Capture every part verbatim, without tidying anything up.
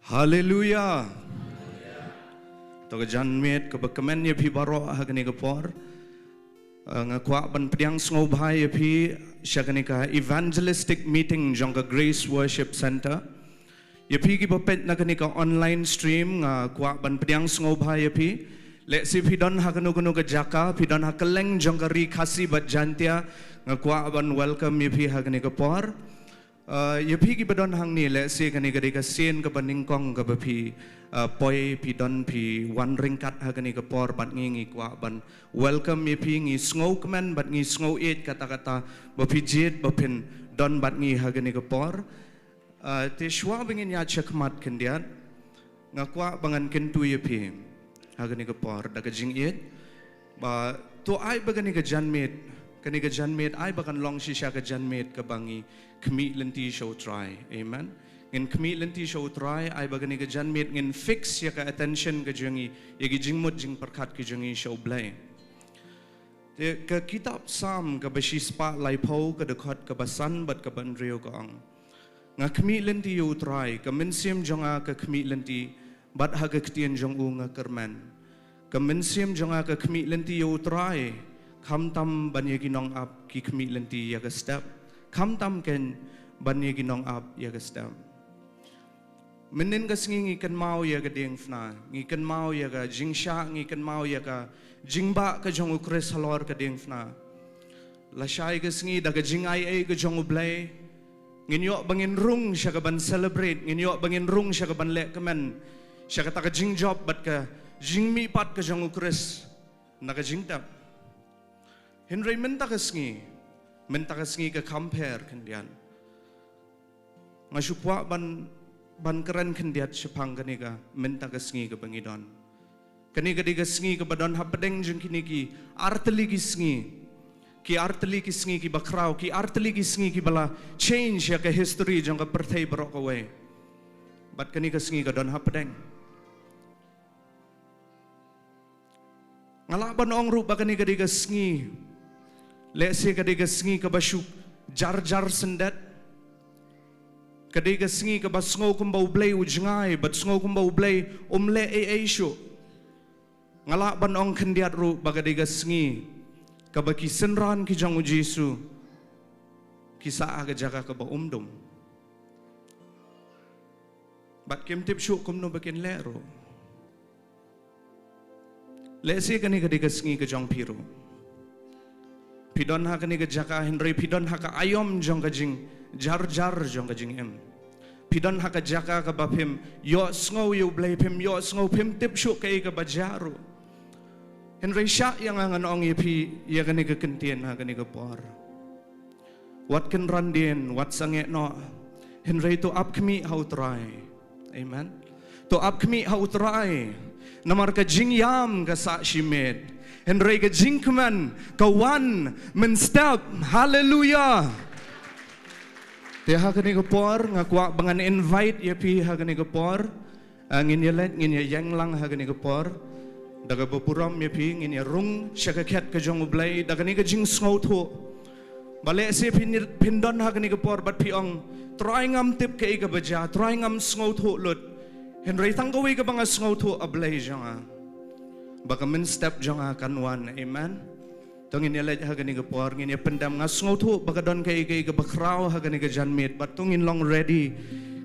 Haleluya. To ka janmiet kaba kmen ïa phi baroh ha kane ka por. Uh, nga kwah ban pdiang sngewbha ïa phi sha kane ka evangelistic meeting jong ka Grace Worship Center. Ïa phi kiba peit na kane ka online stream, nga kwah ban pdiang sngewbha ïa phi. Lehse phi don ha kano kano ka jaka, phi don ha kylleng jong ka Ri Khasi bad Jaintia, nga kwah ban welcome ïa phi ha kane ka por. Uh, ïa phi kiba don hangne, lehse kane ka dei ka sien kaba nyngkong kaba phi, uh, poi, phi don, phi wan ryngkat ha kane ka por bad ngi. Ngi kwah ban welcome ïa phi, ngi sngewkmen bad ngi sngewieit katta katta ba phi jied ba phin don bad ngi ha kane ka por. Uh, te shuwa ba ngin ïaid shakhmat khyndiat, nga kwah ba ngan kyntu ïa phi ha kane ka por da ka jingïeit ba to ai ba kane ka janmiet, kane ka janmiet ai ba kan long shisha ka janmiet kaba ngi khmih lynti sha U Trai. Amen. Ngin khmih lynti sha U Trai, ai ba kane ka janmiet ngin fix ïa ka attention ka jong ngi ïa ki jingmut jingpyrkhat ki jong ngi sha U Blei. Te ka kitab Salm kaba shispah laiphew, ka dkhot kaba san bad kaba hynriew ka ong: Nga khmih lynti ïa U Trai, ka mynsiem jong nga ka khmih lynti, bad ha ka ktien jong u nga kyrmen. Ka mynsiem jong nga ka khmih lynti ïa U Trai, khamtam ban ïa ki nongap ki khmih lynti ïa ka step, khamtam keiñ ban ïa ki nongap ïa ka step. Mynnin ka sngi ngi kynmaw ïa ka diengphna, ngi kynmaw ïa ka jingshah, ngi kynmaw ïa ka jingbah ka jong U Khrist halor ka diengphna. Lashai ka sngi da ka jingai ei ka jong U Blei, ngin ïoh ba ngin rung sha kaban celebrate, ngin ïoh ba ngin rung sha kaban leh kmen sha kata ka jingjop bad ka jingmihpat ka jong U Khrist na ka jingtep. Hynrei mynta ka sngi, mynta ka sngi ka compare khyndiat. Nga shu kwah ban, ban kren khyndiat shaphang kane ka mynta ka sngi kaba ngi don. Kane ka dei ka sngi kaba don hapdeng jong kine ki artylli ki sngi. Ki artylli ki sngi kiba khraw, ki artylli ki sngi kiba la change ïa ka history jong ka pyrthei baroh kawei. Bad kane ka sngi ka don hapdeng. Nga lah ban ong ruh ba kane ka dei ka sngi, lehse ka dei ka sngi kaba shu jar jar syndet. Ka dei ka sngi kaba sngew kumba U Blei u jngai bad sngew kumba U Blei um leh ei ei shuh. Nga lah ban ong khyndiat ruh ba ka dei ka sngi kaba ki synran ki jong U Jisu ki sah ha ka jaka kaba um dum. Bad kim tip shuh kumno ba kin leh ruh. Lehse kane ka dei ka sngi ka jong phi ruh. Phi don ha kane ka jaka hynrei phi don ha ka aïom jong ka jingjar jar jong ka jingim. Phi don ha ka jaka kaba phim ïohsngew ïa U Blei, phim ïohsngew, phim tip shuh kaei kaba jia ruh. Hynrei shah ïa nga ngan ong ïa phi ïa kane ka kyntien ha kane ka por. Wat kynran dien, wat sangeh noh. Hynrei to ap khmih ha U Trai. Amen. To ap khmih ha U Trai. Namar ka jingïam ka sah shimet, hynrei ka jingkmen ka wan mynstep. Haleluya. Te ha kane ka por nga kwah ba ngan invite ïa phi ha kane ka por. Ah, ngin ïa leit, ngin ïa ïeng lang ha kane ka por. Da kaba burom ïa phi, ngin ïa rung sha ka khet ka jong U Blei da kane ka jingsngewthuh. Ba lehse phin, phin don ha kane ka por bad phi ong, Trai, ngam tip kaei kaba jia, Trai, ngam sngewthuh lut. Hynrei tang kawei kaba nga sngewthuh, A Blei jong nga, ba ka mynstep jong nga kan wan. Amen. To ngin ïa leit ha kane ka por, ngin ïa pyndem. Nga sngewthuh ba ka don kaei kaei kaba khraw ha kane ka janmiet, bad to ngin long ready.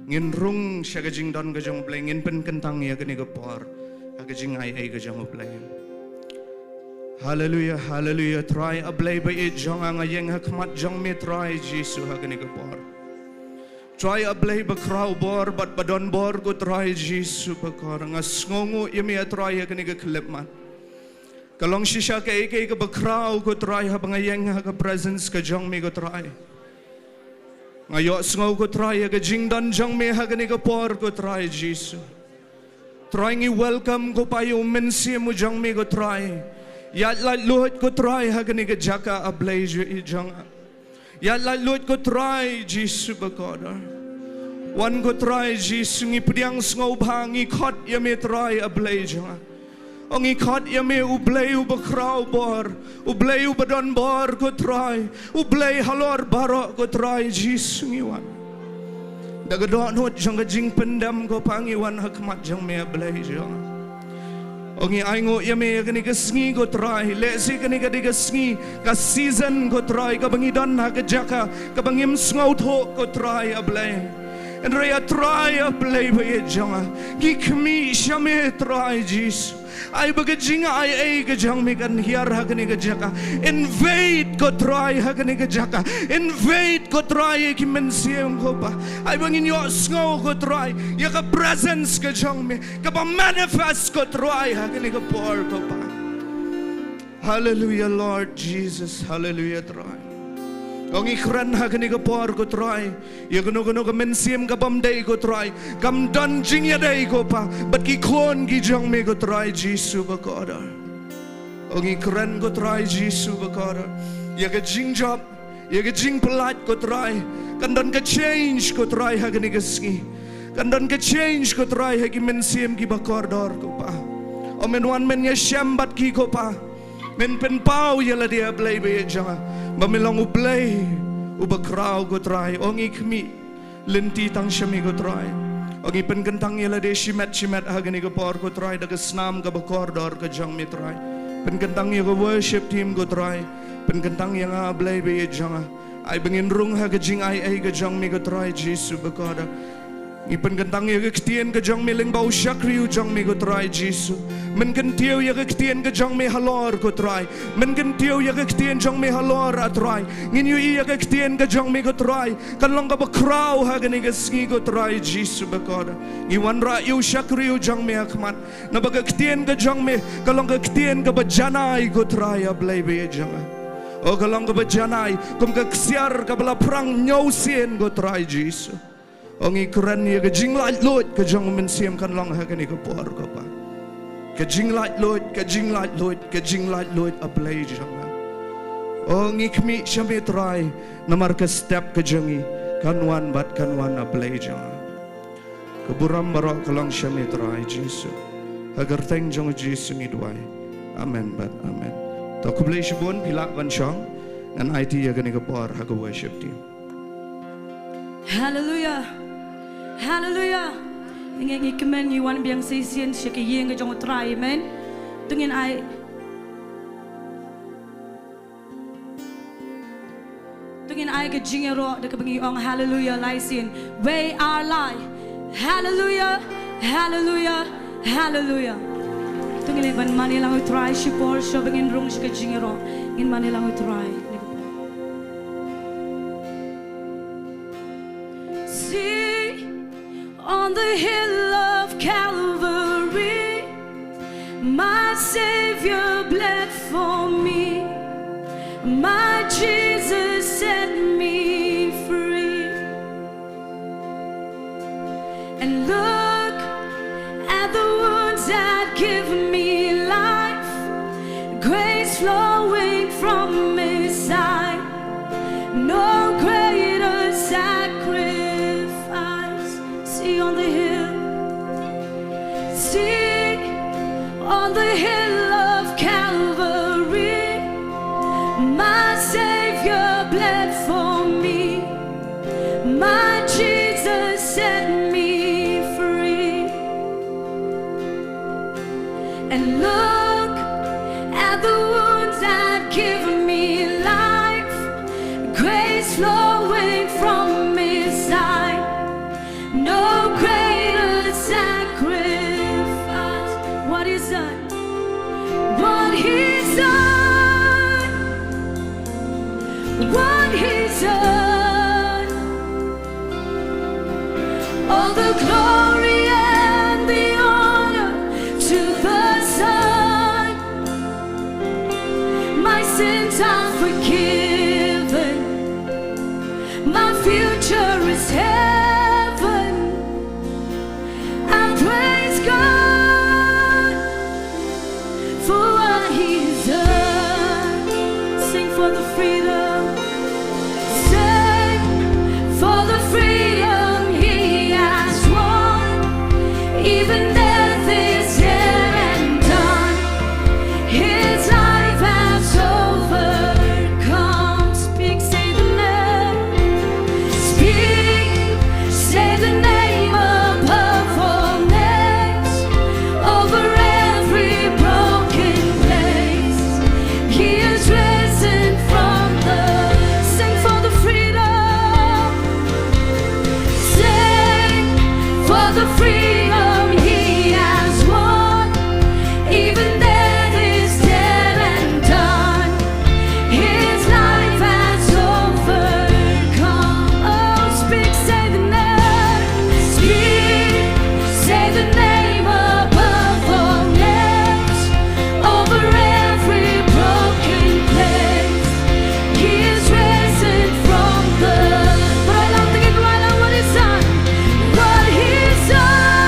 Ngin rung sha ka jingdon ka jong U Blei, ngin pynkyntang ïa kane ka por ha ka jingai ei ka jong U Blei. Haleluya, haleluya. Trai A Blei ba ïeit jong nga, nga ïeng ha khmat jong me Trai Jisu ha kane ka por. Trai A Blei ba khraw bor bad ba don bor, ko Trai Jisu bakor, nga sngewnguh ïa me, A Trai, ha kane ka khyllipmat. Ka long shisha kaei kaei kaba khraw, ko Trai, haba nga ïeng ha ka presence ka jong me, ko Trai. Nga ïohsngew, ko Trai, ïa ka jingdon jong me ha kane ka por, ko Trai Jisu. Trai, ngi welcome, ko Pa, ïa u Mynsiem u jong me, ko Trai. Ïaid laitluid, ko Trai, ha kane ka jaka, A Blei jong nga. Ïaid laitluid, ko Trai Jisu bakordor. Wan, ko Trai Jisu, ngi pdiang sngewbha, ngi khot ïa me, Trai A Blei jong nga. O, ngi khot ïa me, U Blei uba khraw bor, U Blei uba don bor, ko Trai, U Blei halor baroh, ko Trai Jisu, ngi wan. Da ka dohnud jong ka jingpyndem ko Pa ngi wan ha khmat jong me A Blei jong nga. O ngi ainguh ïa me ïa kane ka sngi ko Trai, lehse kane ka dei ka sngi, ka season ko Trai, kaba ngi don ha ka jaka kaba ngim sngewthuh ko Trai A Blei. Hynrei A Trai A Blei ba ïeit jong nga, ngi khmih sha me Trai Jisu. Ai ba ka jingai ei ka jong me kan hiar ha kane ka jaka. Invade ko Trai ha kane ka jaka. Invade ko Trai ïa ki mynsiem ko Pa. Ai ba ngin ïohsngew ko Trai ïa ka presence ka jong me, kaba manifest ko Trai ha kane ka por ko Pa. Hallelujah Lord Jesus. Hallelujah Trai. O ngi kren ha kane ka por ko Trai, ïa kano kano ka mynsiem ka bym dei ko Trai, kam don jingïadei ko Pa bad ki khun ki jong me ko Trai Jisu ba kordor. O ngi kren ko Trai Jisu ba kordor, ïa ka jingjop, ïa ka jingpyllait ko Trai, kan don ka change ko Trai ha kane ka sngi. Kan don ka change ko Trai ha ki mynsiem kiba kordor ko Pa. O men wan men ïashem bad ki ko Pa. Men pynpaw ïa lade A Blei ba ïeit jong nga, ba me long U Blei uba khraw ko Trai. O ngi khmih lynti tang sha me ko Trai. O ngi pynkyntang ïa lade shimet shimet ha kane ka por ko Trai, da ka snam kaba kordor ka jong me Trai. Pynkyntang ïa ka worship team ko Trai. Pynkyntang ïa nga A Blei ba ïeit jong nga. Ai ba ngin rung ha ka jingai ei ka jong me ko Trai Jisu ba kordor. Ngi pynkyntang ïa ka ktien ka jong me lyngba u shakri u jong me ko Trai Jisu. Men kyntiew ïa ka ktien ka jong me halor ko Trai. Men kyntiew ïa ka ktien jong me halor A Trai. Ngin ïohi ïa ka ktien ka jong me ko Trai, kan long kaba khraw ha kane ka sngi ko Trai Jisu ba kordor. Ngi wanrah ïa u shakri u jong me ha khmat, naba ka ktien ka jong me ka long ka ktien kaba janai ko Trai A Blei ba ïeit jong nga. O ka long kaba janai kum ka ksiar kaba la phrang hynñiew sien ko Trai Jisu. O ngi kren ïa ka jinglaitluid ka jong u Mynsiem kan long ha kane ka por ko Pa. Ka jinglaitluid, ka jinglaitluid, ka jinglaitluid A Blei jong nga. O ngi khmih sha me Trai, namar ka step ka jong ngi kan wan bad kan wan A Blei jong nga. Ka burom baroh ka long sha me Trai Jisu. Ha ka kyrteng jong u Jisu ngi duwai. Amen bad amen. To khublei shibun, phi lah ban shong. Ngan aiti ïa kane ka por ha ka worship team. Hallelujah. Hallelujah. Ngi, ngi kmen ngi wan biang shisien sha ka ïing ka jong u Trai, amen. To ngin ai, to ngin ai ka jingïaroh da kaba ngi ong hallelujah lai sien. We are light. Hallelujah. Hallelujah. Hallelujah. To ngin leit ban mane lang u Trai shipor shuwa ba ngin rung sha ka jingïaroh. Ngin mane lang u Trai. See, on the hill of Calvary, my Savior bled for me. My Jesus set me free. And look at the wounds that give me life, grace flowing from His side. No greater sacrifice. See on the hill, see on the hill of Calvary, my Savior bled for me. My Jesus set me free. And look at the wounds that give me life, grace flowing from His side. No greater sacrifice. What He's done, what He's done, what He's done. All the glory and the honor to the Son. My sins are forgiven. My future is heaven. I praise God for what He's done. Sing for the freedom. Sing for the freedom He has won. the freedom he has won. Even death is dead and done. His life has overcome. Oh, speak, say the name. Speak, say the name above all names. Over every broken place. He is risen from the. Cry aloud again, cry aloud what he's done. What he's done.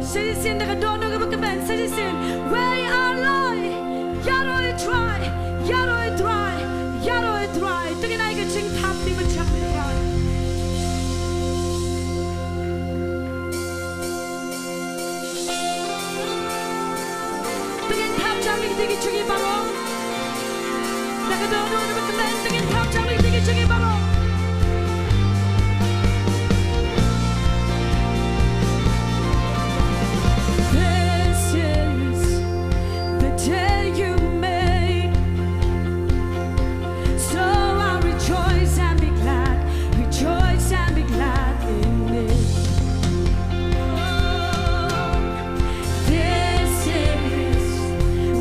Sa shisien da ka dohnud kaba kmen, sa shisien. Wei ar lai. Ïaroh Trai, ïaroh Trai, ïaroh Trai. To ngin ai ka jingthap, to ngin thap ïa Trai. To ngin thap jam ïa kito ki jong ngi baroh. Da ka dohnud kaba kmen, to ngin thap jam ïa kito ki jong ngi baroh. This is the day you made. So I'll rejoice and be glad, rejoice and be glad in it. Oh, this is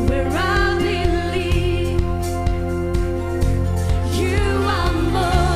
where I believe you are more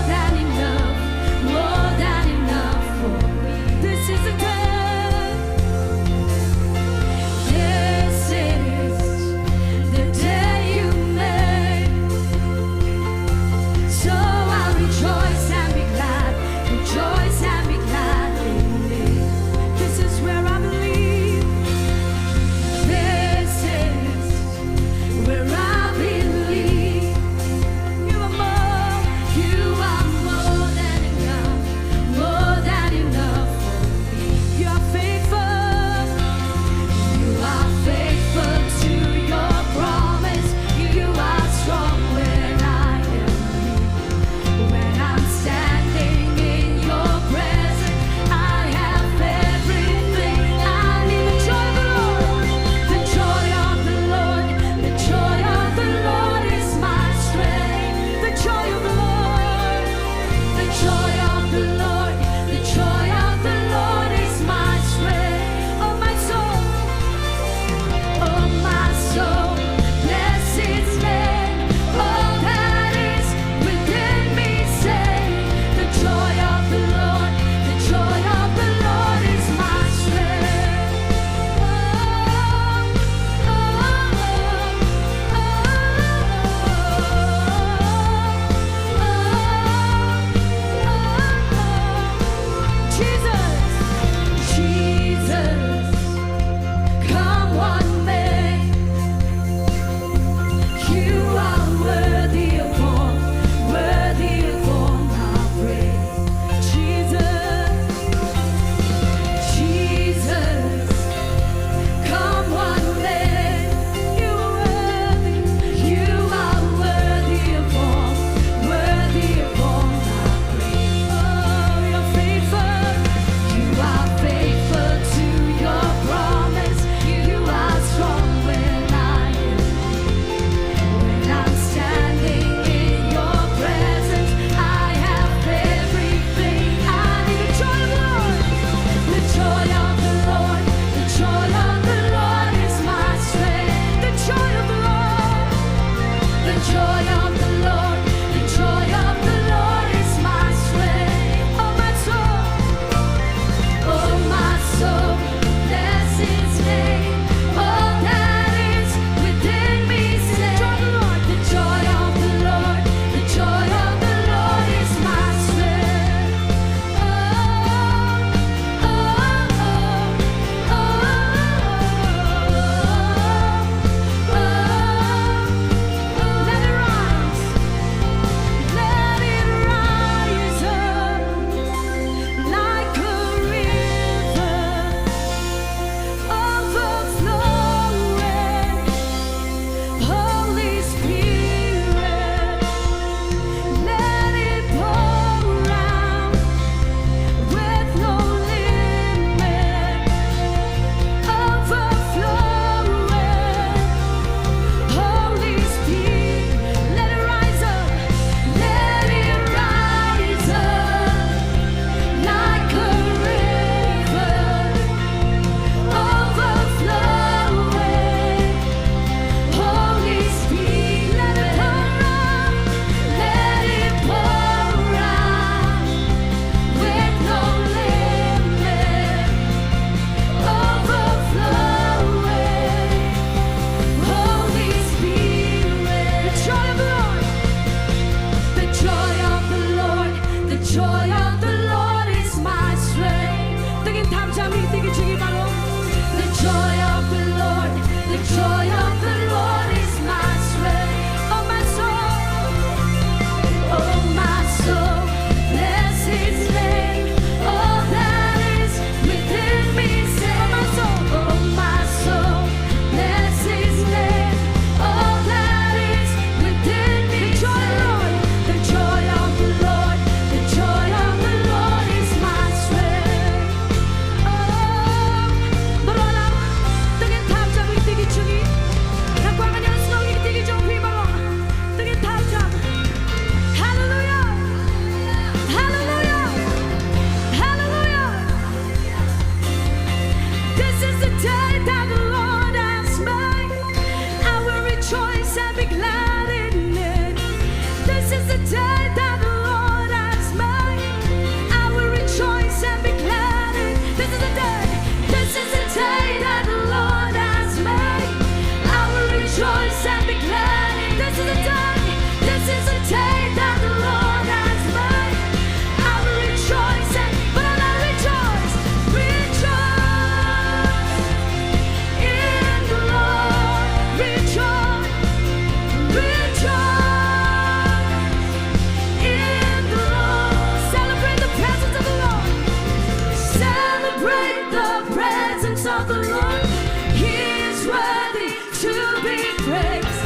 The Lord, He is worthy to be praised.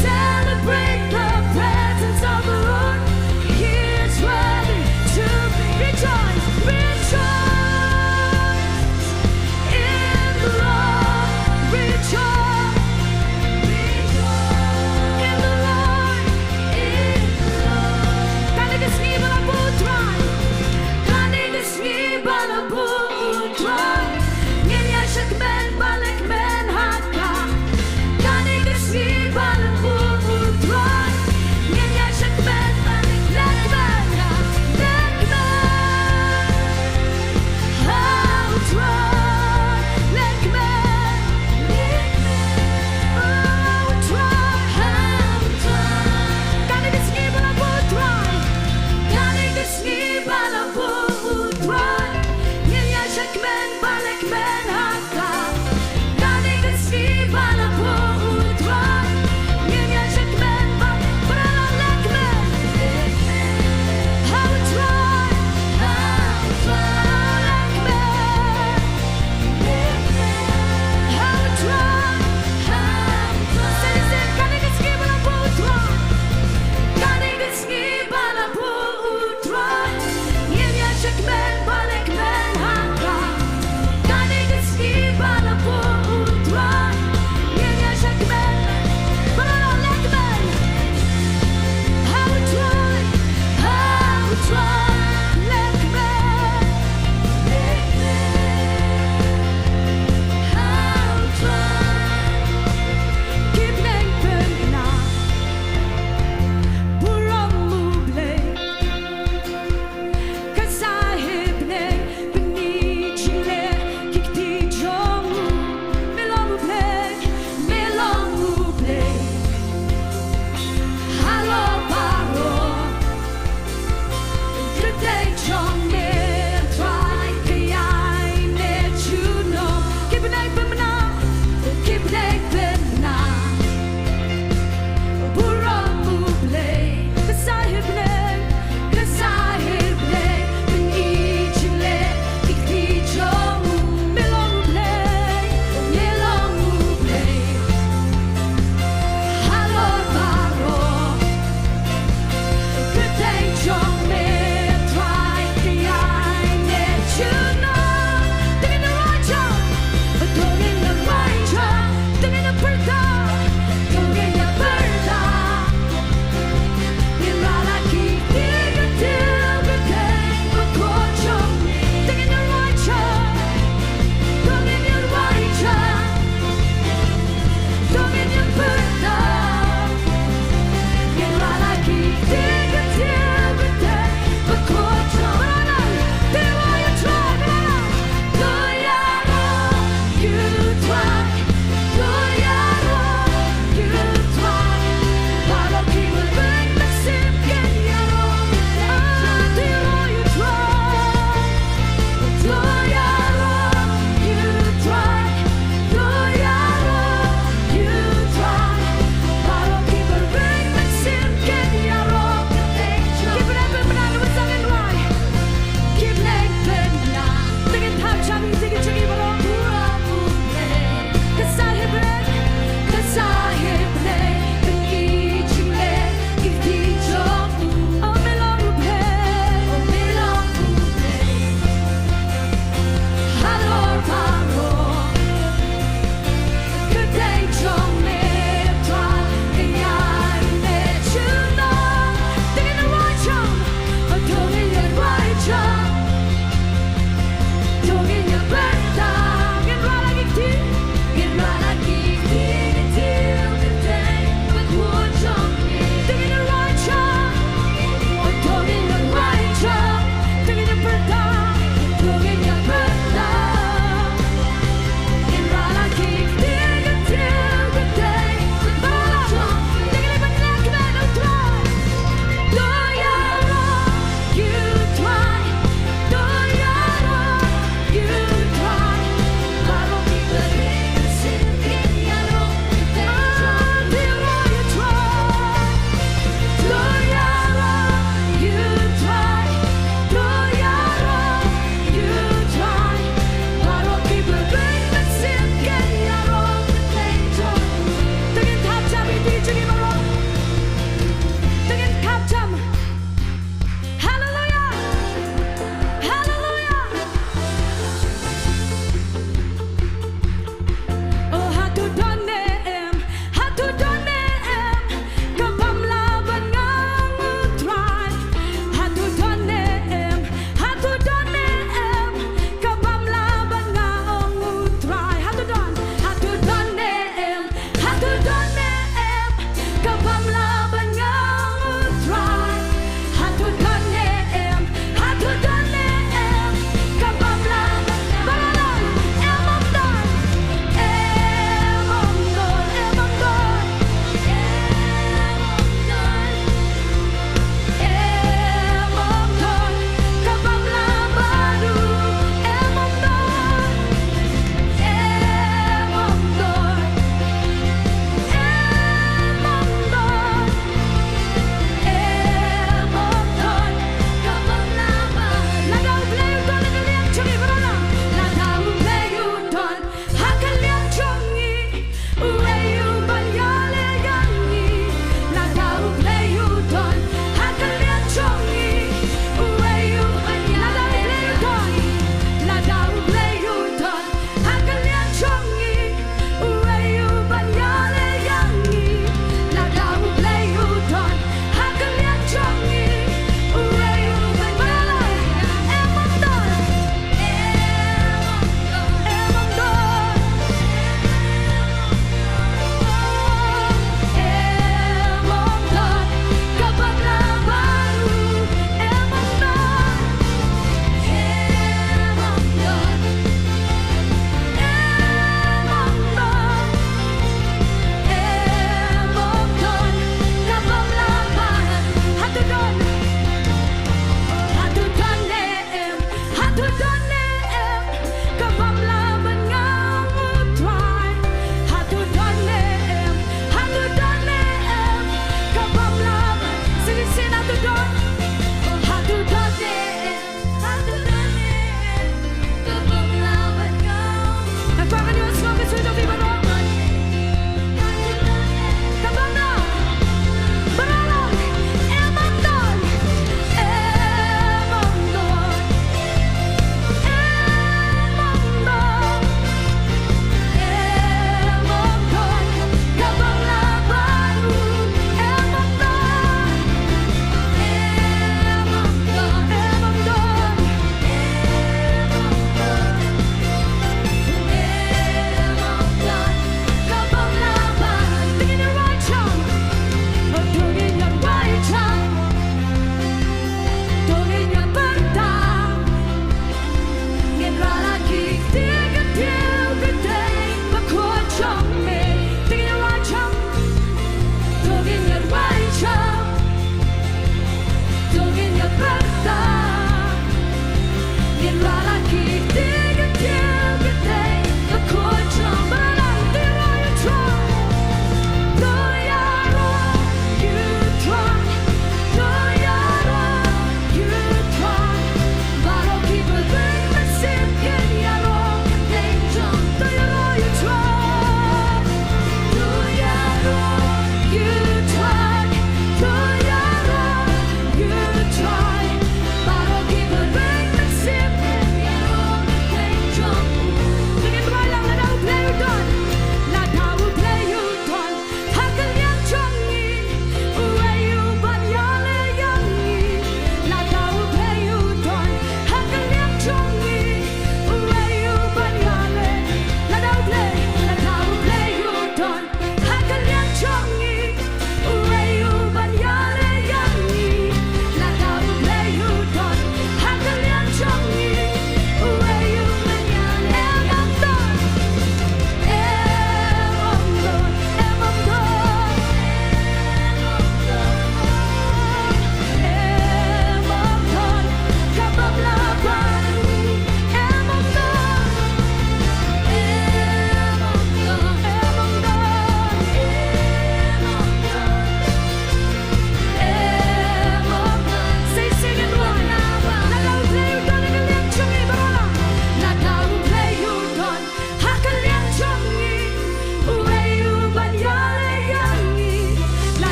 Celebrate the presence of the Lord. He is worthy to be rejoice, rejoice in the Lord, rejoice, rejoice in the Lord, in the Lord. Kane ka sngi ba la buh U Trai, kane ka sngi ba la buh U Trai, ngin ïa shakmen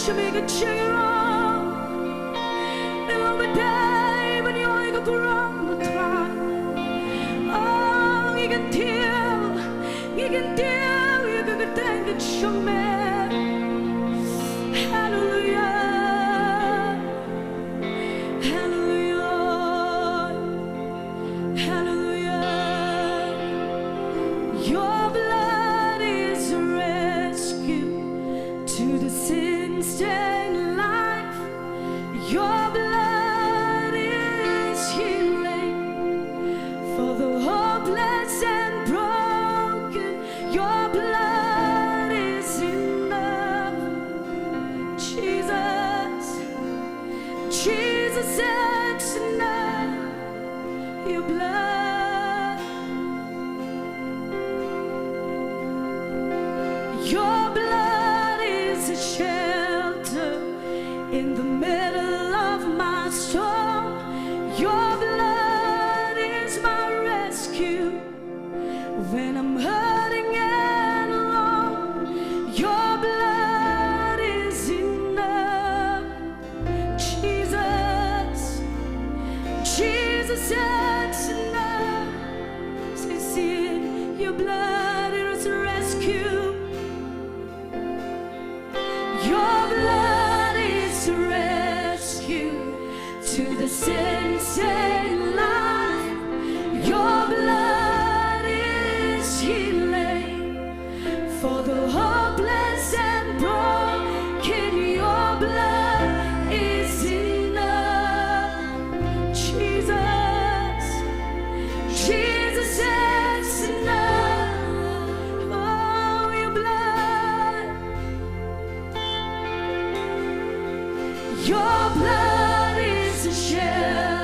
Shim ïa ka jingïaroh. Ïa u ba dei ban ïoh ïa ka burom, ko Trai. Oh, ngi kyntiew, ngi kyntiew ïa ka kyrteng ka jong me. Hallelujah. Hallelujah, Lord. Hallelujah. Your blood is a rescue to the sin-stained life. Your blood is healing for the hopeless and broken. Your blood is enough. Jesus, Jesus, it's enough. Your blood, your blood is a shelter in the middle of my storm. Your blood is my rescue when I'm hurting and alone. Your blood is enough. Jesus, Jesus, it's enough. Say, sing, your blood is a rescue. Your blood is a rescue to the sin-stained life. Your blood is healing for the hopeless and broken. Your blood is enough. Jesus, Jesus, it's enough. Oh, your blood, your blood is a shelter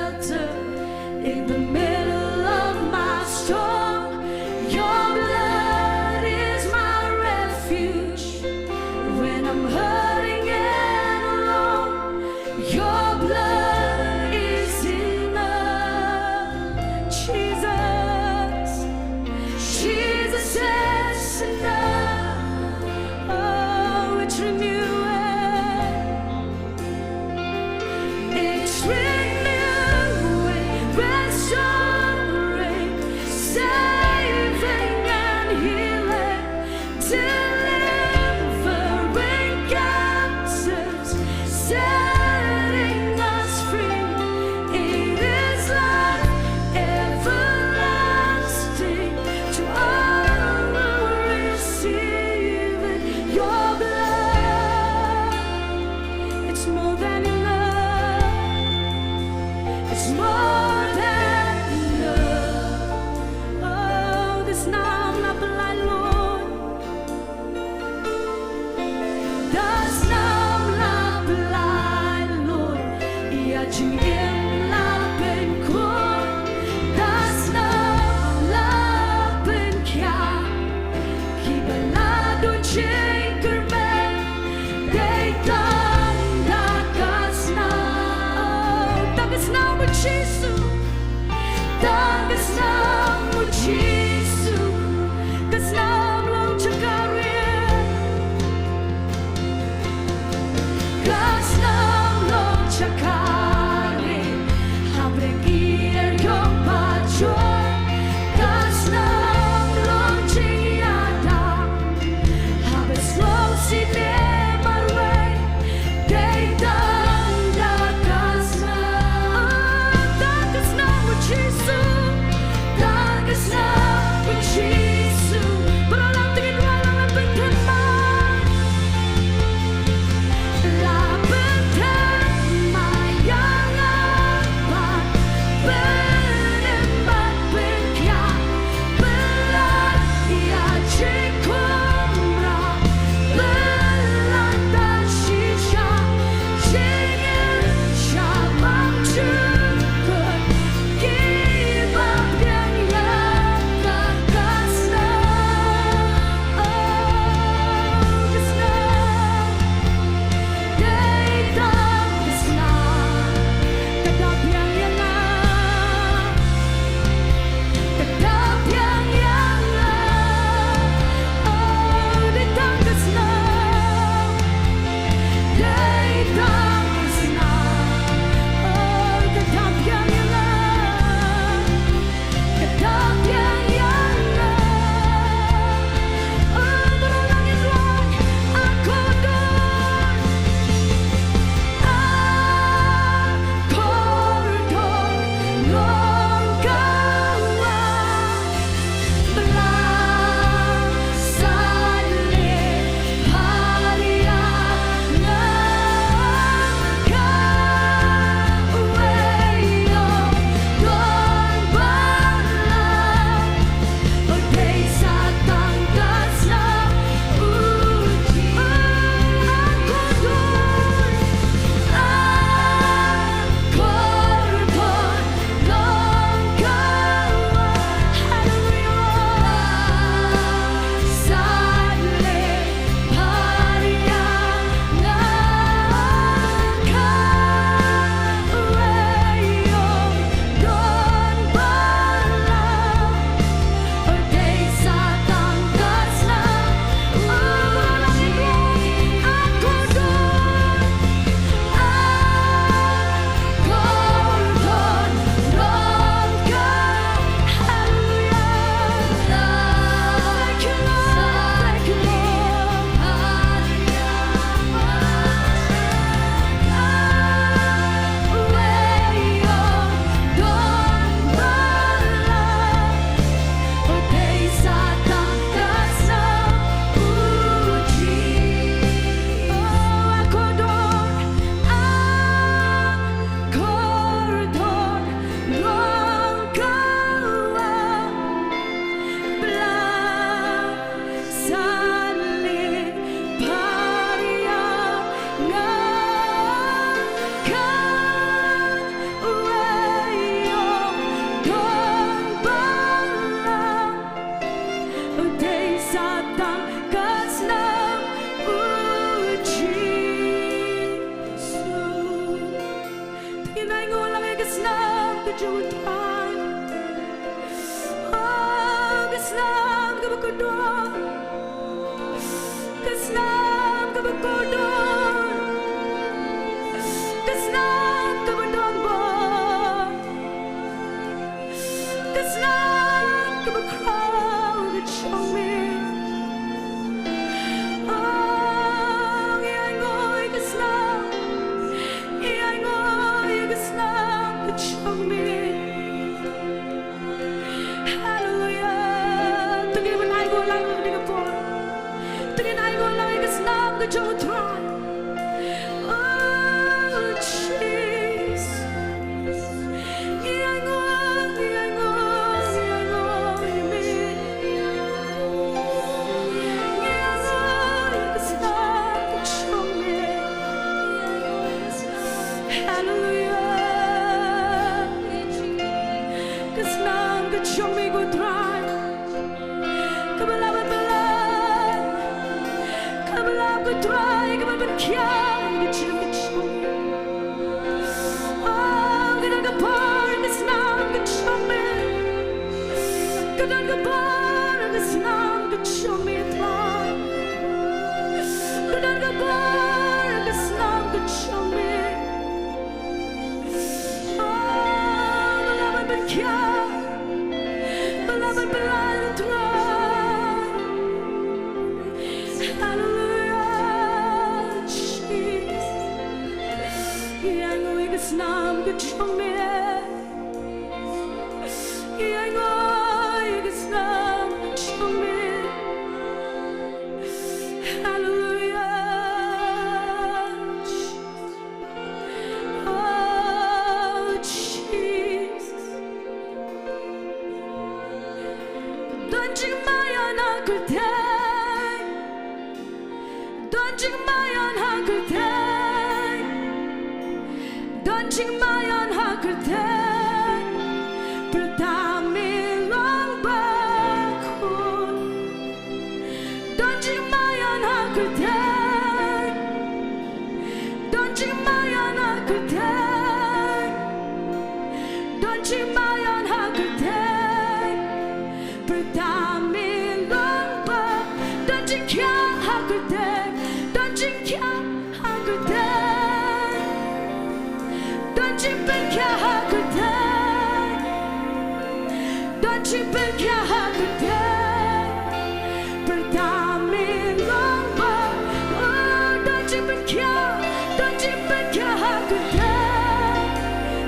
jong U Trai. Oh, ka snam kaba kordor, ka snam kaba kordor, ka snam kaba don bor, ka snam kaba khraw ka jong me. Oh, ngi ainguh ïa ka snam, ngi ainguh ïa ka snam ka jong me. Haleluya. To ngin ïa ainguh lang ha kane ka por. To ngin ïa ainguh lang ïa ka snam ka jong U Trai. Oh, Jesus. Ngi ainguh, ngi ainguh, ngi ainguh ïa me. Ngi ainguh ïa ka snam ka jong me. Haleluya. Ka snam ka jong me ko Trai, kaba lah ban pyllait, kaba lah ko Trai, kaba lah ban khia ka jingim ka jong me. Oh, ka don ka bor ka snam ka jong me. Ka don ka bor ka snam ka jong me, Trai. Ka don ka bor ka snam ka jong me. Oh, ba lah ban pynkhia, ba lah ban pynlait, Trai. Haleluya, Jesus. Ïa ngi ka snam ka jong me. Ïa ngi ka snam ka jong me. Haleluya. Oh, Jesus. Don jingmaïan ha kyrteng. Don jingmaïan ha kyrteng. Don jingmaïan ha kyrteng. Pyrta me long bakhuid. Don jingmaïan ha kyrteng. Don jingmaïan ha kyrteng. Don jingmaïan ha kyrteng. Pyrta me long ba. Don jingkhia ha kyrteng. Don jingkhia ha kyrteng. Don jingpynkhia ha kyrteng. Don jingpynkhia ha kyrteng. Pyrta me long ba. Oh, don jingpynkhia. Don jingpynkhia ha kyrteng.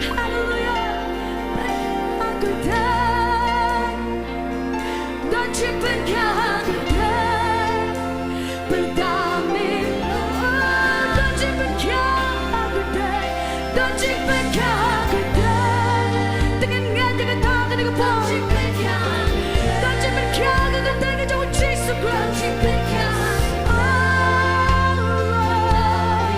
Haleluya. Ha kyrteng. Don jingpynkhia ha kyrteng. Pyrta me. Oh, don jingpynkhia ha kyrteng. Don jingpynkhia ha kyrteng. Te ngin ngeit ïa kata ha kane ka por. Don jingpynkhia ha kyrteng ka jong U Jisu Khrist. Oh, Lord.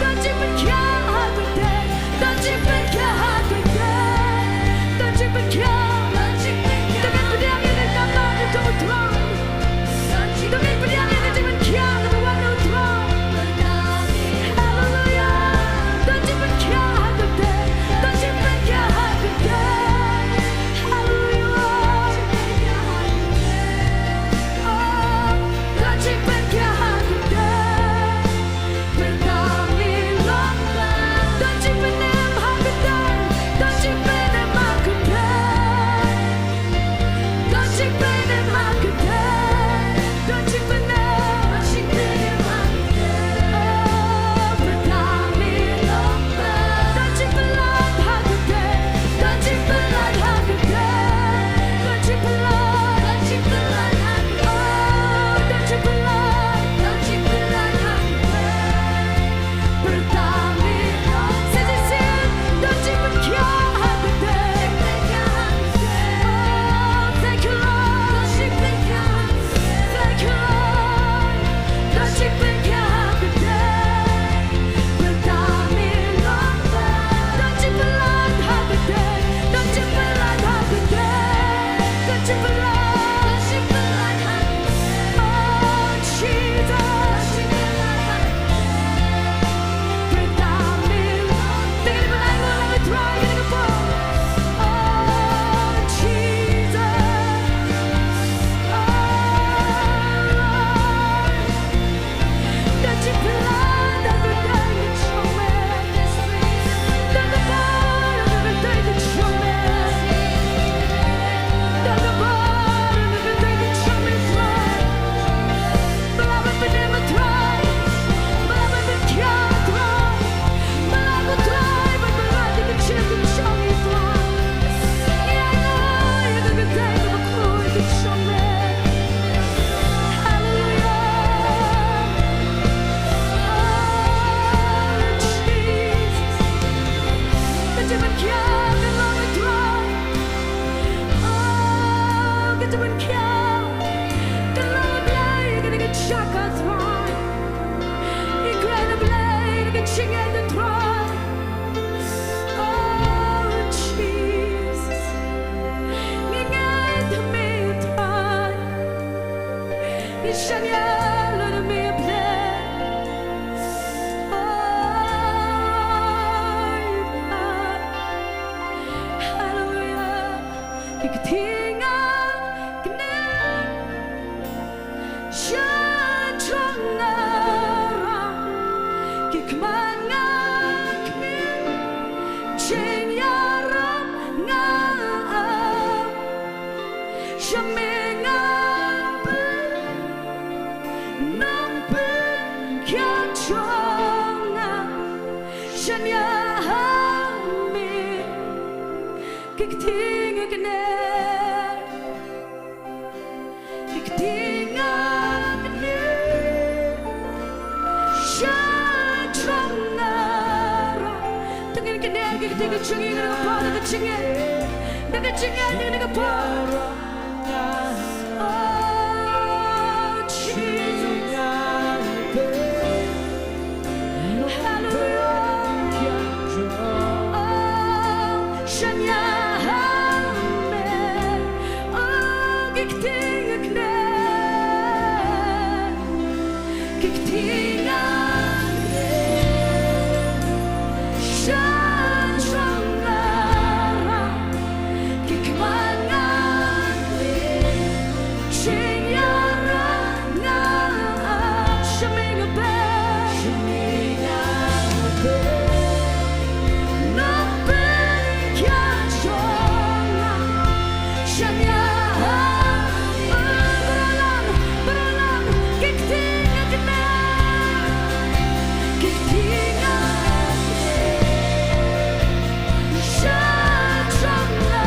Don jingpynkhia ha kyrteng. Don jingpynkhia ha kyrteng. Don jingpynkhia. Don jingpynkhia. Te ngin pdiang ïa ka kam ka jong U Te ban khia, te long Blei kane ka jaka Trai. Ngi kren ïa Blei kane ka jingngeit Trai. Oh Jesus, ngi ngeit ha me Trai. Ngi shaniah lut ïa me Blei. Oh Trai. Haleluya. Ki ktien nga kynnoh sha jong nga, ki kmen nga kmen, jingïarap nga am, sha me nga pyn, nang pynkhia jong nga, shaniah ha me. Ki ktien nga kynnoh, ki ktien nga kynnoh sha jong nga. Te ngin kynnoh ki ktien ka jong ngi na ka por, na ka jingngeit, na ka jingngeit, na ka por. Oh Jesus. Haleluya. Oh, shaniah ha me. Oh, ki ktien nga kynnoh, ki ktien nga kynnoh sha jong nga. Ki kmen nga kmen, jingïarap nga am, sha me nga pyn, sha me nga pyn, nang pynkhia jong nga, shaniah ha me. Baroh lang, baroh lang, ki ktien nga kynnoh, ki ktien nga kynnoh sha jong nga.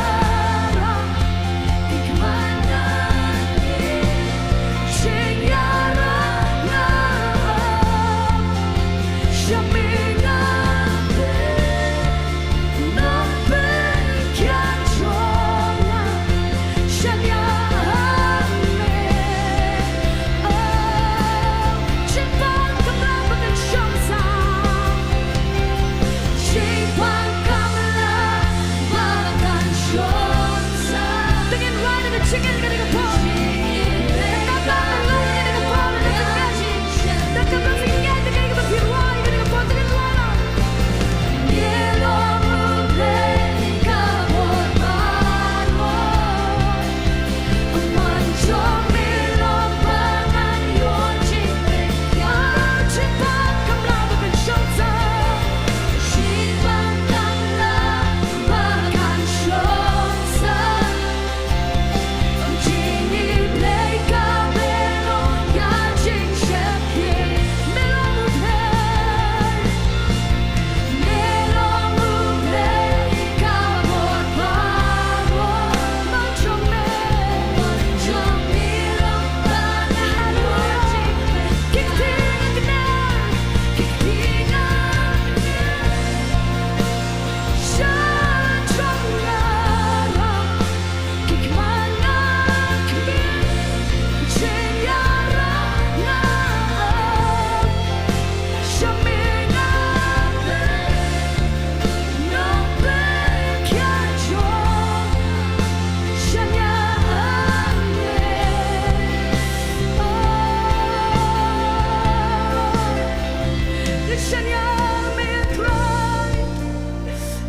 Ngi shaniah me Trai,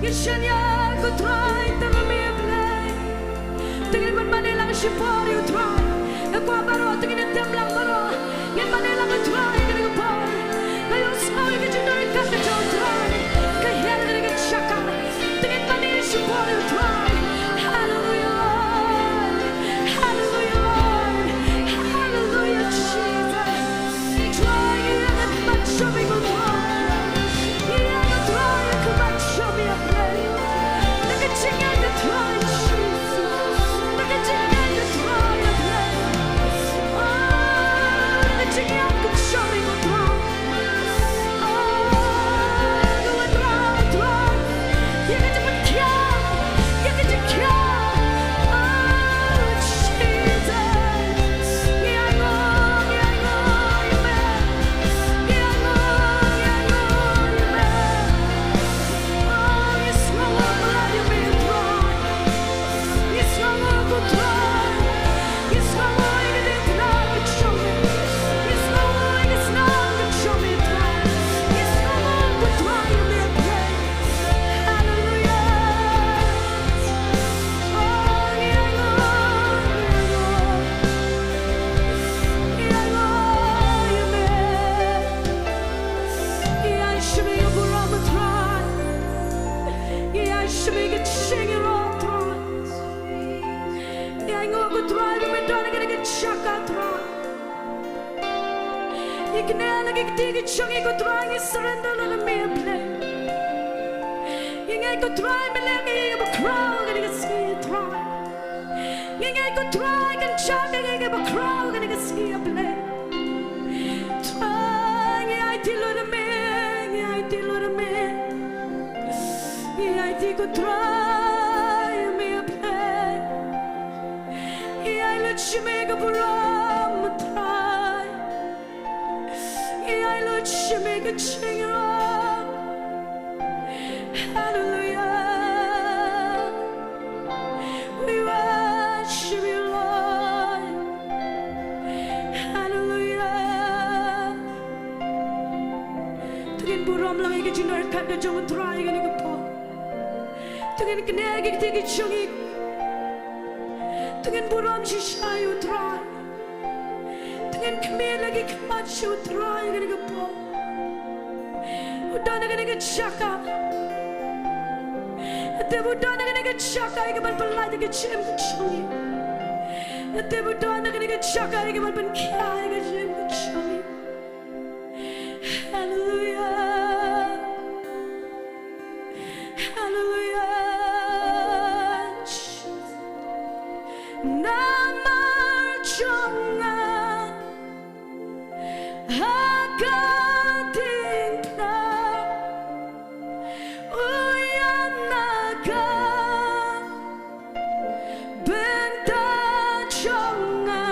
ngi shaniah ko Trai, tang me Blei. Te ngin ban mane lang shipor ïa u Trai. Nga kwah baroh te ngin ïa tem lang baroh. Ngin mane lang ïa u Trai ha kane ka por. Nga ïohsngew ïa ka jingdonkam ka jong u Trai. Ka hiar ha kane ka jaka. Te ngin mane shipor ïa u Trai. Haleluya. Haleluya. Haleluya, Jesus. Me don ha kane ka jaka, Trai. Ngi kynnoh ïa ki kti ki jong ngi, ko Trai, ngi surrender lut ïa me, Blei. Ngi ngeit, ko Trai, me long ïa ngi bakhraw ha kane ka sngi, Trai. Ngi ngeit, ko Trai, kan jaka ngi bakhraw ha kane ka sngi, Blei. Trai, ngi aiti lut ïa me, ngi aiti lut ïa me. Ngi aiti, ko Trai, ïa me, Blei. Ngi ai lut sha me ka burom, Trai. Ngi ai lut sha me ka jingïaroh. Hallelujah. We worship you, Lord. Hallelujah. To ngin burom lang ïa ka jingïaroh ka jong u Trai ha kane ka por. To ngin kynnoh ïa ki kti ki jong ngi. To ngin burom shisha ïa u Trai. To ngin khmih la ki khmat sha u Trai ha kane ka por. U don ha kane ka jaka. Te u don ha kane ka jaka ïa kaban pynlait ïa ka jingim ka jong ngi. Te u don ha kane ka jaka ïa kaban pynkhia ïa ka jingim ka jong ngi. Hallelujah. Hallelujah. Namar jong nga ha ka diengphna, u ïam na ka bynta jong nga.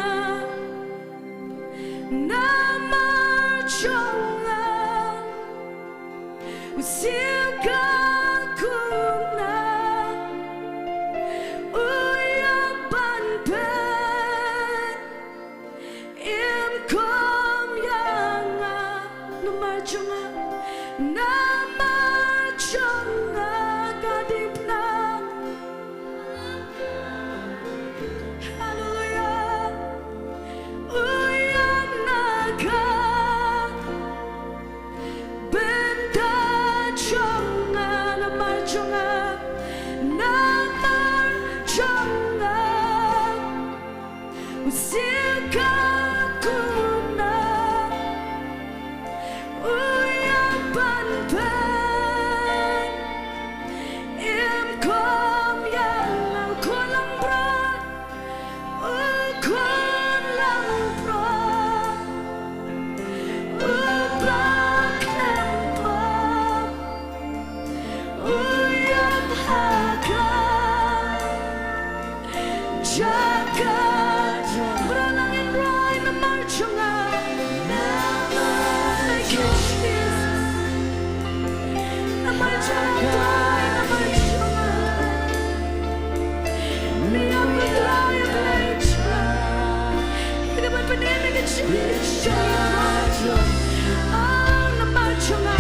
Namar jong nga u siew ka kuna, u ïap ban peit im kum ïa nga. Namar jong nga, namar jong nga ka diengphna. Hallelujah. U ïam na ka bynta jong nga, namar jong nga, namar jong nga u siew ka kuna, u ïap ban peit im kum ïa nga. U khun langbrot, u khun langbrot, u ba khlem pop, u ïap ha ka jaka. Namar jong nga, namar jong nga. Thank you, Jesus. Namar jong nga, namar jong nga. Me ïap, Trai, namar jong nga. Ïa kaban pynim ïa ka jingim jong nga. Oh, namar jong nga,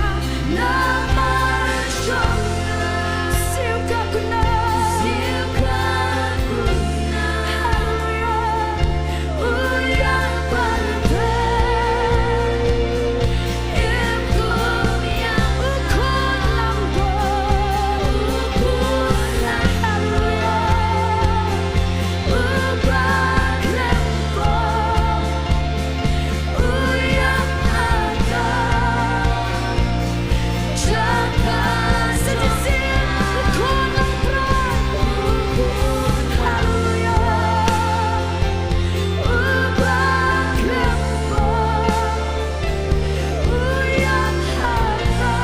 namar jong nga. Siew ka kuna, siew ka kuna. Hallelujah. U ïap ban peit im kum ïa nga. U khun langbrot, u khun lang-, hallelujah. U ba khlem pop, u ïap ha ka jaka. Sa shisien, u khun langbrot, hallelujah. U ba khlem pop, u ïap ha ka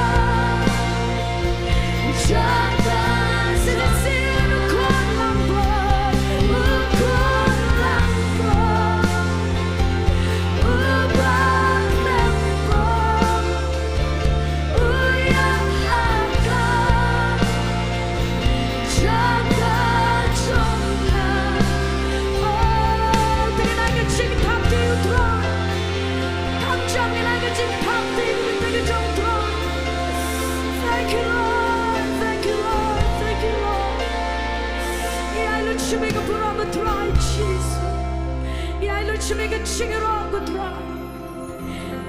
jaka. Sa shisien, u khun langbrot, u khun langbrot, u ba khlem pop, u ïap ha ka jaka jong nga. Oh, to ngin ai ka jingthap ïa u Trai. Kham jam ngin ai ka jingthap ïa u Trai. Thank you, Lord. Thank you, Lord. Thank you, Lord. Ngi ai lut sha me ka burom, Trai Jisu. Ngi ai lut sha me ka jingïaroh, ko Trai.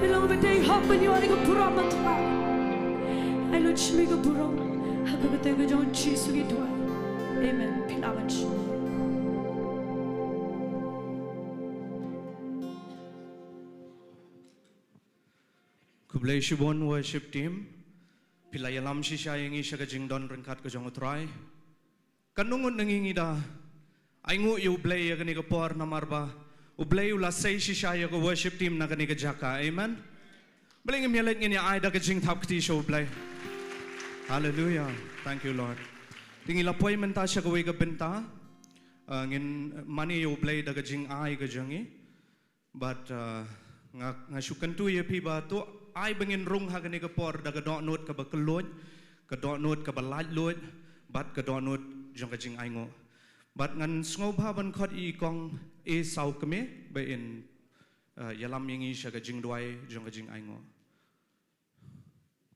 Me long ba dei hok ban ïoh ïa ka burom, Trai. Ai lut sha me ka burom. Ha ka kyrteng ka jong u Jisu ngi duwai. Amen. Phi lah ban shong. Khublei shibun worship team. Phi la ïalam shisha ïa ngi sha ka jingdon ryngkat ka jong U Trai. Katno ngut na ngi ngi da ainguh ïa U Blei ïa kane ka por namar ba U Blei u la sei shisha ïa ka worship team na kane ka jaka. Amen. Balei ngim ïaleit, ngin ïa ai da ka jingthap kti sha U Blei. Hallelujah. Thank you, Lord. Te ngi la poi mynta sha kawei ka bynta. Ah, ngin mane ïa U Blei da ka jingai ka jong ngi. Bad, uh, nga, nga shu kyntu ïa phi ba to ai ba ngin rung ha kane ka por da ka dohnud kaba kylluid, ka dohnud kaba laitluid, bad ka dohnud jong ka jingainguh. Bad ngan sngewbha ban khot ïa i kong Esau Kmie ba in, uh, ïalam ïa ngi sha ka jingduwai jong ka jingainguh.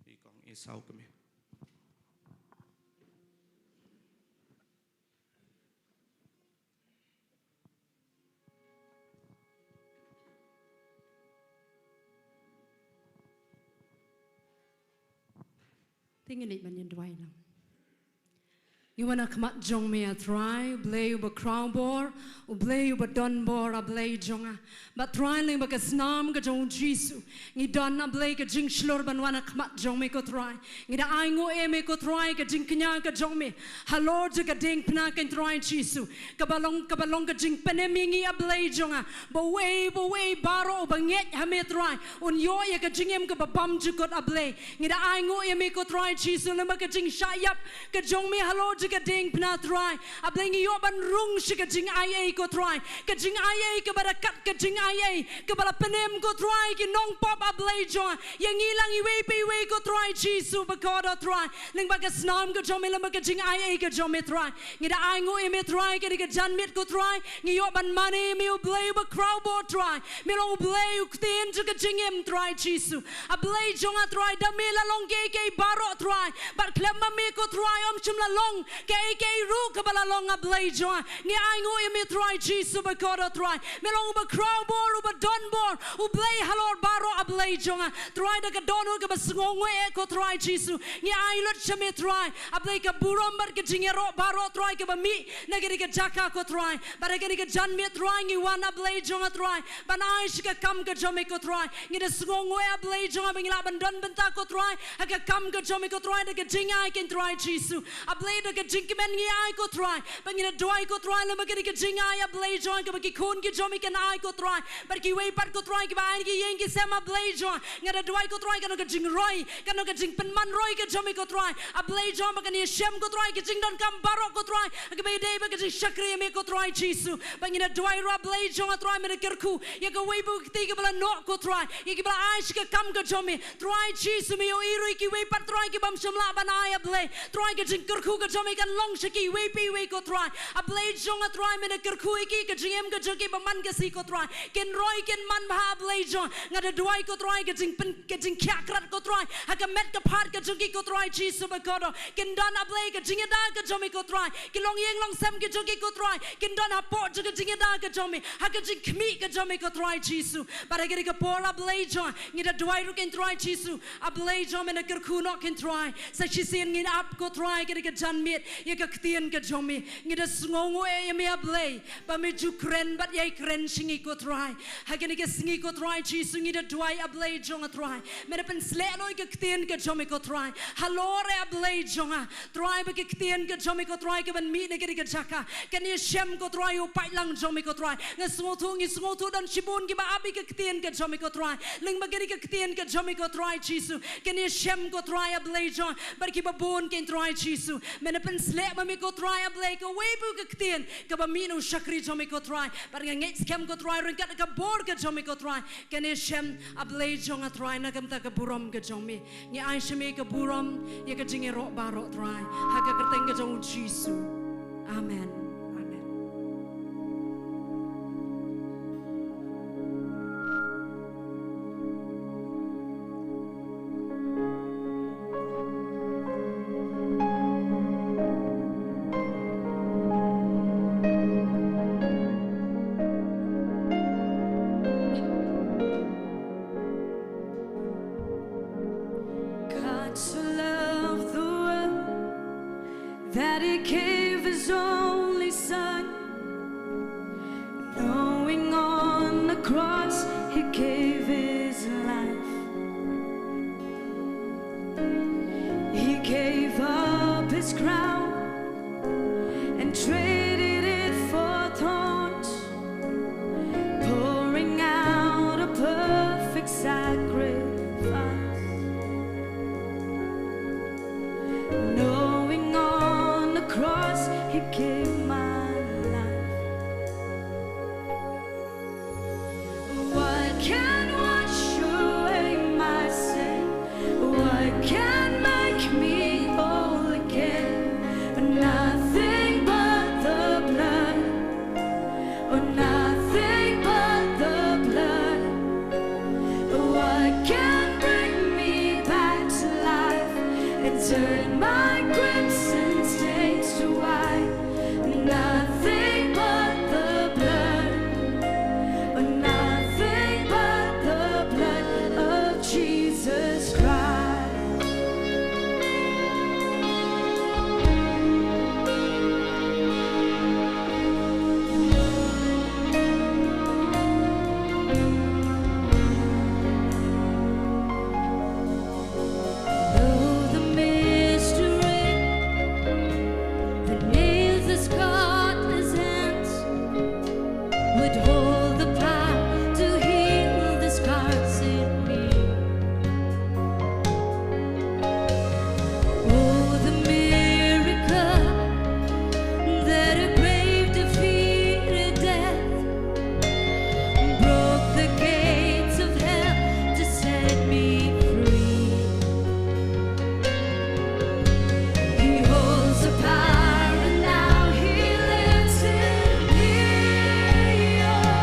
I kong Esau Kmie. Te ngin leit ban ïa duwai lang. Ngi wan ha khmat jong me, A Trai, U Blei uba khraw bor, U Blei uba don bor, A Blei jong nga. Bad Trai, lyngba ka snam ka jong U Jisu, ngi don, A Blei, ka jingshlur ban wan ha khmat jong me, ko Trai. Ngi da ainguh ïa me, ko Trai, ka jingkñia ka jong me halor jong ka diengphna, ko Trai Jisu, kaba long, kaba long ka jingpynim ïa ngi, A Blei jong nga, ba uei ba uei baroh uba ngeit ha me, Trai, un ïoh ïa ka jingim kaba bymjukut, A Blei. Ngi da ainguh ïa me, ko Trai Jisu, lyngba ka jingshah ïap ka jong me halor jong ka diengphna, Trai. A Blei, ngi ïoh ban rung sha ka jingaiei, ko Trai, ka jingaiei kaba da kat ka jingaiei kaba la pynim, ko Trai, ki nongpop, A Blei jong nga, ïa ngi lang iwei pa iwei, ko Trai Jisu bakordor, Trai. Lyngba ka snam ka jong me, lyngba ka jingaiei ka jong me, Trai, ngi da ainguh ïa me, Trai, kane ka janmiet, ko Trai. Ngi ïoh ban mane ïa me, U Blei uba khraw bor, Trai. Me long U Blei u ktien jong ka jingim, Trai Jisu. A Blei jong nga, Trai, da me la long kiei kiei baroh, Trai. Bad khlem ma me, ko Trai, ym shym la long kiei kiei ruh kaba la long, A Blei jong nga. Ngi ainguh ïa me, Trai Jisu bakordor, Trai. Me long uba khraw bor, uba don bor, U Blei halor baroh, A Blei jong nga. Trai, da ka dohnud kaba sngewnguh, ko Trai Jisu, ngi ai lut sha me, Trai. A Blei, ka burom bad ka jingïaroh baroh, Trai, kaba mih na kane ka jaka, ko Trai. Bad ha kane ka janmiet, Trai, ngi wan, A Blei jong nga, Trai, ban ai sha ka kam ka jong me, ko Trai. Ngi da sngewnguh, A Blei jong nga, ba ngi lah ban don bynta, ko Trai, ha ka kam ka jong me, ko Trai, da ka jingai, ko Trai Jisu. A Blei, da ka jingkmen ngi ai, ko Trai, ba ngi da duwai, ko Trai, lyngba kane ka jingai, A Blei jong nga, kaba ki khun ki jong me kin ai, ko Trai. Bad kiwei pat, ko Trai, kiba ai na ki ïing ki sem, A Blei jong nga, nga da duwai, ko Trai, kan long ka jingroi, kan long ka jingpynman roi ka jong me, ko Trai. A Blei jong nga, ba kan ïashem, ko Trai, ka jingdonkam baroh, ko Trai, kaba ïadei bad ka jingshakri ïa me, ko Trai Jisu. Ba ngi da duwai ruh, A Blei jong nga, Trai, me da kyrkhu ïa kawei pa kawei kti kiba la noh, ko Trai, ïa kiba la ai sha ka kam ka jong me. Trai Jisu, me ïohi ruh ïa kiwei pat, Trai, ki bym shym lah ban ai, A Blei. Trai, ka jingkyrkhu ka jong me kan long sha kiwei pa iwei, ko Trai. A Blei jong nga, Trai, me da kyrkhu ïa ki, ka jingim ka jong ki ba man ka sngi, ko Trai, kin roi kin man bha, A Blei jong nga. Nga da duwai, ko Trai, ka jingpyn, ka jingkhiah krat, ko Trai, ha ka met ka phad ka jong ki, ko Trai Jisu bakordor, kin don, A Blei, ka jingïada ka jong me, ko Trai. Ki longïing longsem ki jong ki, ko Trai, kin don hapoh jong ka jingïada ka jong me, ha ka jingkhmih ka jong me, ko Trai Jisu. Bad ha kane ka por, A Blei jong nga, ngi da duwai ruh, ko Trai Jisu, A Blei jong nga, me da kyrkhu noh, ko Trai. Sa shisien ngin ap, ko Trai, kane ka janmiet ïa ka ktien ka jong me. Ngi da sngewnguh ïa me, A Blei, ba me ju kren bad ïai kren sha ngi, ko Trai. Ha kane ka sngi, ko Trai Jisu, ngi da duwai, A Blei jong nga, Trai, me da pynsleh noh ïa ka ktien ka jong me, ko Trai, halor, A Blei jong nga, Trai, ba ka ktien ka jong me, ko Trai, kaban mih na kane ka jaka, kan ïashem, ko Trai, ïa u paidlang jong me, ko Trai. Nga sngewthuh, ngi sngewthuh, don shibun kiba ap ïa ka ktien ka jong me, ko Trai. Lyngba kane ka ktien ka jong me, ko Trai Jisu, kan ïashem, ko Trai, A Blei jong nga, bad kiba bun, ko Trai Jisu. Me da pynsleh ma me, ko Trai, A Blei, kawei pa kawei ka ktien kaba mih na u shakri jong me, ko Trai. Bad nga ngeit skhem, ko Trai, ryngkat ka bor ka jong me, ko Trai, kan ïashem, A Blei jong nga, Trai, na ka bynta ka burom ka jong me. Ngi ai sha me ka burom ïa ka jingïaroh baroh, Trai, ha ka kyrteng ka jong U Jisu. Amen. Amen. God so loved the world that he gave his only son, knowing on the cross he gave his life. crown and traded it for thorns, pouring out a perfect sacrifice. Knowing on the cross he gave my life. What can wash away my sin? What can make me whole again? Nothing but the blood. Oh, nothing but the blood. What can bring me back to life and turn my crimson stains to white? Nothing but the blood. Oh, nothing but the blood of Jesus Christ. Know the mystery, the nails that scarred his hands would hold the power to heal the scars in me. Oh, the miracle that a grave defeated death, broke the gates of hell to set me free. He holds the power and now he lives in me. Oh,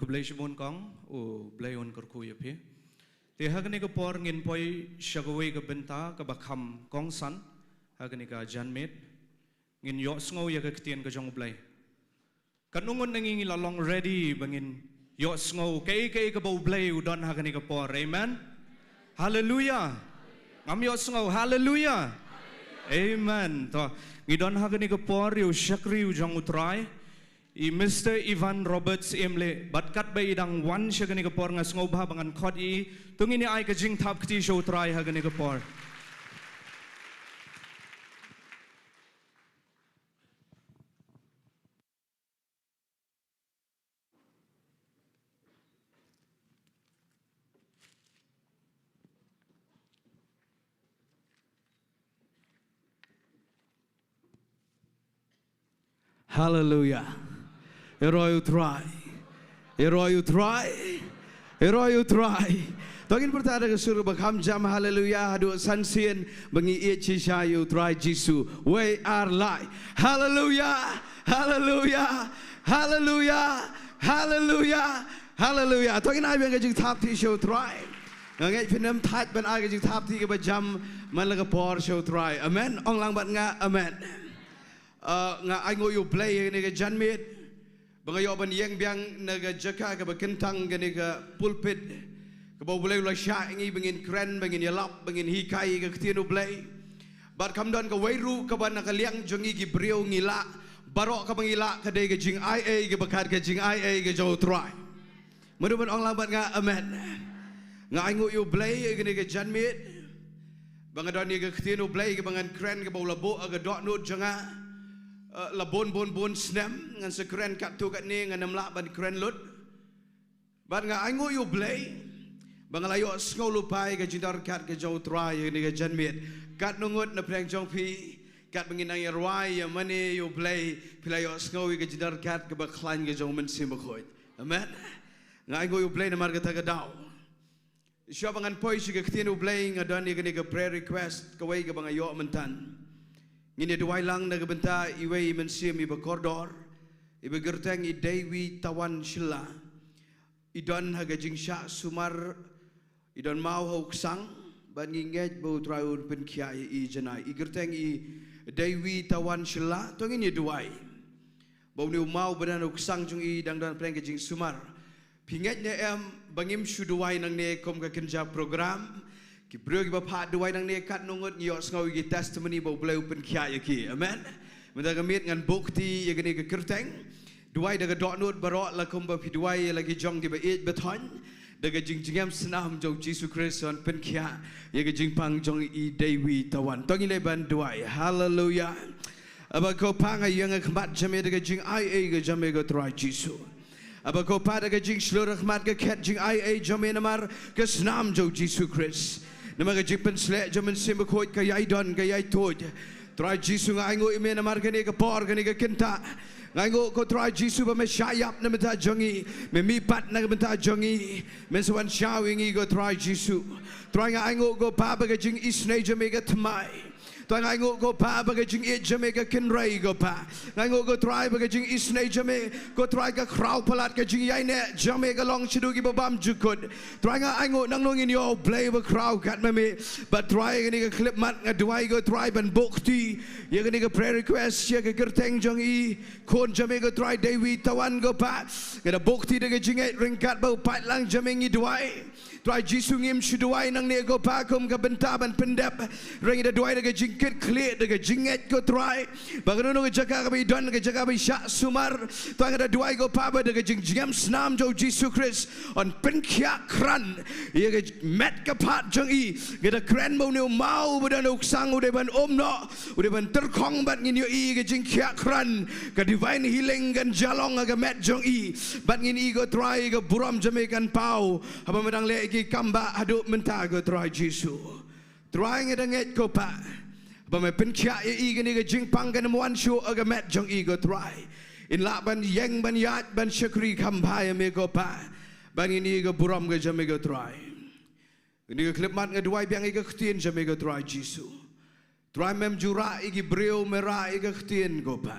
Khublei shibun kong, U Blei un kyrkhu ïa phi. Te ha kane ka por ngin poi sha kawei ka bynta kaba kham kongsan ha kane ka janmiet. Ngin ïohsngew ïa ka ktien ka jong U Blei. Katno ngut na ngi ngi la long ready ba ngin ïohsngew kaei kaei kaba U Blei u don ha kane ka por? Amen. Haleluya. Ngam ïohsngew. Haleluya. Amen. To, ngi don ha kane ka por ïa u shakri u jong U Trai, i Mister Ivan Roberts Imleh, bad katba i dang wan sha kane ka por nga sngewbha ba ngan khot ïa i. To ngin ïa ai ka jingthap kti sha U Trai ha kane ka por. Haleluya. Ïaroh ïa U Trai. Ïaroh ïa U Trai. Ïaroh ïa U Trai. To ngin pyrta da ka sur ba kham jam haleluya haduh san sien ba ngi ïeit shisha ïa U Trai Jisu. Wei ar lai. Haleluya. Haleluya. Haleluya. Haleluya. Haleluya. To ngin ai biang ka jingthap kti sha U Trai. Nga ngeit phin ym thait ban ai ka jingthap kti kaba jam man la ka por sha U Trai. Amen. Ong lang bad nga amen. Ah, nga ainguh ïa U Blei ïa kane ka janmiet ba nga ïoh ban ïeng biang na ka jaka kaba kyntang, kane ka pulpit kaba U Blei u la shah ïa ngi ba ngin kren, ba ngin ïalap, ba ngin hikai ïa ka ktien U Blei. Bad kam don kawei ruh kaba na ka liang jong ngi ki briew ngi lah, baroh kaba ngi lah ka dei ka jingai ei kaba kat ka jingai ei ka jong U Trai. Mano ban ong lang bad nga amen? Nga ainguh ïa U Blei ïa kane ka janmiet ba nga don ïa ka ktien U Blei kaba ngan kren kaba u la buh ha ka dohnud jong nga. Eh, la bun bun bun snem ngan sa kren katto katne, ngan ym lah ban kren lut. Bad nga ainguh ïa U Blei ba nga la ïohsngew lypa ïa ka jingdon ryngkat ka jong U Trai ïa kane ka janmiet. Katno ngut na pdeng jong phi, katba ngin nang ïarwai ïa mane ïa U Blei, phi la ïohsngew ïa ka jingdon ryngkat kaba khlaiñ ka jong U Mynsiem Bakhuid? Amen. Nga ainguh ïa U Blei namar kata ka daw. Shuwa ba ngan poi sha ka ktien U Blei nga don ïa kane ka prayer request kawei kaba nga ïoh mynta. Ngin ïa duwai lang na ka bynta iwei i mynsiem iba kordor, iba kyrteng i Deiwi Tawan Shylla. I don ha ka jingshah sumar, i don maw ha u ksang, bad ngi ngeit ba U Trai un pynkhiah ïa i janai. I kyrteng i Deiwi Tawan Shylla, to ngin ïa duwai. Ba une u maw ba don ha u ksang jong i dang don pdeng ka jingsumar. Phi ngeit ne em ba ngim shu duwai nangne kum ka kynja program? Ki briew kiba phah duwai nangne katno ngut ngi ïohsngew ïa ki testimony ba U Blei u pynkhiah ïa ki. Amen. Mynta ka miet ngan buh kti ïa kane ka kyrteng. Duwai da ka dohnud baroh la kumba phi duwai ïa la ki jong kiba ïeit ba thoh. Da ka jingjngem snam jong U Jisu Khrist un pynkhiah ïa ka jingpang jong i Deiwi Tawan. To ngin leit ban duwai. Haleluya. Aba ko Pa, nga ïeng ha khmat jong me da ka jingaiei ka jong me ko Trai Jisu. Aba ko Pa, da ka jingshlur ha khmat ka khet jingaiei jong me namar ka snam jong U Jisu Khrist. Namar ka jingpynsleh jong U Mynsiem Bakhuid ka ïai don ka ïai tuid. Trai Jisu, nga ainguh ïa me namar kane ka por, kane ka kynta. Nga ainguh ko Trai Jisu ba me shah ïap na bynta jong ngi, me mihpat na ka bynta jong ngi, men sa wan shaw ïa ngi ko Trai Jisu. Trai, nga ainguh ko Pa ba ka jingisynei jong me ka thymmai. Trai, nga ainguh ko Pa ba ka jingïeit jong me ka kynrei ko Pa. Nga ainguh ko Trai ba ka jingisynei jong me ko Trai ka khraw palat, ka jingïaineh jong me ka long shaduh kiba bam jukut. Trai, nga ainguh nangno ngin ïoh U Blei ba khraw kat ma me. Bad Trai, kane ka khyllipmat nga duwai ko Trai ban buh kti ïa kane ka prayer request ïa ka kyrteng jong i khun jong me ko Trai Deiwi Tawan ko Pa. Nga da buh kti da ka jingngeit ryngkat bad u paidlang jong me ngi duwai. Trai Jisu, ngim shu duwai nangne ko Pa kum ka bynta ban pyndep. Hynrei ngi da duwai da ka jingkitkhlieh, da ka jingngeit ko Trai. Ba kano kano ka jaka kaba i don, ka jaka ba i shah sumar, Trai, nga da duwai ko Pa ba da ka jingjngem snam jong U Jisu Khrist un pynkhiah krat ïa ka met ka phad jong i. Nga da kren ba une u maw uba don ha u ksang u dei ban um noh, u dei ban tyrkhong, bad ngin ïohi ka jingkhiah krat, ka divine healing kan jia long ha ka met jong i. Bad ngin i ko Trai ka burom jong me kan paw haba me dang leh ïa ki kam bah haduh mynta ko Trai Jisu. Trai, nga da ngeit ko Pa ba me pynkhiah ïa i, kane ka jingpang kan ym wan shuh ha ka met jong i ko Trai. In lah ban ïeng ban ïaid ban shakri kham bha ïa me ko Pa. Bad ngin i ka burom ka jong me ko Trai. Kane ka khyllipmat nga duwai biang ïa ka ktien jong me ko Trai Jisu. Trai, mem ju rah ïa ki briew, me rah ïa ka ktien ko Pa.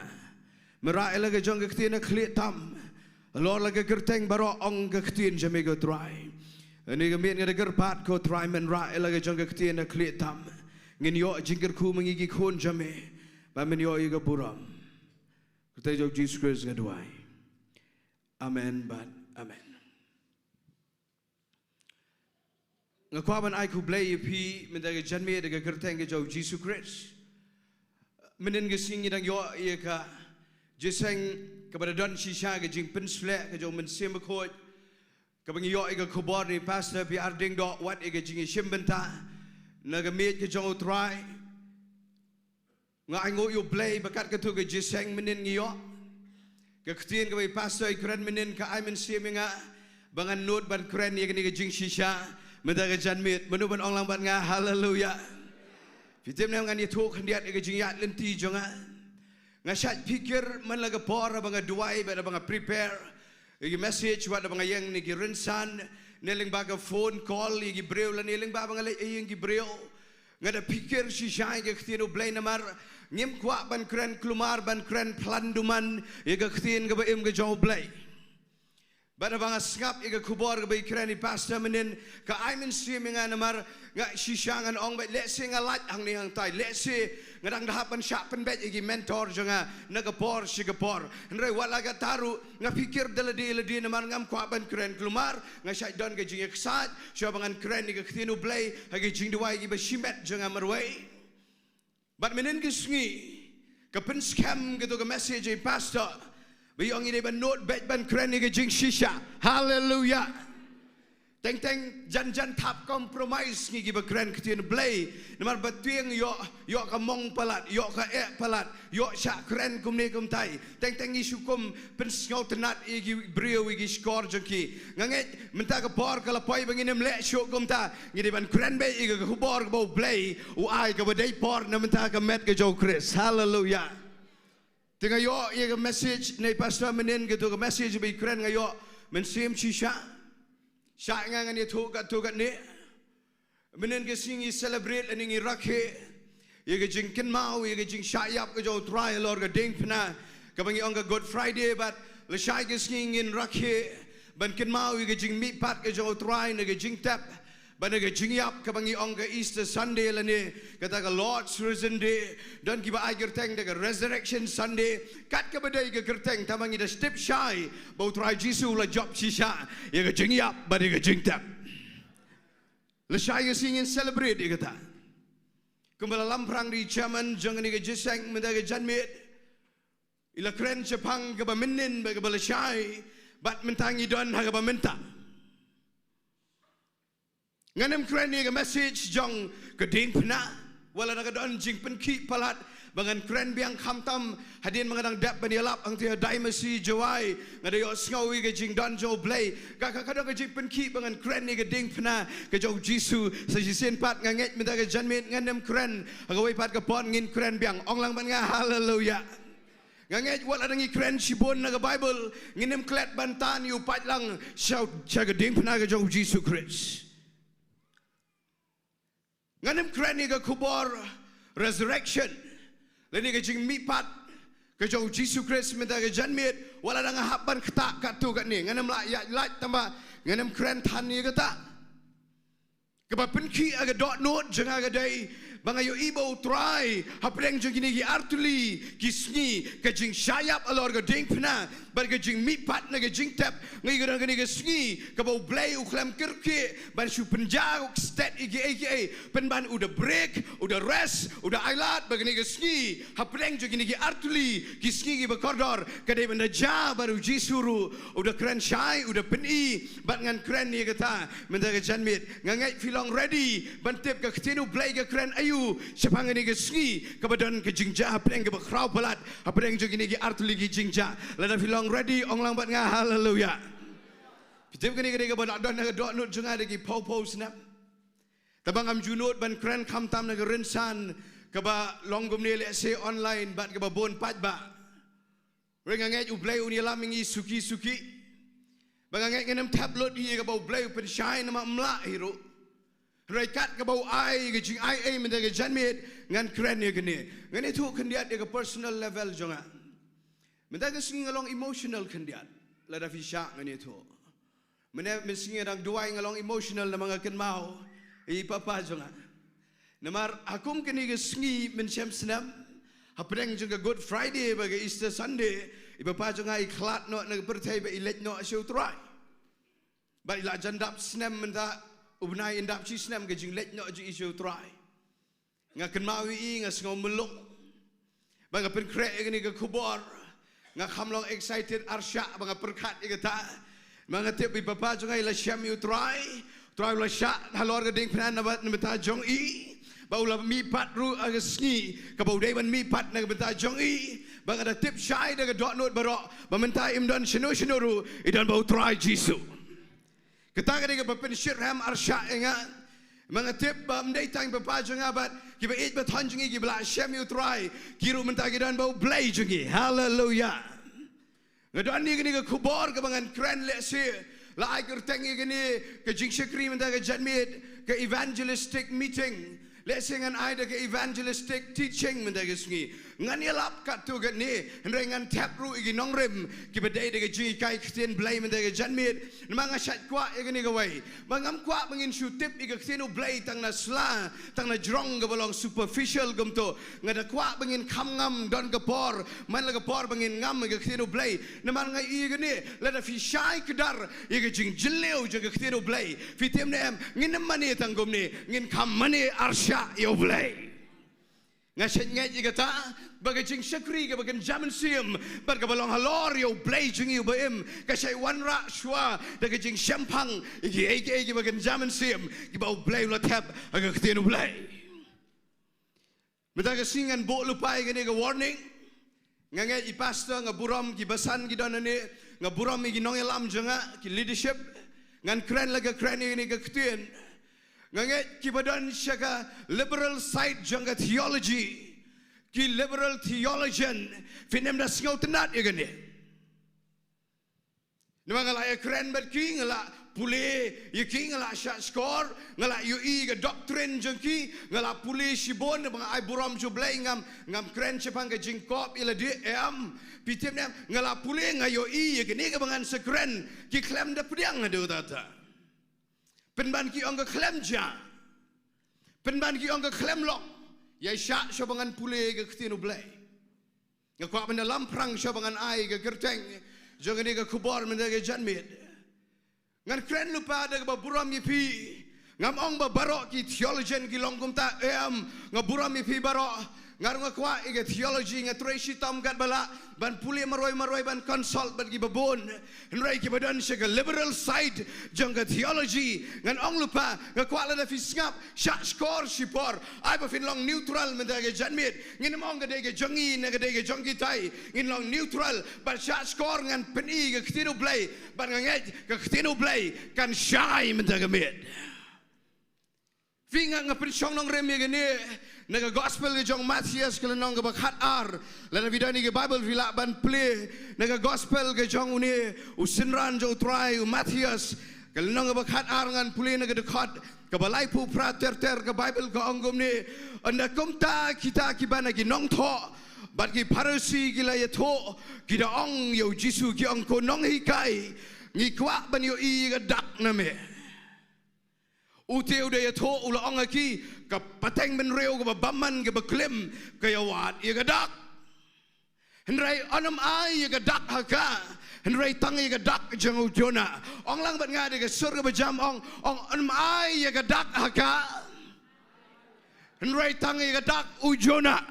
Me rah ïa la ka jong ka ktien ha khlieh tam. Halor la ka kyrteng baroh ong ka ktien jong me ko Trai. Kane ka miet nga da kyrpad ko Trai men rah ïa la ka jong ka ktien ha khlieh tam. Ngin ïoh jingkyrkhu ma ngi ki khun jong me. Ba men ïoh ïa ka burom. Kyrteng jong Jisu Khrist nga duwai. Amen bad amen. Nga kwah ban ai khublei ïa phi mynta ka janmiet da ka kyrteng ka jong Jisu Khrist. Mynnin ka sngi ngi dang ïoh ïa ka jingïaseng kaba da don shisha ka jingpynsleh ka jong u Mynsiem Bakhuid. Kaba ngi ïoh ïa ka khubor na i Pastor P R Diengdoh wat ïa ka jingïashim bynta na ka miet ka jong u Trai. Nga ainguh ïa u Blei ba kat katu ka jingïaseng mynnin ngi ïoh. Ka ktien kaba i Pastor i kren mynnin ka ai mynsiem ïa nga ba ngan nud ban kren ïa kane ka jingshisha mynta ka janmiet. Mano ban ong lang bad nga haleluya. Phi tip ne em ngan ïathuh khyndiat ïa ka jingïaid lynti jong nga. Nga shait pyrkhat man la ka por ba nga duwai bad ba nga prepare ïa ki message wat ba nga ïeng na ki rynsan ne lyngba ka phone call ïa ki briew lane lyngba ba nga leit ïa ki briew. Nga da pyrkhat shisha ïa ka ktien u Blei namar ngim kwah ban kren khlem ar ban kren phlan duman ïa ka ktien kaba im ka jong u Blei. Bad haba nga sngap ïa ka khubor kaba i kren i Pastor mynnin ka ai mynsiem ïa nga namar nga shisha ngan ong bad lehse nga lait hangne hangtai lehse nga dang da hap ban shah pynbeit ïa ki mentor jong nga na ka por sha ka por. Hynrei wat la katta ruh nga pyrkhat da lade lade namar ngam kwah ban kren khlem ar nga shait don ka jingïaksaid shuwa ba ngan kren ïa ka ktien u Blei ha ka jingduwai kiba shimet jong nga marwei. Bad mynnin ka sngi ka pynskhem katu ka message i Pastor ba ïa ngi dei ban nud beit ban kren ïa ka jingshisha. Haleluya. Teng teng jan jan thap compromise ngi kiba kren ktien Blei. Namar ba tieng ïoh ïoh ka mong palat ïoh ka eh palat ïoh shah kren kumne kumtai. Teng teng ngi shu kum pynsngewtynnat ïa ki briew ïa ki shkor jong ki. Nga ngeit mynta ka por ka la poi ba ngin ym leh shuh kumta. Ngi dei ban kren beit ïa ka khubor kaba u Blei u ai kaba dei por na mynta ka met ka jong u Khrist. Haleluya. Te nga ïoh ïa ka message na i Pastor mynnin katu ka message ba i kren nga ïoh mynsiem shisha. Shah nga ngan ïathuh katto katne. Mynnin ka sngi ngi celebrate lane ngi rakhe ïa ka jingkynmaw ïa ka jingshah ïap ka jong u Trai halor ka diengphna kaba ngi ong ka Good Friday bad lashai ka sngi ngin rakhe ban kynmaw ïa ka jingmihpat ka jong u Trai na ka jingtep bad na ka jingïap kaba ngi ong ka Easter Sunday lane kata ka Lord's Risen Day. Don kiba ai kyrteng da ka Resurrection Sunday. Kat kaba dei ka kyrteng tangba ngi da tip shai ba u Trai Jisu u la jop shisha ïa ka jingïap bad ïa ka jingtep. Lashai ka sngi ngin celebrate ïa kata. Kumba la lamphrang da i chairman jong kane ka jingïaseng mynta ka janmiet. I la kren shaphang kaba mynnin bad kaba lashai bad mynta ngi don ha kaba mynta. Ngan ym kren ïa ka message jong ka diengphna. Wat la da ka don jingpynkhih palat ba ngan kren biang khamtam hadien ba nga dang dep ban ïalap hangtei ha Daieisie Jowai nga da ïohsngew ïa ka jingdon jong u Blei. Ka ka ka don ka jingpynkhih ba ngan kren ïa ka diengphna ka jong u Jisu. Sa shisien pat nga ngeit mynta ka janmiet ngan ym kren ha kawei pat ka por ngin kren biang. Ong lang bad nga haleluya. Nga ngeit wat la dang ngi kren shibun na ka Baibl ngin ym klet ban tan ïa u paidlang sha sha ka diengphna ka jong u Jisu Khrist. Ngan ym kren ïa ka khubor resurrection lane ka jingmihpat ka jong u Jisu Khrist mynta ka janmiet wat la dang nga hap ban ktah katto katne ngan ym lah ïaid lait tangba ngan ym kren than ïa kata. Kaba pynkhih ha ka dohnud jong nga ka dei ba nga ïohi ba u Trai hapdeng jong kine ki artylli ki sngi ka jingshah ïap halor ka diengphna bad ka jingmihpat na ka jingtep. Nga ïohi ka don kane ka sngi kaba u Blei u khlem kyrkieh ban shu pynjah u kstet ïa kiei kiei pynban u da break u da rest u da ailad ba kane ka sngi hapdeng jong kine ki artylli ki sngi kiba kordor ka dei ban da jia bad u Jisu ruh u da kren shai u da pyni bad ngan kren ïa kata mynta ka janmiet. Nga ngeit phi long ready ban tip ka ktien u Blei ka kren aïu shaphang kane ka sngi kaba don ka jingjia hapdeng kaba khraw palat hapdeng jong kine ki artylli ki jingjia. Lada phi long ready ong lang bad nga haleluya. Phi tip kane ka dei kaba la don ha ka dohnud jong nga da ki phew phew snem. Tangba ngam ju nud ban kren khamtam na ka rynsan kaba long kumne lehse online bad kaba bun paidbah. Hynrei nga ngeit u Blei un ïalam ïa ngi suki suki. Ba nga ngeit ngan ym thep lut ïa kaba u Blei u pynshai namar ym lah hi ruh. Hynrei kat kaba u ai ka jingaiei mynta ka janmiet ngan kren ïa kane. Ngan ïathuh khyndiat ïa ka personal level jong nga. Mynta ka sngi nga long emotional khyndiat. Lada phi shah ngan ïathuh. Mynne mynsngi nga dang duwai, nga long emotional namar nga kynmaw ïa i papa jong nga. Namar ha kum kane ka sngi mynshem snem, hapdeng jong ka Good Friday bad ka Easter Sunday, i papa jong nga i khlad noh na ka pyrthei bad i leit noh sha u Trai. Bad i la jan dap snem mynta, u bnai yn dap shi snem ka jingleit noh jong i sha u Trai. Nga kynmaw ïa i, nga sngew muluk. Ba nga pynkhreh ïa kane ka khubor, nga kham long excited arshah ba nga pyrkhat ïa kata. Ba nga tip i papa jong nga i la shem ïa u Trai. U Trai u la shah halor ka diengphna na bynta jong i. Ba u la mihpat ruh ha ka sngi kaba u dei ban mihpat na ka bynta jong i. Ba nga da tip shai da ka dohnud baroh ba mynta im don shano shano ruh, i don bad u Trai Jisu. Kata ka dei kaba pynshitrhem arshah ïa nga. Ma nga tip ba ym dei tang i papa jong nga bad kiba ïeit ba thon jong ngi kiba la shem ïa u Trai, ki ruh mynta ki don bad u Blei jong ngi. Haleluya. Nga don ïa kane ka khubor kaba ngan kren lehse la ai kyrteng ïa kane ka jingshakri mynta ka janmiet ka evangelistic meeting. Lehse ngan ai da ka evangelistic teaching mynta ka sngi. Ngan ïalap katto katne, hynrei ngan thep ruh ïa ki nongrim kiba dei da ka jinghikai ktien Blei mynta ka janmiet. Namar nga shait kwah ïa kane kawei. Ba ngam kwah ba ngin shu tip ïa ka ktien u Blei tang na sla, tang na jrong kaba long superficial kumto. Nga da kwah ba ngin kham ngam, don ka por, man la ka por ba ngin ngam ïa ka ktien u Blei. Namar nga ïohi ïa kane, lada phi shai kdar ïa ka jingjylliew jong ka ktien u Blei, phi tip ne em, ngin ym mane tang kumne, ngin kham mane arshah ïa u Blei. Nga shait ngeit ïa kata, ba ka jingshakri kaba kynja mynsiem bad kaba long halor ïa u Blei jong ngi uba im, ka shait wanrah shuwa da ka jingshemphang ïa kiei kiei kiba kynja mynsiem kiba u Blei u la thep ha ka ktien u Blei. Mynta ka sngi ngan buh lypa ïa kane ka warning. Nga ngeit i pastor, nga burom ki basan ki don hangne, nga burom ïa ki nongïalam jong nga, ki leadership. Ngan kren la ka kren ïa kane ka ktien. Nga ngeit kiba don sha ka liberal side jong ka theology, ki liberal theologian, phin ym da sngewtynnad ïa kane. Namar nga la ïakren bad ki, nga la pule ïa ki, nga la shah shkor, nga la ïohi ka doctrine jong ki, nga la pule shibun, namar nga ai burom sha u Blei, ngam, ngam kren shaphang ka jingkop ïa lade, em, phi tip ne em, nga la pule, nga ïohi ïa kane kaba ngan sa kren, ki khlem da pdiang haduh katta. Pynban ki ong ka khlem jia. Pynban ki ong ka khlem long. Ïa shah shuwa ba ngan pule ka ktien u Blei. Nga kwah ban da lamphrang shuwa ba ngan ai ka kyrteng jong kane ka khubor mynta ka janmiet. Ngan kren lypa da kaba burom ïa phi. Ngam ong ba baroh ki theologian ki long kumta, em, nga burom ïa phi baroh. Nga ruh nga kwah ïa ka theology, nga trei shitom katba lah ban pule marwei marwei, ban consult bad kiba bun. Hynrei kiba don sha ka liberal side jong ka theology, ngan ong lypa, nga kwah lada phi sngap, shah shkor shipor, ai ba phin long neutral mynta ka janmiet. Ngin ym ong ka dei ka jong ngi ne ka dei ka jong kitai, ngin long neutral, bad shah shkor ngan pyni ka ktien u Blei, bad nga ngeit ka ktien u Blei kan shai mynta ka miet. Phi, nga, nga pynshong nongrim ïa kane na ka gospel ka jong Mathaios ka lynnong kaba khatar. Lada phi don ïa ka Bible phi lah ban plie na ka gospel ka jong une u synran jong u Trai, u Mathaios, ka lynnong kaba khatar, ngan plie na ka dkhot kaba laiphew phra ter ter. Ka Bible ka ong kumne: Ynda kumta kita kiba na ki nongthoh bad ki Pharisi ki la ïathuh, ki da ong ïa u Jisu, ki ong, Ko nonghikai, ngi kwah ban ïohi ïa ka dak na me. U te u da ïathuh, u la ong ha ki, Ka pateng bynriew kaba bymman kaba klim ka ïawad ïa ka dak. Hynrei yn ym ai ïa ka dak ha ka, hynrei tang ïa ka dak jong u Jonah. Ong lang bad nga da ka sur kaba jam, ong, ong, yn ym ai ïa ka dak ha ka, hynrei tang ïa ka dak u Jonah.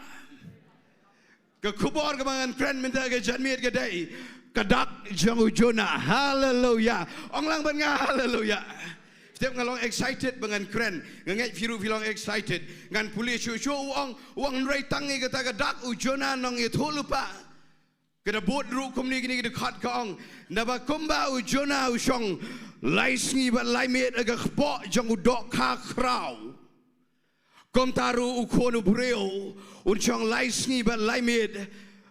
Ka khubor kaba ngan kren mynta ka janmiet ka dei ka dak jong u Jonah. Haleluya. Ong lang bad nga, haleluya. Tip nga long excited ba ngan kren. Nga ngeit phi ruh phi long excited. Ngan pule shuh shuh, u ong, u ong, hynrei tang ïa kata ka dak u Jonah nongïathuhlypa. Ka da bud ruh kumne, kine ki dkhot ka ong: Naba kumba u Jonah u shong lai sngi bad lai miet ha ka kpoh jong u dohkha khraw, kumta ruh u Khun u briew un shong lai sngi bad lai miet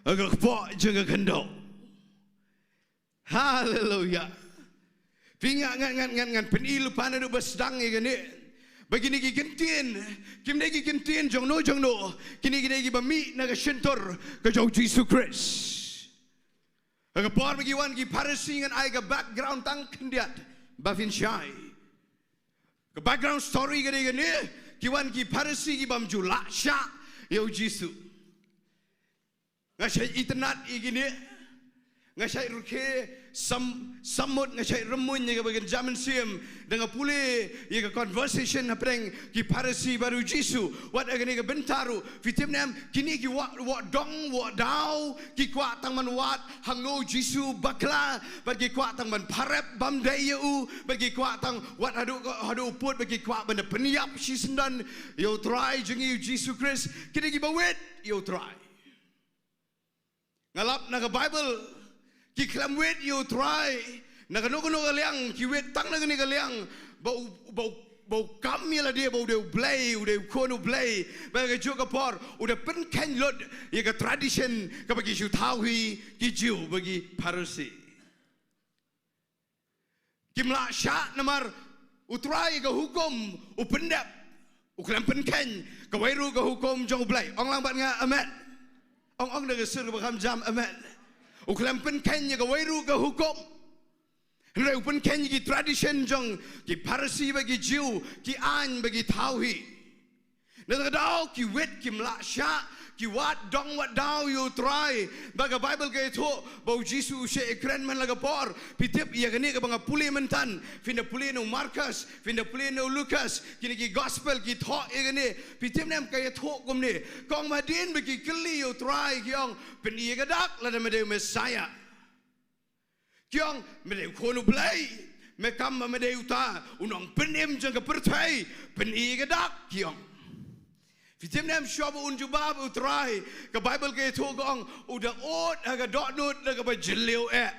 ha ka kpoh jong ka khyndew. Haleluya. Phi, nga, ngan, ngan, ngan, ngan pyni lypa naduh ba sdang ïa kane. Ba kine ki kyntien kim dei ki kyntien jongno jongno. Kine ki dei kiba mih na ka shyntur ka jong u Jisu Khrist. Ha ka por ba ki wan ki Pharisi, ngan ai ka background tang khyndiat ba phin shai. Ka background story ka dei kane, ki wan ki Pharisi ki bym ju lah shah ïa u Jisu. Nga shait itynnad ïa kine. Nga shait rkhie sam, sammut, nga shait rymmuiñ ïa kaba kynja mynsiem da nga pule ïa ka conversation hapdeng ki Pharisi bad u Jisu. Wat ha kane ka bynta ruh, phi tip ne em, kine ki wad, wad dong, wad daw, ki kwah tang ban wad hangno u Jisu bakla, bad ki kwah tang ban pharep bam dei ïa u, bad ki kwah tang wad haduh, haduh u pud, bad ki kwah ban da pynïap shisyndon ïa u Trai jong ngi u Jisu Khrist. Kine kiba wit ïa u Trai. Nga lap na ka Baibl, ki khlem wit ïa u Trai na kano kano ka liang, ki wit tang na kane ka liang ba u, ba u, ba u kam ïa lade ba u dei u Blei, u dei u Khun u Blei. Ba ka juk ka por u da pynkheiñ lut ïa ka tradition kaba ki shu thaw hi ki Jiw bad ki Pharisi. Kim lah shah namar u Trai ka hukum u pyndep, u khlem pynkheiñ kawei ruh ka hukum jong u Blei. Ong lang bad nga amen. Ong, ong da ka sur ba kham jam amen. U khlem pynkheiñ ïa kawei ruh ka hukum. Hynrei u pynkheiñ ïa ki tradition jong ki Pharisi bad ki Jiw, ki aiñ ba ki thaw hi. Na kata ka daw ki wit, kim lah shah, ki wad dong wad daw ïa u Trai. Ba ka Baibl ka ïathuh ba u Jisu u shah ïakren man la ka por. Phi tip ïa kane kaba nga pule mynta, phin da pule na u Markus, phin da pule na u Lukas, kine ki gospel ki thoh ïa kane. Phi tip ne em ka ïathuh kumne, ka ong ba hadien ba ki kylli ïa u Trai ki ong, pyni ïa ka dak lada me dei u Messaïah. Ki ong, me dei u Khun u Blei, me kam ba me dei uta u Nongpynim jong ka pyrthei, pyni ïa ka dak, ki ong. Phi tip ne em, shuwa ba un jubab u Trai, ka Baibl ka ïathuh ka ong, u da ud ha ka dohnud da kaba jylliew eh.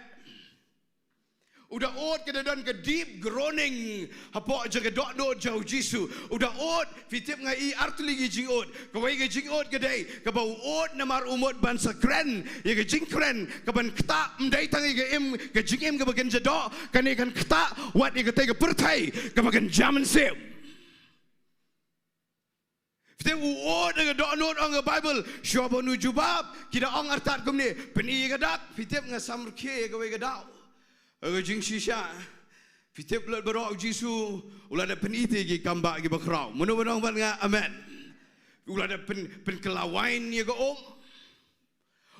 U da ud, ka da don ka deep groaning hapoh jong ka dohnud jong u Jisu. U da ud, phi tip, nga i artylli ki jingud. Kawei ka jingud ka dei kaba u ud namar u mut ban sa kren ïa ka jingkren kaban ktah, ym dei tang ïa ka im, ka jingim kaba kynja doh, kane kan ktah wat ïa katei ka pyrthei kaba kynja mynsiem. Phi tip, u ud ha ka dohnud, ong ka Baibl, shuwa ba un jubab, ki da ong artat kumne, pyni ïa ka dak. Phi tip, nga samrkhie ïa kawei ka daw. Ha ka jingshisha, phi tip, lut baroh u Jisu u la dep pyni ïa ki kam ba kiba khraw. Mano ban ong bad nga amen? U la dep pyn, pynkylla wain ïa ka um.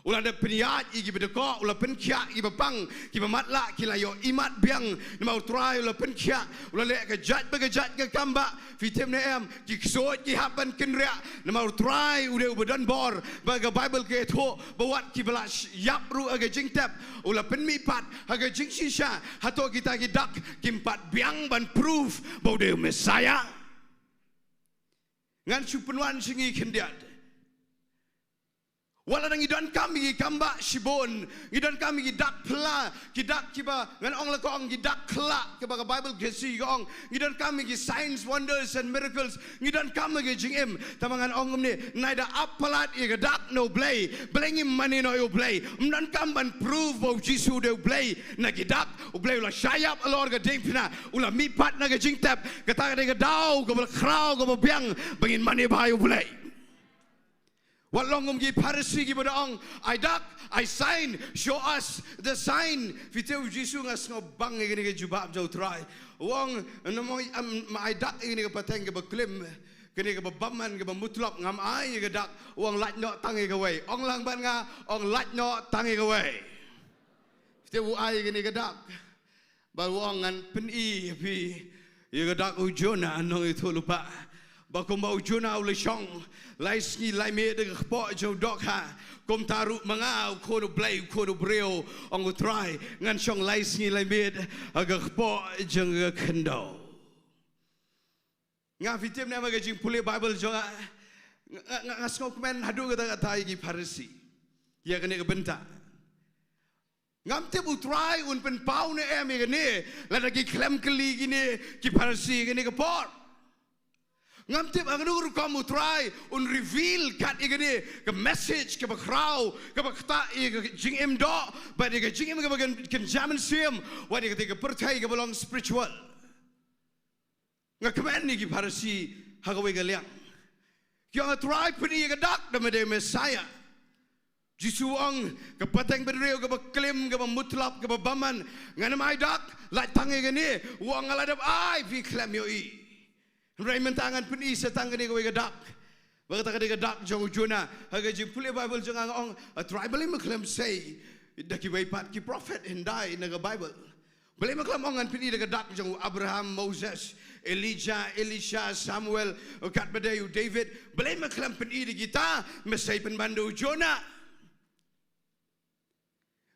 U la dep pynïaid ïa kiba dkoh, u la pynkhiah ïa kiba pang, kiba matlah ki la ïoh imat biang namar u Trai u la pynkhiah. U la leh ka jait ba ka jait ka kam ba, phi tip ne em, ki ksuid ki hap ban kynriah namar u Trai u dei uba don bor. Ba ka Baibl ka ïathuh ba wat kiba la sh-, ïap ruh ha ka jingtep, u la pynmihpat. Ha ka jingshisha, hato kita ki dak kim pat biang ban proof ba u dei u Messaïah? Ngan shu pynwan sha ngi khyndiat. Wat la ngi donkam ïa ki kam ba shibun, ngi donkam ïa ki dak phylla, ki dak kiba, ngan ong la ka ong, ki dak khlak kiba ka Baibl Khasi ka ong, ngi donkam ïa ki signs, wonders and miracles, ngi donkam ïa ki jingim. Tangba ngan ong kumne, nai da ap palat ïa ka dak na u Blei, balei ngim mane noh ïa u Blei? Ym donkam ban prove ba u Jisu u dei u Blei na ki dak. U Blei u la shah ïap halor ka diengphna, u la mihpat na ka jingtep. Kata ka dei ka daw kaba khraw kaba biang ba ngin mane bha ïa u Blei. Wat long kum ki Pharisi kiba da ong, ai dak, ai sign, show us the sign. Phi tip, u Jisu, nga sngewbang ïa kane ka jubab jong u Trai. U ong, namar, em, ma ai dak ïa kane ka pateng kaba klim, kane kaba bymman, kaba mutlop, ngam ai ïa ka dak. U ong, lait noh tang ïa kawei. Ong lang bad nga, ong, lait noh tang ïa kawei. Phi tip, u ai ïa kane ka dak. Bad u ong, ngan pyni ïa phi ïa ka dak u Jonah, nongïathuhlypa. Ba kumba u Jonah u la shong lai sngi lai miet ha ka kpoh jong u dohkha, kumta ruh ma nga, u Khun u Blei, u Khun u briew, ong u Trai, ngan shong lai sngi lai miet ha ka kpoh jong ka khyndew. Nga, phi tip ne em, ha ka jingpule Baibl jong nga, nga, nga, nga sngewkmen haduh katta katta ïa ki Pharisi ïa kane ka bynta. Ngam tip u Trai un pynpaw ne em ïa kane lada ki khlem kylli kine ki Pharisi ïa kane ka por. Ngam tip ha kano ka rukom u Trai un reveal kat ïa kane ka message kaba khraw, kaba ktah ïa ka jingim doh bad ïa ka jingim kaba kyn, kynja mynsiem, wat ïa katei ka pyrthei kaba long spiritual. Nga kmen ïa ki Pharisi ha kawei ka liang. Ki ong, Trai, pyni ïa ka dak da me dei Messiah. Jisu u ong, ka pateng bynriew kaba klim, kaba mutlop, kaba bymman, ngan ym ai dak, lait tang ïa kane. U ong, nga la dep ai, phi khlem ïohi. Hynrei mynta ngan pyni sa tang kane kawei ka dak. Ba kata ka dei ka dak jong u Jonah. Ha ka jingpule Baibl jong nga, nga ong, A Trai, balei me khlem sei da kiwei pat ki prophet hyndai na ka Baibl? Balei me khlem ong, ngan pyni da ka dak jong u Abraham, Moses, Elijah, Elisha, Samuel, u katba dei u David? Balei me khlem pyni da kita, me sei pynban da u Jonah?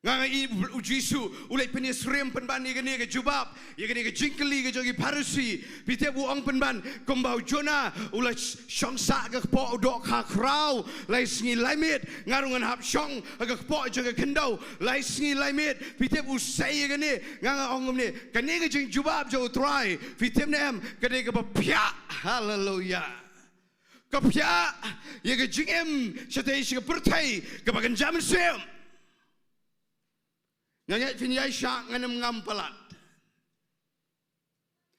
Nga nga i u Jisu u leit pynïasyriem pynban ïa kane ka jubab, ïa kane ka jingkylli ka jong ki Pharisi. Phi tip u ong pynban, kumba u Jonah u la sh-, shong sah ha ka kpoh u dohkha khraw lai sngi lai miet, nga ruh ngan hap shong ha ka kpoh jong ka khyndew lai sngi lai miet. Phi tip u sei ïa kane? Nga nga ong kumne, kane ka jingjubab jong u Trai, phi tip ne em, ka dei kaba phiah. Haleluya. Ka phiah ïa ka jingim shatei sha ka pyrthei kaba kynja mynsiem. Nga ngeit phin ïaishah, ngan ym ngam palat.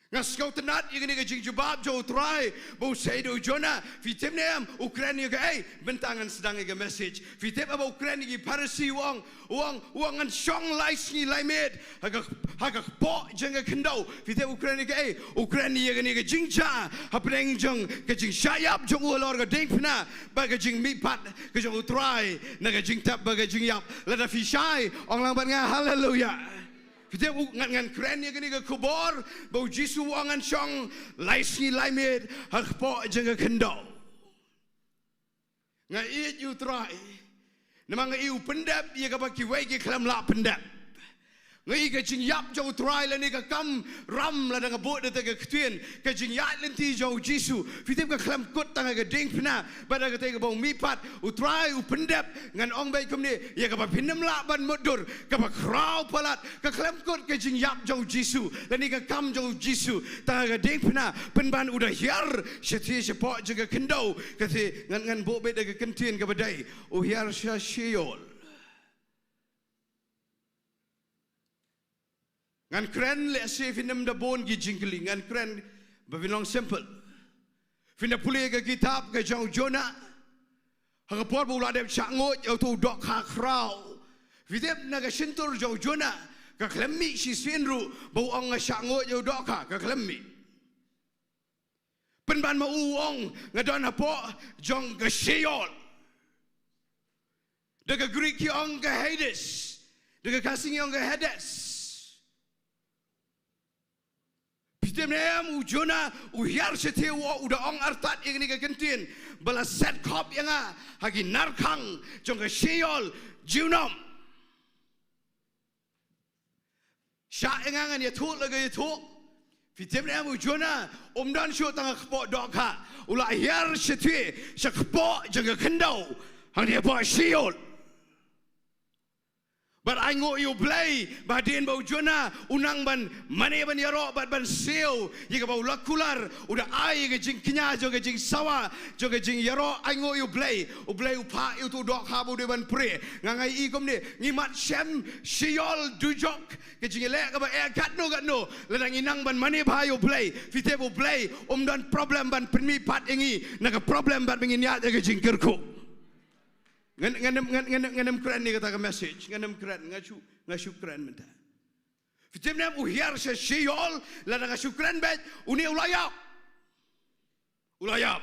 Nga sngewtynnat ïa kane ka jingjubab jong u Trai ba u sei da u Jonah. Phi tip ne em u kren ïa kaei? Mynta ngan sdang ïa ka message. Phi tip ba u kren ïa ki Pharisi, u ong, u ong, u ong, ngan shong lai sngi lai miet ha ka, ha ka kpoh jong ka khyndew. Phi tip u kren ïa kaei? U kren ïa kane ka jingjia hapdeng jong ka jingshah ïap jong u halor ka diengphna bad ka jingmihpat ka jong u Trai na ka jingtep bad ka jingïap. Lada phi shai, ong lang bad nga, haleluya. Phi tip, u, ngan, ngan kren ïa kane ka khubor ba u Jisu u ong, ngan shong lai sngi lai miet ha ka kpoh jong ka khyndew. Nga ïeit ïa u Trai namar nga i u pyndep ïa kaba kiwei ki khlem lah pyndep. Nga i ka jingïap jong u Trai lane ka kamram, lada nga bud da ka ktien, ka jingïaid lynti jong u Jisu, phi tip, ka khlem kut tang ha ka diengphna bad ha katei kaba u mihpat. U Trai u pyndep. Ngan ong beit kumne, ïa kaba phin ym lah ban mutdur, kaba khraw palat, ka khlem kut ka jingïap jong u Jisu lane ka kam jong u Jisu tang ha ka diengphna, pynban u da hiar shathie shapoh jong ka khyndew. Katei ngan, ngan buh beit da ka kyntien kaba dei, u hiar sha Sheol. Ngan kren, lehse phin ym da bun ki jingkylli, ngan kren ba phin long simple. Phin da pule ka kitab ka jong u Jonah, ha ka por ba u la dep shah nguid ïa uto u dohkha khraw. Phi tip, na ka shyntur jong u Jonah ka khlem mih shisien ruh ba u ong, nga shah nguid ïa u dohkha, ka khlem mih. Pynban ma u u ong, nga don hapoh jong ka Sheol. Da ka Greek ki ong ka Hades, da ka Khasi ngi ong ka Hades. Phi tip ne em, u Jonah u hiar shathie, u, u da ong artat ïa kane ka kyntien, ba la set khop ïa nga ha ki narkhang jong ka Sheol junom. Shah ïa nga, ngan ïathuh la ka ïathuh. Phi tip ne em, u Jonah um don shuh tang ha ka kpoh dohkha, u la hiar shathie sha ka kpoh jong ka khyndew hangne hapoh Sheol. Bad ainguh ïa u Blei ba hadien ba u Jonah u nang ban mane ban ïaroh bad ban siew ïa kaba u la kular, u da ai ïa ka jingkñia jong ka jingsawa jong ka jingïaroh. Ainguh ïa u Blei, u Blei u phah ïa uto u dohkha ba u dei ban prie. Nga nga i kumne, ngi mad shem Sheol, dujok, ka jingïaleh kaba eh katno katno lada ngi nang ban mane bha ïa u Blei. Phi tip, u Blei um don problem ban pynmihpat ïa ngi na ka problem bad ba ngin ïaid ïa ka jingkyrkhu. Ngan, ngan, ngan, ngan, ngan ym kren ïa kata ka message, ngan ym kren, nga shu, nga shu kren mynta. Phi tip ne em, u hiar sha Sheol, lada nga shu kren beit, une u la ïap. U la ïap.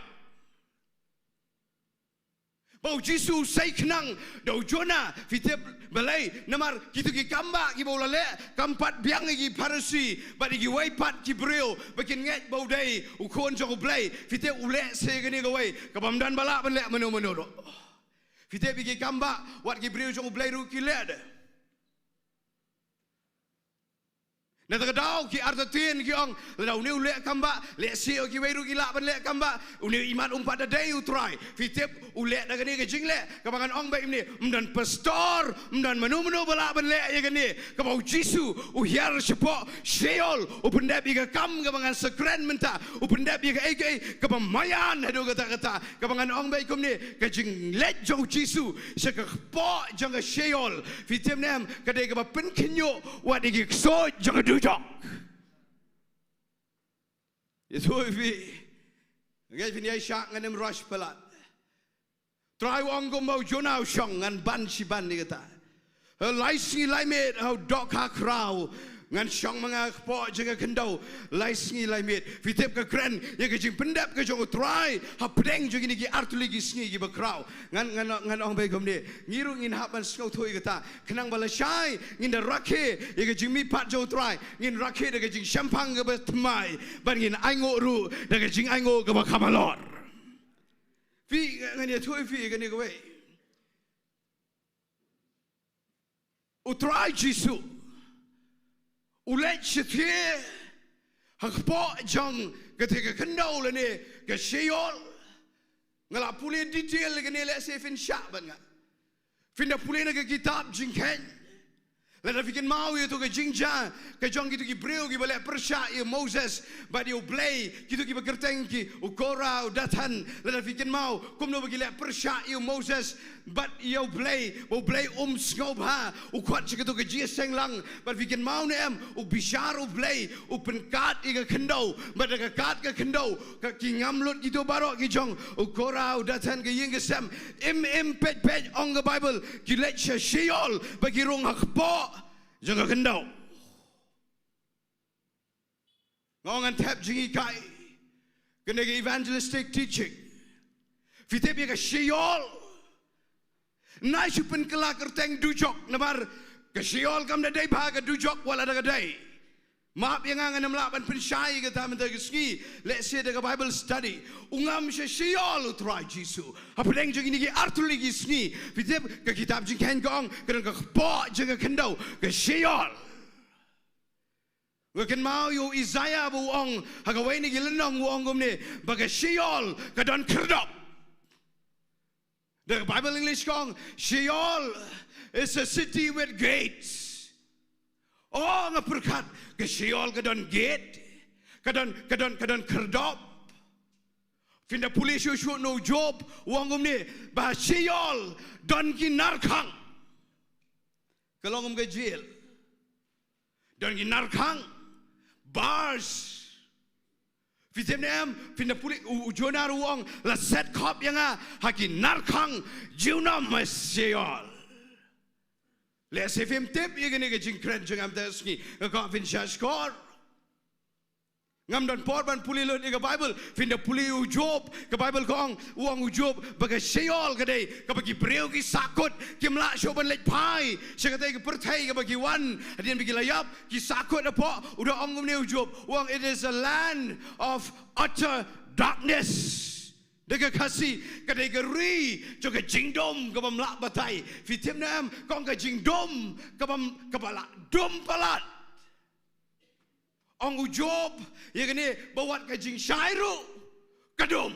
Ba u Jisu u sei khnang da u Jonah, phi tip balei? Namar kito ki kambah kiba u la leh, kam pat biang ïa ki Pharisi bad ïa kiwei pat ki briew ba kin ngeit ba u dei u Khun jong u Blei. Phi tip, u leh sa ïa kane kawei kaba ym don ba lah ban leh mano mano ruh. Phi tip, ïa ki kambah, wat ki briew jong u Blei ruh ki leh de. Na kata ka daw ki artatien ki ong, lada une u leh kambah, lehse ïa kiwei ruh ki lah ban leh kambah. Une u imat um pat da dei u Trai. Phi tip, u leh da kane ka jingleh kaba ngan ong beit kumne, ym don pastor, ym don mano mano ba lah ban leh ïa kane. Kaba u Jisu u hiar shapoh Sheol, u pyndep ïa ka kam kaba ngan sa kren mynta, u pyndep ïa kaei kaei kaba maïan haduh katta katta. Kaba ngan ong beit kumne, ka jingleit jong u Jisu sha ka kpoh jong ka Sheol, phi tip ne em, ka dei kaba pynkhynñiuh wat ïa ki ksuid jong ka dujok. Ïathuh ïa phi, nga ngeit phin ïaishah, ngan ym rush palat. Trai u ong kumba u Jonah u shong, ngan ban shi ban ïa kata. Lai sngi lai miet ha u dohkha khraw ngan shong ma nga ha kpoh jong ka khyndew lai sngi lai miet. Phi tip, ka kren ïa ka jingpyndep ka jong u Trai hapdeng jong kine ki artylli ki sngi kiba khraw. Ngan, ngan, ngan ong beit kumne, ngi ruh ngin hap ban sngewthuh ïa kata. Khnang ba lashai ngin da rakhe ïa ka jingmihpat jong u Trai, ngin rakhe da ka jingshemphang kaba thymmai, bad ngin ainguh ruh da ka jingainguh kaba kham halor. Phi, ngan ïathuh ïa phi ïa kane kawei. U Trai Jisu u leit shathie ha kpoh jong kata ka khyndew lane ka Sheol. Nga la pule detail ïa kane, lehse phin shah bad nga. Phin da pule na ka kitab Jingkheiñ. Lada phi kynmaw ïa katu ka jingjia ka jong kitu ki briew kiba leh pyrshah ïa u Moses bad ïa u Blei, kitu kiba kyrteng ki u Korah, u Dathan. Lada phi kynmaw kumno ba ki leh pyrshah ïa u Moses bad ïa u Blei, ba u Blei um sngewbha, u khot sha katu ka jingïaseng lang. Bad phi kynmaw ne em, u bishar u Blei, u pynkad ïa ka khyndew, bad da ka kad ka khyndew, ka ki ngam lut kitu baroh ki jong u Korah, u Dathan, ka ïing ka sem. Im, im, peit, peit, ong ka Baibl, ki leit sha Sheol, ba ki rung ha kpoh jong ka khyndew. Nga ong ngan thep jinghikai. Kane ka evangelistic teaching. Phi tip ïa ka Sheol. Nai shu pynkylla kyrteng dujok, namar ka Sheol kam da dei bha ka dujok wat la da ka dei. Map ïa nga, ngan ym lah ban pynshai ïa kata mynta ka sngi, lehse da ka Bible study. U ngam sha Sheol u Trai Jisu hapdeng jong kine ki artylli ki sngi. Phi tip, ka kitab Jingkheiñ ka ong ka don ka kpoh jong ka khyndew, ka Sheol. Nga kynmaw ïa u Isaiah ba u ong ha kawei na ki lynnong, u ong kumne, ba ka Sheol ka don khyrdop. Da ka Bible English ka ong, "Sheol is a city with gates." Oh, nga pyrkhat, ka Sheol ka don gate, ka don, ka don, ka don khyrdop. Phin da pule shuh shuh na u Job, u ong kumne, ba Sheol don ki narkhang. Ka long kum ka jail. Don ki narkhang, bars. Phi tip ne em, phin da pule, u, u Jonah ruh u ong, la set khop ïa nga ha ki narkhang junom, ha Sheol. Lehse phim tip ïa kane ka jingkren jong nga mynta ka sngi, nga kwah phin shahshkor. Ngam don por ban pule lut ïa ka Bible, phin da pule u Job, ka Bible ka ong, u ong u Job, ba ka Sheol ka dei kaba ki briew ki sahkut, kim lah shuh ban leit phai sha katei ka pyrthei kaba ki wan, hadien ba ki la ïap, ki sahkut hapoh. U da ong kumne u Job, u ong, "It is a land of utter darkness." Da ka Khasi, ka dei ka ri jong ka jingdum kabym lah batai. Phi tip ne em, ka ong ka jingdum kabym, kaba la dum palat. Ong u Job ïa kane, ba wat ka jingshai ruh ka dum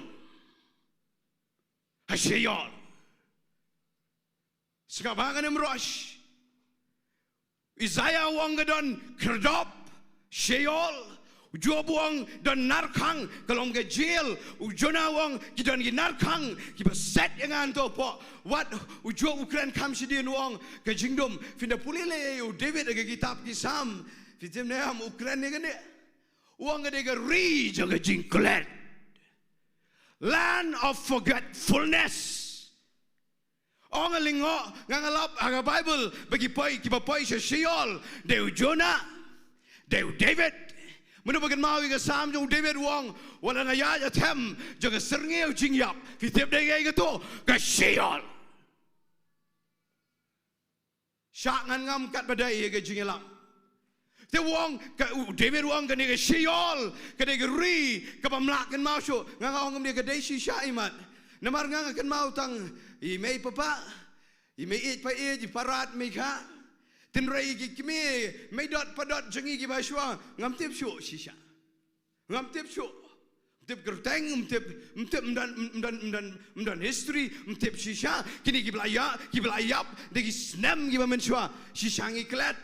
ha Sheol. Sngap ba ngan ym rush. Isaiah u ong ka don khyrdop, Sheol. U Job u ong don narkhang, ka long ka jail. U Jonah u ong ki don ki narkhang kiba set ïa nga hangto hapoh. Wat u Job u kren kham shadien, u ong ka jingdum. Phin da pule lei ïa u David ha ka kitab ki Salm, phi tip ne em, u kren ïa kane. U ong ka dei ka ri jong ka jingklet. Land of forgetfulness. Ong a lyngngoh, nga nga lap ha ka Bible ba ki poi, kiba poi sha Sheol, dei u Jonah, dei u David. Mano ba kynmaw ïa ka Salm jong u David, u ong, wat la nga ïaid ha them jong ka syrngiew jingïap, phi tip dei kaei kato? Ka Sheol. Shah ngan ngam katba dei ïa ka jingïalam. Te u ong, ka, u David u ong kane ka Sheol ka dei ka ri kabym lah kynmaw shuh. Nga nga ong kumne, ka dei shisha imat. Namar nga nga kynmaw tang i mei papa, i mei ïeit pa ïeit, i parat mei kha. Tynrai ki kmie mei dot pa dot jong ngi kiba shuwa, ngam tip shuh shisha. Ngam tip shuh. Ym tip kyrteng, ym tip, ym tip, ym don, ym don, ym don, ym don history, ym tip shisha. Kine kiba la ïa, kiba la ïap da ki snem kiba mynshuwa, shisha ngi klet.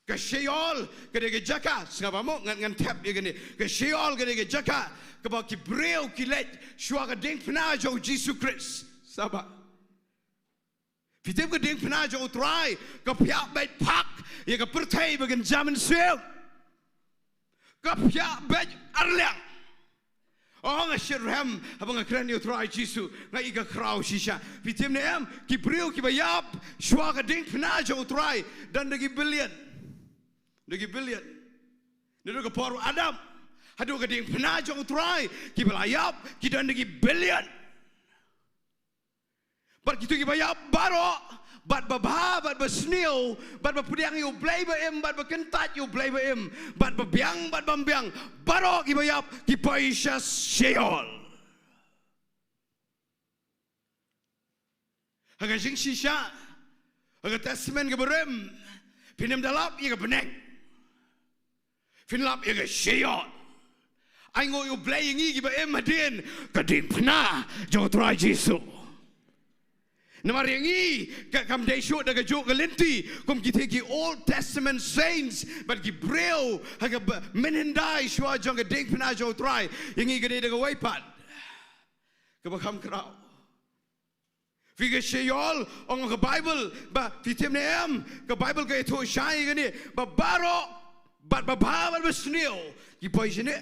Ka Sheol ka dei ka jaka, sngap ba mo, ngan, ngan thep ïa kane. Ka Sheol ka dei ka jaka kaba ki briew ki leit shuwa ka diengphna jong u Jisu Khrist. Sngap ba. Phi tip, ka diengphna jong u Trai ka phiah beit phak ïa ka pyrthei ba kynja mynsiem. Ka phiah beit arliang. Oh, nga shitrhem haba nga kren ïa u Trai Jisu, nga ïohi ka khraw shisha. Phi tip ne em, ki briew kiba ïap shuwa ka diengphna jong u Trai, don da ki billion. Da ki billion. Naduh ka por u Adam haduh ka diengphna jong u Trai, kiba la ïap ki don da ki billion. Bad kito kiba ïap baroh, bad ba bha, bad ba sniew, bad ba pdiang ïa u Blei ba im, bad ba kyntait ïa u Blei ba im, bad ba biang, bad bym biang, baroh kiba ïap ki poi sha Sheol. Ha ka jingshisha, ha ka Testament kaba rim, phin ym da lap ïa ka bneng. Phin lap ïa ka Sheol. Ai nguh ïa u Blei ïa ngi kiba im hadien ka diengphna jong u Trai Jisu. Namar ïa ngi ka kam dei shuh da kajuh ka lynti kum kito ki Old Testament saints, bad ki briew ha kaba mynhyndai shuwa jong ka diengphna jong u Trai. Ïa ngi ka dei da kawei pat kaba kham khraw. Phi, ka Sheol, ong ka Baibl, ba phi tip ne em, ka Baibl ka ïathuh shai ïa kane, ba baroh, bad ba bha, bad ba sniew, ki poi shane.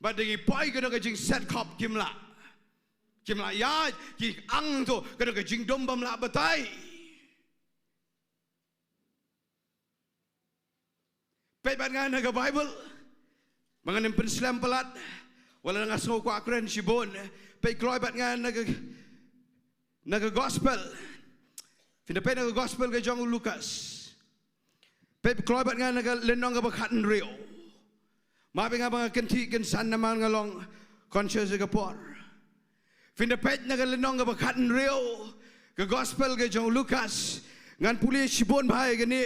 Bad da ki poi ka don ka jingset khop, kim lah. Kim lah ïaid, ki ang to, ka don ka jingdum bym lah batai. Peit bad nga na ka Baibl. Ba ngan ym pynslem palat. Wat la nga sngew kwah kren shibun. Peit kloi bad nga na ka, na ka Gospel. Phin da peit na ka Gospel ka jong u Lukas. Peit kloi bad nga na ka lynnong kaba khathynriew. Map ïa nga ba nga kynthih kynsan namar nga long conscious ïa ka por. Phin da peit na ka lynnong kaba khathynriew, ka Gospel ka jong u Lukas. Ngan pule shibun bha ïa kane.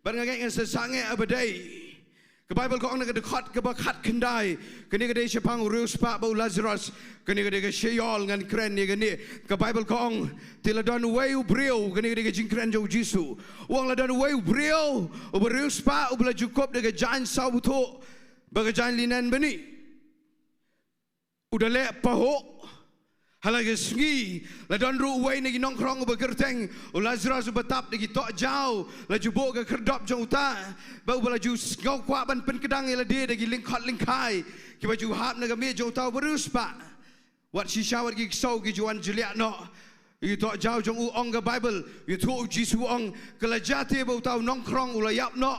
Bad nga ngeit ngan sa sangeh ïa ba dei. Ka Baibl ka ong na ka dkhot kaba khatkhyndai, kane ka dei shaphang u riewspah bad u Lasaros. Kane ka dei ka Sheol, ngan kren ïa kane. Ka Baibl ka ong, te la don uwei u briew, kane ka dei ka jingkren jong u Jisu. U ong la don uwei u briew uba riewspah uba la ju kup da ka jaiñ sawbthuh bad ka jaiñ linen bniah. U da leh pahuh. Ha la ka sngi la don ruh uwei na ki nongkhrong uba kyrteng u Lasaros, uba tap da ki tohjaw. La ju buh ka khyrdop jong uta, bad uba la ju sngewkwah ban pynkdang ïa lade da ki lyngkhot lyngkhai kiba ju hap na ka miej jong uta uba riewspah. Wat shisha wat ki ksew ki ju wan jliah noh. Ïa u tohjaw jong u, ong ka Baibl, ïathuh u Jisu u ong, ka la jia te ba uta u nongkhrong u la ïap noh,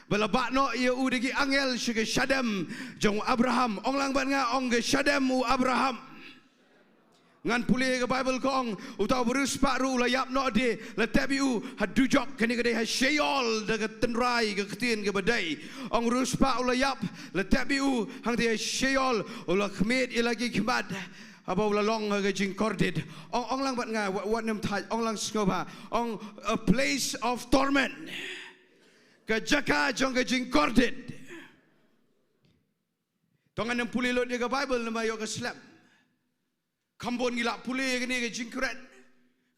ba la bah noh ïa u da ki angel sha ka shadem jong u Abraham. Ong lang bad nga, ong ka shadem u Abraham. Ngan pule ka Baibl ka ong, uta uba riewspah ruh u la ïap noh de, la tep ïa u ha dujok, kane ka dei ha Sheol da ka tynrai ka ktien kaba dei. Ong riewspah u la ïap, la tep ïa u hangtei ha Sheol, u la khmied ïa la ki khmat. Haba u la long ha ka jingkordit. Ong, ong lang bad nga, wat, wat nym thait, ong lang sngewbha. Ong, a place of torment. Ka jaka jong ka jingkordit. To ngin ym pule lut ïa ka Baibl namar ïoh ka slem. Kham bun ngi lah pule ïa kane ka jingkren,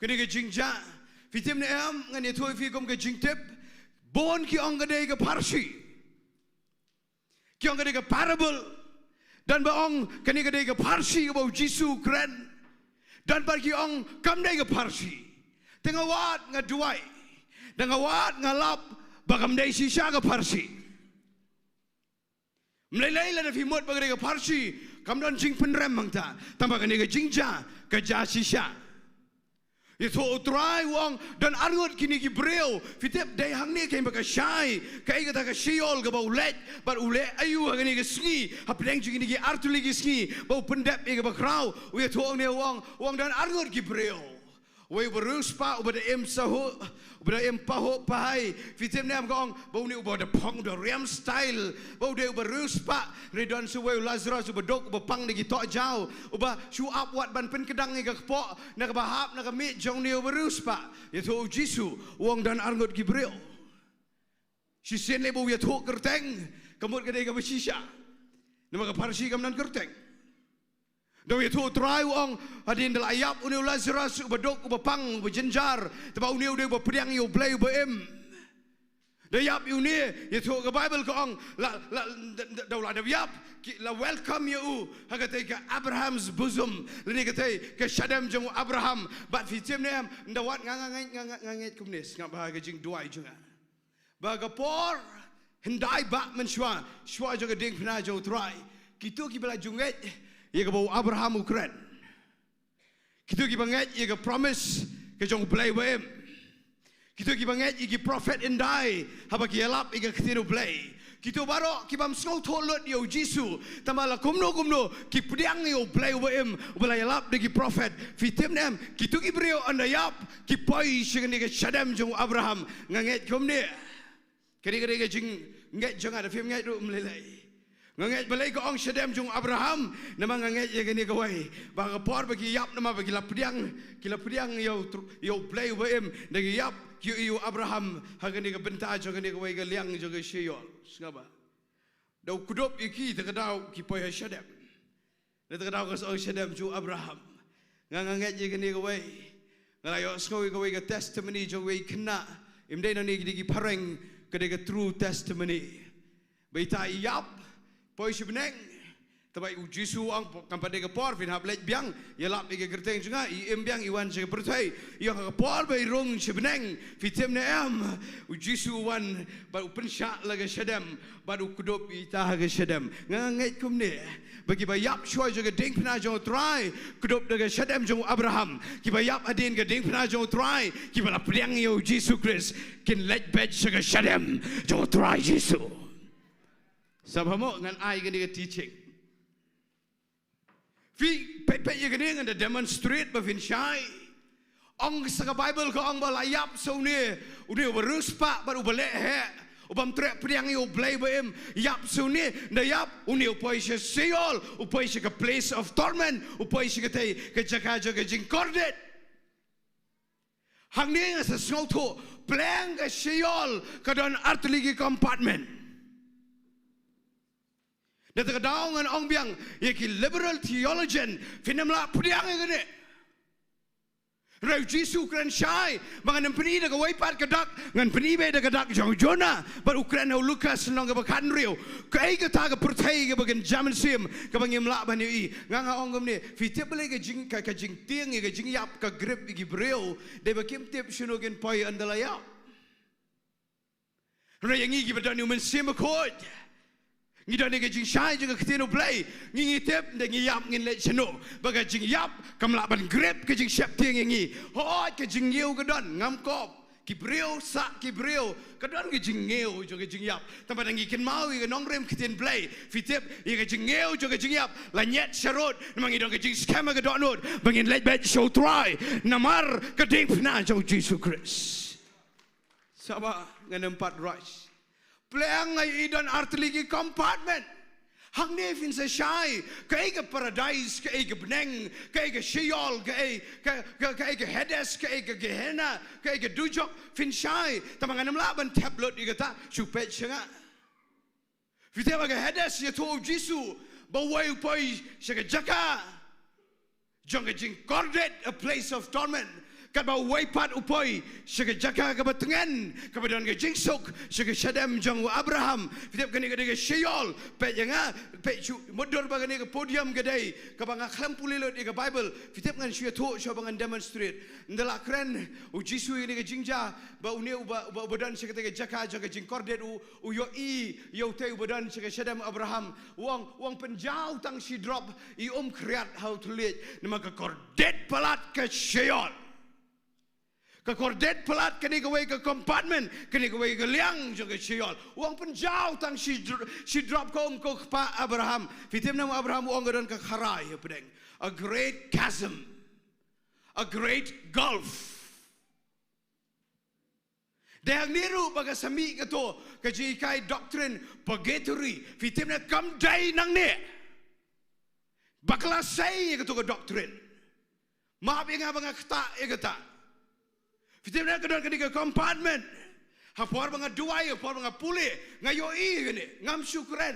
kane ka jingjia. Phi tip ne em, ngan ïathuh ïa phi kum ka jingtip. Bun ki ong ka dei ka pharshi. Ki ong ka dei ka parable. Don ba ong kane ka dei ka pharshi kaba u Jisu u kren. Don pat ki ong kam dei ka pharshi. Te nga wad nga duwai, da nga wad nga lap ba kam dei shisha ka pharshi. Ym lei lei lada phi mut ba ka dei ka pharshi, kam don jingpynrem hangta. Tangba kane ka jingjia ka jia shisha. Ïathuh u Trai u ong, don arngut kine ki briew. Phi tip, dei hangne kein ba ka shai, kaei kata ka Sheol kaba u leit, bad u leh aïu ha kane ka sngi, hapdeng jong kine ki artylli ki sngi ba u pyndep ïa kaba khraw. U ïathuh hangne u ong, u ong don arngut ki briew. Uwei uba riewspah, uba da im sahuh, uba da im pahuh pahai. Phi tip ne em ka ong ba une uba da phong da riam style, ba u dei uba riewspah. Hynrei don sa uwei u Lasaros uba duk, uba pang da ki tohjaw, uba shu ap wat ban pynkdang ïa ka kpoh na kaba hap na ka miej jong une uba riewspah. Ïathuh u Jisu, u ong don arngut ki briew. Shisien lei ba u ïathuh kyrteng, ka mut ka dei kaba shisha. Namar ka pharshi kam don kyrteng. Da u ïathuh u Trai u ong, hadien da la ïap une u Lasaros uba duk, uba pang, uba jynjar, te ba une u dei uba pdiang ïa u Blei uba im. Da ïap ïa une, ïathuh ka Baibl ka ong, la, la, da, da, da u la dep ïap, ki la welcome ïa u ha katei ka Abraham's bosom, lane katei ka shadem jong u Abraham. Bad phi tip ne em, ynda wat nga, nga ngeit, nga, nga, nga ngeit kumne, sngap bha ka jingduwai jong nga. Ba ka por hyndai bah mynshuwa, shuwa jong ka diengphna jong u Trai, kito kiba la ju ngeit ïa kaba u Abraham u kren. Kito kiba ngeit ïa ka promise ka jong u Blei ba im. Kito kiba ngeit ïa ki prophet in die haba ki ïalap ïa ka ktien u Blei. Kito baroh ki bym sngewthuh lut ïa u Jisu, tangba la kumno kumno ki pdiang ïa u Blei uba im, uba la ïalap da ki prophet. Phi tip ne em, kito ki briew ynda ïap ki poi sha kane ka shadem jong u Abraham. Nga ngeit kumne. Kane ka dei ka jingngeit jong nga, da phim ngeit ruh ym lei lei. Nga ngeit balei ka ong shadem jong u Abraham, namar nga ngeit ïa kane kawei. Ba ka por ba ki ïap namar ba ki la pdiang, ki la pdiang ïa u tr-, ïa u Blei uba im, da ki ïap ki ïohi ïa u Abraham ha kane ka bynta jong kane kawei ka liang jong ka Sheol. Sngap ba da u kdup ïa ki, te ka daw ki poi ha shadem. Na te ka daw ka song shadem jong u Abraham. Nga, nga ngeit ïa kane kawei. Nga la ïohsngew ïa kawei ka testimony jong kawei ka khynnah. Im dei nangne ki dei ki phareng, ka dei ka true testimony. Ba ita i ïap, poi sha bneng. Te ba u Jisu u ong, kam pat dei ka por, phin hap leit biang, ïalap ïa ka kyrteng jong nga, i im biang, i wan sha ka pyrthei. Ïa ka por ba i rung sha bneng, phi tip ne em, u Jisu u wan, ba u pynshah la ka shadem, bad u kdup ïa ita ha ka shadem. Nga ngeit kumne. Ba kiba ïap shuwa jong ka diengphna jong u Trai, kdup da ka shadem jong u Abraham. Kiba ïap hadien ka diengphna jong u Trai, kiba la pdiang ïa u Jisu Khrist, kin leit beit sha ka shadem jong u Trai Jisu. Sngap mo, ngan ai kane ka teaching. Phi peit peit ïa kane, ngan da demonstrate ba phin shai. Ong sa ka Bible, ka ong ba la ïap sa une, une uba riewspah bad uba leh heh, u bym treh pdiang ïa u Blei ba im, ïap sa une, da ïap, une u poi sha Sheol, u poi sha ka place of torment, u poi sha katei ka jaka jong ka jingkordit. Hangne nga sa sngewthuh, pleng ka Sheol ka don artylli ki compartment. Da te ka daw ngan ong biang ïa ki liberal theologian, phin ym lah pdiang ïa kane. Hynrei u Jisu u kren shai ba ngan ym pyni da kawei pat ka dak, ngan pyni beit da ka dak jong u Jonah. Bad u kren ha u Lukas lynnong kaba khathynriew, kaei kata ka pyrthei kaba kynja mynsiem kaba ngim lah ban ïohi. Nga, nga ong kumne, phi tip balei ka jing, ka, ka jingtieng ïa ka jingïap ka grip ïa ki briew? Dei ba kim tip shano kin poi ynda la ïap. Hynrei ïa ngi kiba don ïa u Mynsiem Bakhuid, ngi don ïa ka jingshai jong ka ktien u Blei. Ngi, ngi tip ynda ngi ïap ngin leit shano. Ba ka jingïap kam lah ban grip ka jingsheptieng ïa ngi. Hooid, ka jingngiew ka don, ngam kop. Ki briew sah ki briew, ka don ka jingngiew jong ka jingïap. Tangba ynda ngi kynmaw ïa ka nongrim ktien Blei, phi tip, ïa ka jingngiew jong ka jingïap la ñiad sharud. Namar ngi don ka jingskhem ha ka dohnud ba ngin leit beit sha u Trai, namar ka diengphna jong u Jisu Khrist. Sngap ba ngan ym pat rush. Pleng nga i don artylli ki compartment. Hangne phin sa shai, kaei ka paradise, kaei ka bneng, kaei ka Sheol, kaei ka, ka, kaei ka Hades, kaei ka Gehenna, kaei ka dujok, phin shai. Tangba ngan ym lah ban thep lut ïa kata, shu peit sha nga. Phi tip ba ka Hades ïathuh u Jisu ba uwei u poi sha ka jaka jong ka jingkordit, a place of torment. Katba uwei pat u poi sha ka jaka kaba tngen, kaba don ka jingsuk, sha ka shadem jong u Abraham. Phi tip kane ka dei ka Sheol. Peit ïa nga, peit shu mutdur ba kane ka podium ka dei kaba nga khlem pule lut ïa ka Bible. Phi tip ngan shu ïathuh shuwa ba ngan demonstrate. Ynda la kren u Jisu ïa kane ka jingjia ba une uba, uba, uba don sha katei ka jaka jong ka jingkordit u, u ïohi ïa utei uba don sha ka shadem Abraham. U ong, u ong pynjaw tang shi drop, i um khriat ha u thylliej, namar ka kordit palat ka Sheol. Ka kordit palat kane kawei ka compartment, kane kawei ka liang jong ka Sheol. U ong pynjaw tang shi dr-, shi drop, ka um ko kpa Abraham. Phi tip ne em Abraham, u ong ka don ka kharai hapdeng. A great chasm. A great gulf. Dei hangne ruh ba ka sa mih kato ka jinghikai doctrine purgatory. Phi tip ne, kam dei nangne. Bakla sei ïa kato ka doctrine. Map ïa nga ba nga ktah ïa kata. Phi tip ne, ka don kane ka compartment. Ha por ba nga duwai, ha por ba nga pule, nga ïohi ïa kane, ngam shu kren.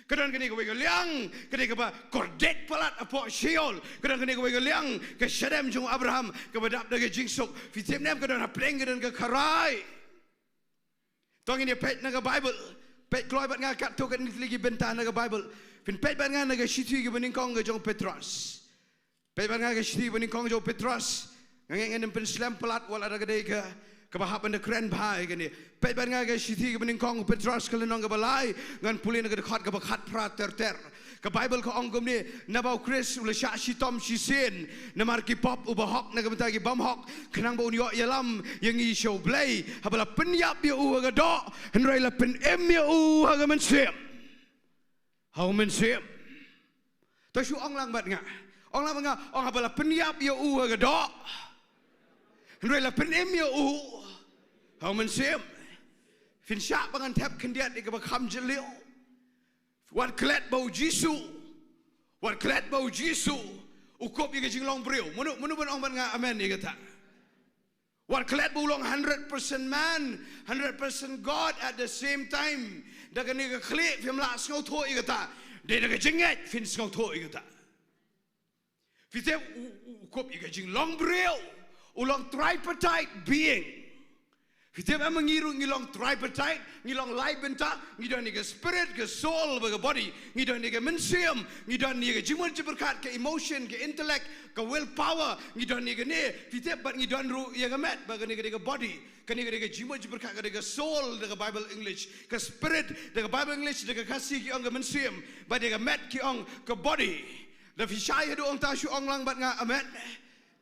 Ka don kane kawei ka liang, kane kaba kordit palat hapoh Sheol. Ka don kane kawei ka liang, ka shadem jong u Abraham, kaba dap da ka jingsuk. Phi tip ne em, ka don hapdeng, ka don ka kharai. To ngin ïa peit na ka Bible. Peit kloi bad nga katto katne tylli ki bynta na ka Bible. Phin peit bad nga na ka shithi kaba nyngkong ka jong u Petros. Peit bad nga ka shithi ba nyngkong jong u Petros. Nga ngeit ngan ym pynslem palat wat la da ka dei ka, Kaba hap ban da kren bha ïa kane. Peit bad nga ka shithi kaba nyngkong u Petros ka lynnong kaba lai, ngan pule na ka dkhot kaba khatphra ter ter. Ka Baibl ka ong kumne, naba u Khrist u la shah shitom shisien namar ki pop, u bahok na ka bynta ki bymhok, khnang ba un ïoh ïalam ïa ngi sha U Blei, haba la pynïap ïa u ha ka doh, hynrei la pynim ïa u ha ka mynsiem. Ha u mynsiem. To shu ong lang bad nga. Ong lang bad nga, ong haba la pynïap ïa u ha ka doh, hynrei la pynim ïa u ha u mynsiem. Phin shah ba ngan thep khyndiat ïa kaba kham jylliew. Wat klet ba u Jisu, wat klet ba u Jisu u kup ïa ka jinglong briew. Mano, mano ban ong bad nga amen ïa kata? Wat klet ba u long hundred percent man, hundred percent God at the same time. Da kane ka khlieh phim lah sngewthuh ïa kata. Dei da ka jingngeit phin sngewthuh ïa kata. Phi tip u, u, u kup ïa ka jinglong briew. U long tripartite being. Phi tip em, ngi ruh ngi long tripartite, ngi long lai bynta, ngi don ïa ka spirit, ka soul bad ka body, ngi don ïa ka mynsiem, ngi don ïa ka jingmut jingpyrkhat, ka emotion, ka intellect, ka willpower, ngi don ïa kane, phi tip, bad ngi don ruh ïa ka met, bad kane ka dei ka body, kane ka dei ka jingmut jingpyrkhat, ka dei ka soul da ka Bible English, ka spirit da ka Bible English, da ka Khasi ki ong ka mynsiem, bad da ka met ki ong ka body. Da phi shai haduh ong ta shu ong lang bad nga amen.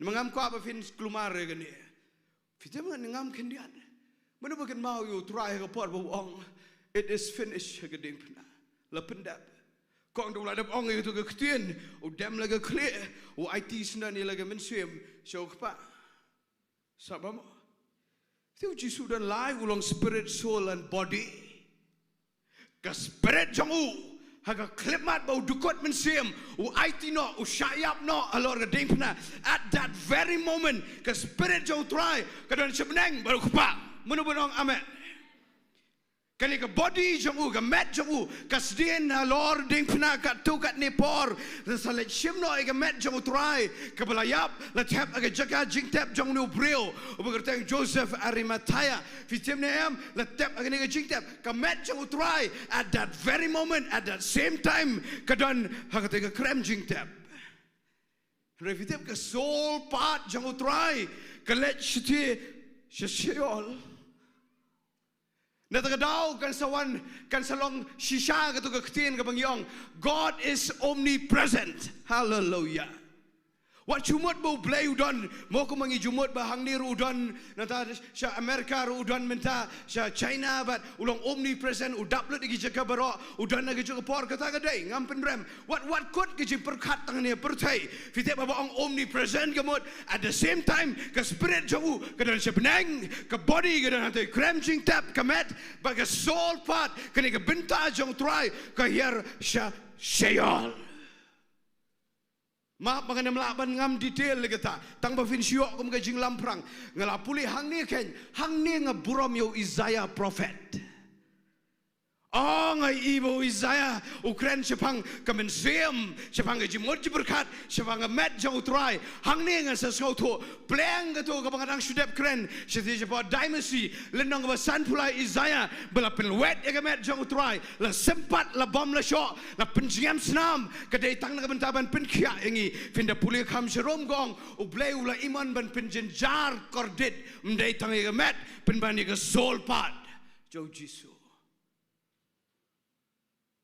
Namar ngam kwah ba phin kulmar ïa kane. Phi tip, ngan ngam khyndiat. Mano ba kynmaw ïa u Trai ha ka por ba u ong, "It is finished," ha ka diengphna. La pyndep. Kong, da u la dep ong ïa katu ka ktien, u dem la ka khlieh, u aiti sngewdon ïa la ka mynsiem sha u Kpa. Sa ba mo. Te u Jisu don lai, u long spirit, soul and body. Ka spirit jong u, ha ka khyllipmat ba u dkut mynsiem, u aiti noh, u shah ïap noh halor ka diengphna. At that very moment, ka spirit jong u Trai ka don sha bneng bad u Kpa. Mano ban ong amen? Kane ka body jong u, ka met jong u, ka sdien halor diengphna katto katne por. Te sa leit shim noh ïa ka met jong u Trai kaba la ïap, la thep ha ka jaka jingtep jong une u briew uba kyrteng Joseph Arimathea. Phi tip ne em, la tep ha kane ka jingtep. Ka met jong u Trai at that very moment, at that same time, ka don ha kata ka krem jingtep. Hynrei phi tip, ka soul part jong u Trai ka leit shathie sha Sheol. Na kata ka daw kan sa wan, kan sa long shisha katu ka ktien kaba ngi ong, God is omnipresent. Hallelujah. Wat shu mut ba U Blei u don, mo, kumba ngi ju mut ba hangne ruh u don, nangta sha America ruh u don mynta, sha China, bad u long omnipresent, u dap lut ïa ki jaka baroh, u don ha kajuh ka por, kata ka dei, ngam pynrem. Wat, wat kut ka jingpyrkhat tang ne pyrthei. Phi tip, haba ong omnipresent ka mut, at the same time ka spirit jong u ka don sha bneng, ka body ka don hangtei krem jingtep, ka met bad ka soul part, kane ka bynta jong u Trai ka hiar sha Sheol. Map ba ngan ym lah ban ngam detail ïa kata, tang ba phin shu ïoh kum ka jinglamphrang. Nga la pule hangne keiñ, hangne nga burom ïa u Isaiah prophet. Oh, nga i ba u Isaiah u kren shaphang ka mynsiem, shaphang ka jingmut jingpyrkhat, shaphang ka met jong u Trai. Hangne ngan sa sngewthuh, pleng katu kaba nga dang shu dep kren shathie shapoh Daimashi, lynnong kaba sanphew lai Isaiah, ba la pynwet ïa ka met jong u Trai, la sympat, la bom, la shoh, la pynjngem snam. Ka dei tang na ka bynta ban pynkhiah ïa ngi. Phin da pule kham sharum, ka ong U Blei u la imon ban pynjynjar kordit, ym dei tang ïa ka met, pynban ïa ka soul part jong u Jisu.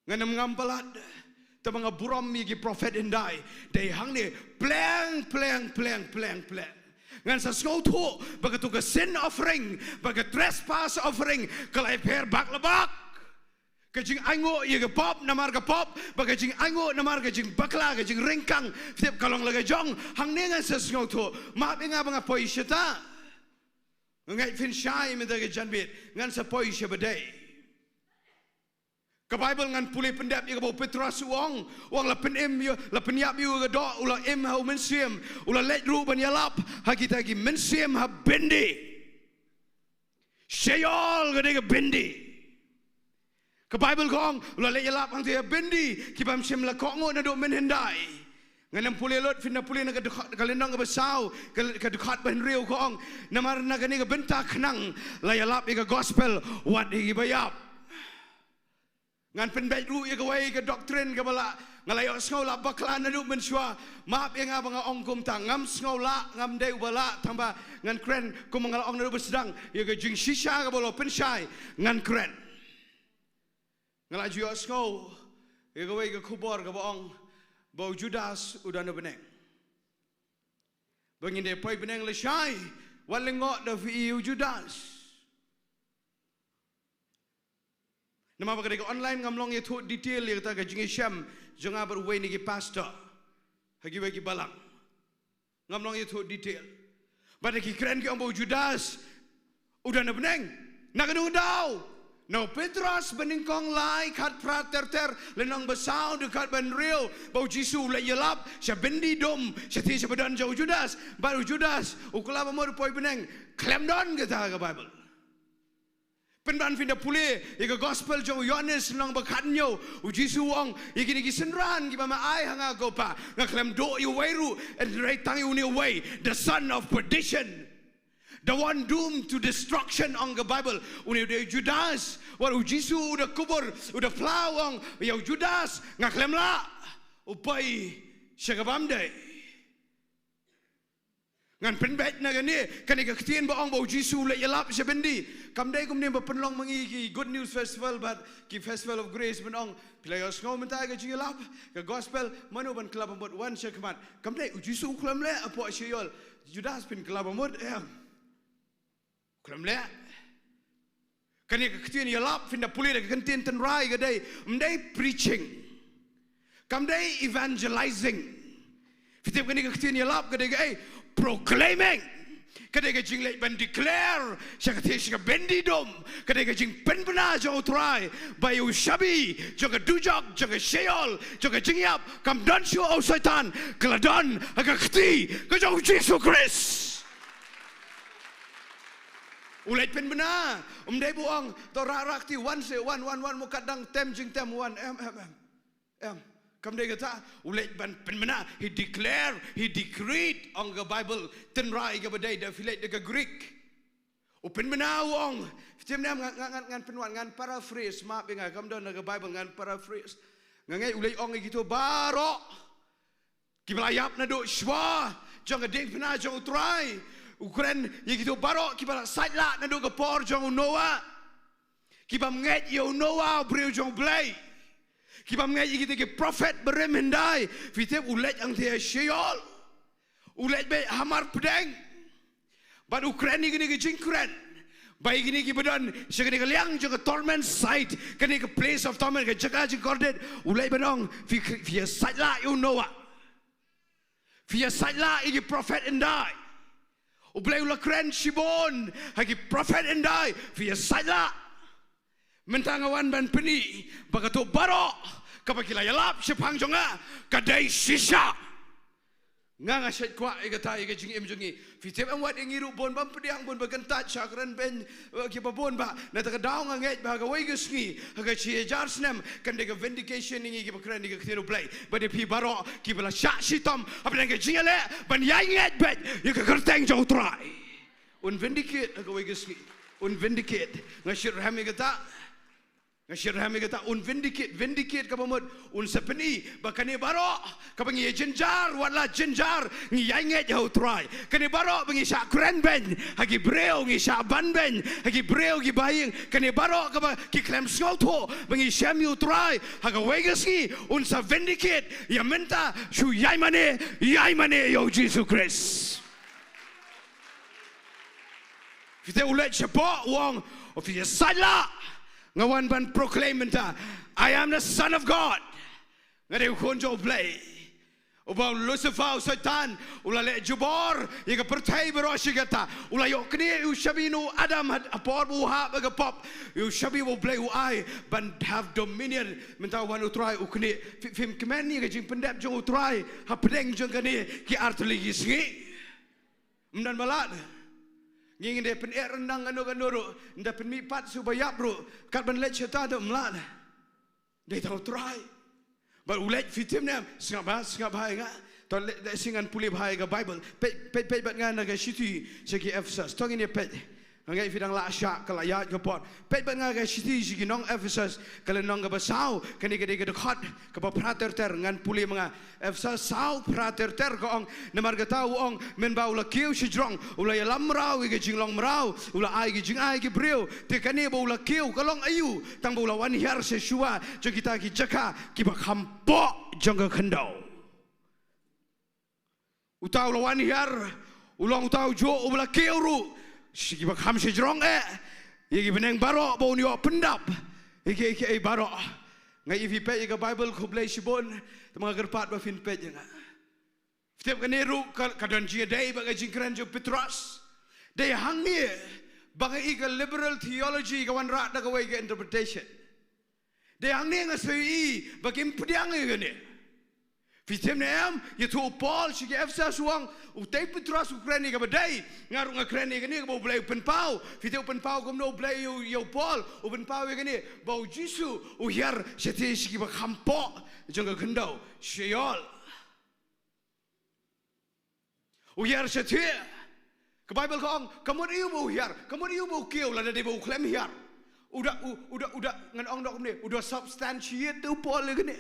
Ngan ym ngam palat, te ba nga burom ïa ki prophet hyndai, dei hangne, pleng, pleng, pleng, pleng, pleng. Ngan sa sngewthuh ba katu ka sin offering, ba ka trespass offering, ka la ïapher bak la bak. Ka jingainguh ïa ka pop namar ka pop, ba ka jingainguh namar ka jingbakla, ka jingryngkang, tip, ka long la ka jong. Hangne ngan sa sngewthuh, map ïa nga ba nga poi shata. Nga ngeit phin shai mynta ka janmiet, ngan sa poi sha ba dei. Ka Baibl ngan pule pyndep ïa kaba u Petros u ong, u ong la pynim ïa, la pynïap ïa u ha ka doh, u la im ha u mynsiem, u la leit ruh ban ïalap ha kita ki mynsiem ha byndi. Sheol ka dei ka byndi. Ka Baibl ka ong, u la leit ïalap hangtei ha byndi, ki bym shym la kohnguh naduh mynhyndai. Ngan ym pule lut, phin da pule na ka dkhot, ka lynnong kaba saw, ka, ka dkhot ba hynriew ka ong, namar na kane ka bynta khnang la ïalap ïa ka gospel wat ïa kiba ïap. Ngan pynbeit ruh ïa kawei ka doctrine kaba la, Nga la ïohsngew la bakla naduh mynshuwa. Map ïa nga ba nga ong kumta. Ngam sngew lah, ngam dei uba lah, tangba ngan kren kumba nga la ong naduh ba sdang. Ïa ka jingshisha kaba la pynshai, ngan kren. Nga la ju ïohsngew ïa kawei ka khubor kaba ong ba u Judas u don ha bneng. Ba ngin dei poi bneng lashai, wat lyngngoh da phi ïa u Judas. Namar ba ka dei ka online, ngam long ïathuh detail ïa kata ka jingïashem jong nga bad uwei na ki pastor ha kiwei ki balang. Ngam long ïathuh detail. Bad ki kren ki ong ba u Judas u don ha bneng. Na kano ka daw? Na u Petros banyngkong lai, khatphra ter ter, lynnong ba saw, dkhot ba hynriew, ba u Jisu u leit ïalap sha byndi dum, shatei sha ba don jong u Judas. Bad u Judas u kylla ba mut u poi bneng. Khlem don kata ha ka Baibl. Pynban phin da pule ïa ka gospel jong u Ïoannis lynnong ba khathynñiew, u Jisu u ong ïa kine ki synran kiba me ai ha nga ko Pa, nga khlem duh ïa uwei ruh, hynrei tang ïa une uwei, the son of perdition, the one doomed to destruction, ong ka Baibl. Une u dei u Judas. Wat u Jisu u da kubur, u da phla, u ong ïa u Judas, nga khlem lah, u poi sha ka bym dei. Ngan pynbeit na kane, kane ka ktien ba ong ba u Jisu u leit ïalap sha byndi. Kam dei kumne ba pynlong ma ngi ki Good News Festival bad ki Festival of Grace ban ong, phi la ïohsngew mynta ka jingïalap, ka gospel, mano ban kylla ba mut, wan sha khmat. Kam dei, u Jisu u khlem leh hapoh shyiol. Judas, phin kylla ba mut, em. Khlem leh. Kane ka ktien ïalap, phin da pule da ka ktien tynrai, ka dei, ym dei preaching. Kam dei evangelizing. Phi tip kane ka ktien ïalap ka dei kaei? Proclaiming. Ka dei ka jingleit ban declare sha katei sha ka byndi dum. Ka dei ka jingpynbna jong u Trai ba ïa u shabi jong ka dujok, jong ka shyiol, jong ka jingïap, kam don shuh ha u Soitan, ka la don ha ka kti ka jong u Jisu Khrist. U leit pynbna. Ym dei ba u ong, to rah rah kti, wan seh, wan, wan, wan, mo katba dang tem jingtem, wan, em, em, em. Em. Kam dei kata, u leit ban pynbna, he declare, he decreed, ong ka Baibl tynrai kaba dei, da phi leit da ka Greek. U pynbna, u ong, phi tip ne em, ngan, ngan, ngan, ngan pynwan, ngan paraphrase, map ïa nga, kam don ha ka Baibl, ngan paraphrase. Nga ngeit u leit ong ïa kito baroh kiba la ïap naduh shuwa jong ka diengphna jong u Trai. U kren ïa kito baroh kiba la sait lah naduh ka por jong u Noah. Kibym ngeit ïa u Noah, u briew jong u Blei. Kibym ngeit ïa kita ki prophet barim hyndai. Phi tip u leit hangta ha shyiol. U leit beit ha mar pdeng. Bad u kren ïa kine ki jingkren. Ba ïa kine kiba don sha kane ka liang jong ka torment site, kane ka place of torment, ka jaka jingkordit, u leit ban ong, phi, phi ïa sait lah ïa u Noah. Phi ïa sait lah ïa ki prophet hyndai. U Blei u la kren shibun ha ki prophet hyndai. Phi ïa sait lah. Mynta nga wan ban pyni ba kato baroh kaba ki la ïalap shaphang jong nga ka dei shisha. Nga, nga shait kwah ïa kata ïa ka jingim jong ngi. Phi tip em, wat ïa ngi ruh bun bym pdiang, bun ba kyntait, shah kren beiñ, eh, kiba bun ba. Na kata ka daw nga ngeit ba ha kawei ka sngi, ha ka shi hajar snem, kan dei ka vindication ïa ngi kiba kren ïa ka ktien u Blei. Bad ïa phi baroh kiba la shah shitom hapdeng ka jingïaleh ban ïai ngeit beit ïa ka kyrteng jong u Trai. Un vindicate ha kawei ka sngi. Un vindicate. Nga shitrhem ïa kata. Nga shitrhem ïa kata, un vindicate, vindicate kaba mut, un sa pyni ba kane baroh kaba ngi ïa jynjar, wat la jynjar, ngi ïai ngeit ha u Trai. Kane baroh ba ngi shah kren beiñ ha ki briew, ngi shah ban beiñ ha ki briew kiba ha ïing, kane baroh kaba ki khlem sngewthuh ba ngi shem ïa u Trai, ha kawei ka sngi un sa vindicate. Ïa mynta shu ïai mane, ïai mane ïa u Jisu Khrist. Phi tip, u leit shapoh, u ong, phi ïa sait lah. Nga wan ban proclaim mynta, I am the Son of God. Nga dei u Khun jong u Blei. Uba u Lucifer, u Soitan, u la leh jubor ïa ka pyrthei baroh shi katta. U la ïoh knieh ïa u shabi na u Adam ha, ha por ba u hap ha ka pop. Ïa u shabi ba u Blei u ai ban have dominion. Mynta wan u Trai u knieh. Phi, phim kmen ïa ka jingpyndep jong u Trai hapdeng jong kane ki artylli ki sngi? Ym don ba lah. Ngi, ngin da pyneh ryndang kano kano ruh, ngi da pynmih pat sha uba ïap ruh, kat ban leit shata da ym lah. Dei tang u Trai. Bad u leit, phi tip ne em, sngap bha, sngap bha ïa nga. To leit, leit shu ngan pule bha ïa ka Baibl. Peit, peit, peit bad nga na ka shithi sha ki Ephesus. To ngin ïa peit. Nga ngeit phi dang lah shah, ka la ïaid ka por. Peit bad nga ka shithi sha ki nong Ephesus, ka lynnong kaba saw, kane ka dei ka dkhot kaba phra ter ter, ngan pule ma nga. Ephesus saw, phra ter ter, ka ong: Namar kata, u ong, mynba u la kiew shajrong, u la ïalam mraw ïa ka jinglong mraw, u la ai ka jingai ki briew. Te kane ba u la kiew ka long aïu? Tang ba u la wan hiar sha shuwa jong kita ki jaka kiba kham poh jong ka khyndew. Uta u la wan hiar u long uta u juh uba la kiew ruh sha kiba kham shajrong eh, ïa ki bneng baroh ba un ïoh pyndap ïa kiei kiei baroh. Nga ïohi phi peit ïa ka Baibl, khublei shibun. Te ma nga kyrpad ba phin peit ïa nga. Phi tip, kane ruh ka, ka don jingïadei bad ka jingkren jong u Petros. Dei hangne ba nga i ka liberal theology ka wanrah da kawei ka interpretation. Dei hangne nga sa ïohi ba kim pdiang ïa kane. Phi tip ne em, ïathuh u Paul sha ki Ephesus, u ong, uta u Petros u kren ïa kaba dei, nga ruh nga kren ïa kane kaba U Blei u pynpaw. Phi tip u pynpaw kumno U Blei ïa u, ïa u Paul, u pynpaw ïa kane, ba u Jisu u hiar shatei sha kiba kham poh jong ka khyndew, Sheol. U hiar shatei. Ka Baibl ka ong, ka mut aïu ba u hiar, ka mut aïu ba u kiew, lada dei ba u khlem hiar. U da, u, u da, u da, ngan ong da kumne, u da substantiate u Paul ïa kane.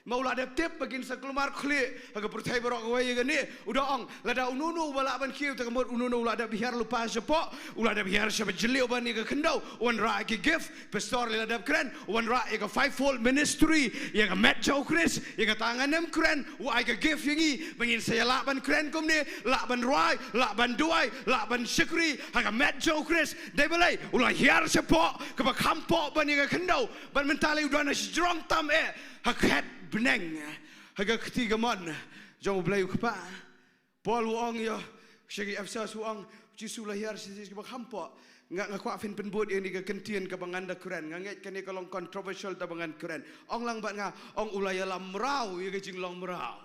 Ma u la dep tip ba kin sa kulmar khlieh ha ka pyrthei baroh kawei ïa kane. U da ong, lada uno uno uba lah ban kiew, te ka mut uno uno u la dep hiar lypa shapoh, u la dep hiar shaba jylliew ban ïa ka khyndew, u wanrah ïa ka gift, pastor lei la dep kren, u wanrah ïa ka fivefold ministry, ïa ka met jong u Khrist, ïa kata ngan ym kren, u ai ka gift ïa ngi, ba ngin sa ïa lah ban kren kumne, lah ban rwai, lah ban duwai, lah ban shakri ha ka met jong u Khrist. Dei balei? U la hiar shapoh kaba kham poh ban ïa ka khyndew, bad mynta lei u don ha shajrong tam eh, ha khet bneng, ha ka kti kamon jong U Blei U Kpa. Paul u ong ïa sha ki Ephesus, u ong, Jisu la hiar sha, sha kiba kham poh. Nga, nga kwah phin pynbud ïa kane ka kyntien kaba ngan da kren. Nga ngeit kane ka long controversial, te ba ngan kren. Ong lang bad nga, ong, u la ïalam mraw ïa ka jinglong mraw.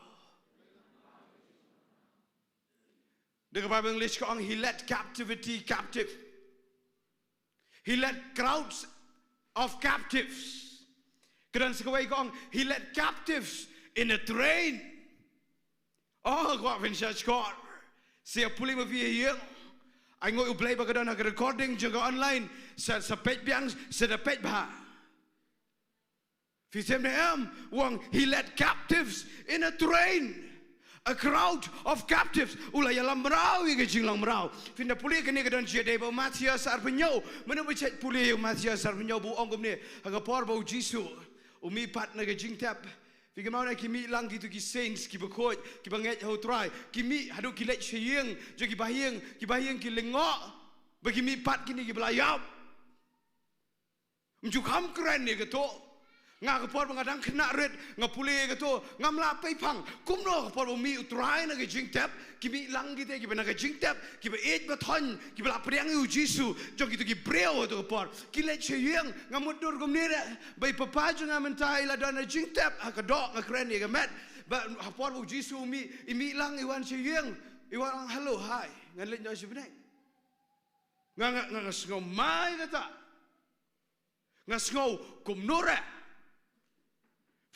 Da ka Baibl English ka ong, he led captivity captive. He led crowds of captives. Ka don sa kawei ka ong, he led captives in a train. Oh, kwah phin shah shkor. Sa ïa pule ma phi ïa ïeng. Ai nguh U Blei ba ka don ha ka recording jong ka online. Sa, sa peit biang, sa da peit bha. Phi tip ne em, u ong, he led captives in a train. A crowd of captives. U la ïalam mraw ïa ka jinglong mraw. Phin da pule kane ka don jingïadei bad u Mathaios arphew hynñiew. Mano ba check pule ïa u Mathaios arphew hynñiew, ba u ong kumne, ha ka por ba u Jisu u mih pat na ka jingtep. Phi kynmaw ne, ki mih lang kito ki saints, kiba khuid, kiba ngeit ha u Trai. Ki mih haduh ki leit sha ïing jong ki bahaïing, ki bahaïing ki lyngngoh ba ki mih pat kine kiba la ïap. Ym ju kham kren ïa kato. Nga ka por ba nga dang khynnah rit, nga pule ïa kato, ngam lah peiphang. Kumno ka por ba mih u Trai na ka jingtep, ki mih lang kite kiba na ka jingtep, kiba ïeit ba thoiñ, kiba la pdiang ïa u Jisu, jong kito ki briew ha kato ka por. Ki leit sha ïing, nga mutdur kumne re, ba i papa jong nga mynta i la don ha jingtep, ha ka doh nga kren ïa ka met. Ba ha por ba u Jisu u mih, i mih lang i wan sha ïing, i wan, hello, hi, ngan leit noh sha bneng. Nga, nga, nga, nga sngew mai kata. Nga sngew kumno re.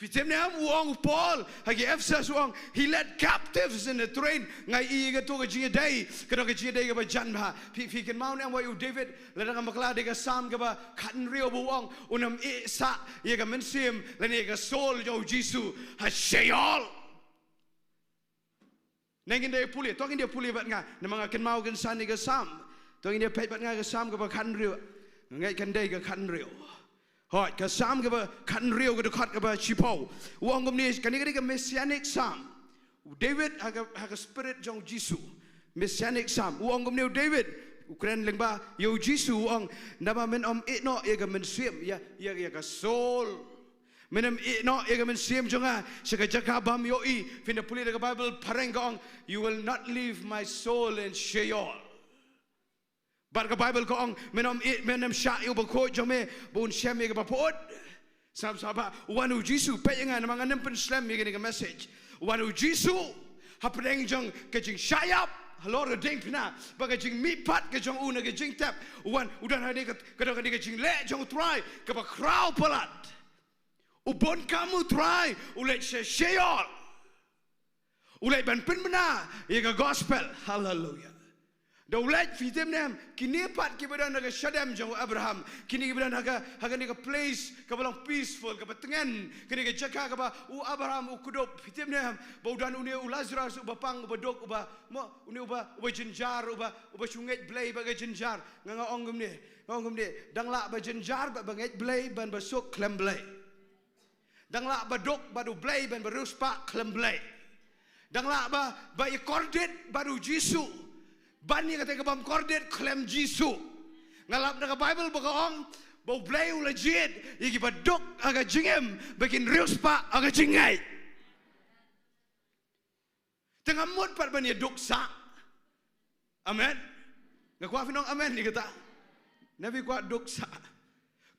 Phi tip ne em, u ong u Paul ha ki Ephesus, u ong, he led captives in a train. Nga i kato ka jingïadei, kato ka jingïadei kaba jan bha. Phi, phi kynmaw ne em, wei u David, lada ngam bakla dei ka Salm kaba khathynriew, ba u ong, un ym ïeh sah ïa ka mynsiem lane ïa ka soul jong u Jisu ha Sheol. Nangin da pule, to ngin da pule bad nga, namar nga kynmaw kynsan ïa ka Salm. To ngin da peit bad nga ka Salm kaba khathynriew. Nga ngeit kan dei ka khathynriew. Hooid, ka Salm kaba khathynriew, ka dkhot kaba shiphew. U ong kumne, kane ka dei ka messianic Psalm. U David ha ka, ha ka spirit jong u Jisu. Messianic Psalm. U ong kumne u David, u kren lyngba ïa u Jisu, u ong, naba men ym ïeh noh ïa ka mynsiem, ïa, ïa, ïa ka soul. Men ym ïeh noh ïa ka mynsiem jong nga sha ka jaka bym ïohi. Phin da pule da ka Baibl phareng ka ong, you will not leave my soul in Sheol. Bad ka Baibl ka ong, men ym ïeh, men ym shah ïa u bakhuid jong me ba un shem ïa kaba pyut. Sngap sngap bha, u wan u Jisu, peit ïa nga namar ngan ym pynslem ïa kane ka message. U wan u Jisu hapdeng jong ka jingshah ïap halor ka diengphna bad ka jingmihpat ka jong u na ka jingtep. U wan, u don ha kane ka, ka don ha kane ka jingleh jong u Trai kaba khraw palat. U bun kam u Trai, u leit sha Sheol. U leit ban pynbna ïa ka gospel. Haleluia. Da u leit, phi tip ne em, kine pat kiba don ha ka shadem jong u Abraham, kine kiba don ha ka, ha kane ka place kaba long peaceful, kaba tngen, kane ka jaka kaba u Abraham u kdup, phi tip ne em, ba u don une u Lazarus uba pang, uba duk, uba, mo, une uba, uba jynjar, uba, uba shu ngeit Blei bad ka jynjar. Nga, nga ong kumne, nga ong kumne, dang lah ba jynjar bad ba ngeit Blei ban ba suk khlem Blei. Dang lah ba duk bad u Blei ban ba riewspah khlem Blei. Dang lah ba, ba ïakordit bad u Jisu. Ban ïa kata ka bym kordit khlem Jisu. Nga lap na ka Baibl ba ka ong, ba u Blei u la jied ïa kiba duk ha ka jingim ba kin riewspah ha ka jingngeit. Te ngam mut pat ban ïa duk sah. Amen. Nga kwah phin ong amen ïa kata. Naba kwah duk sah.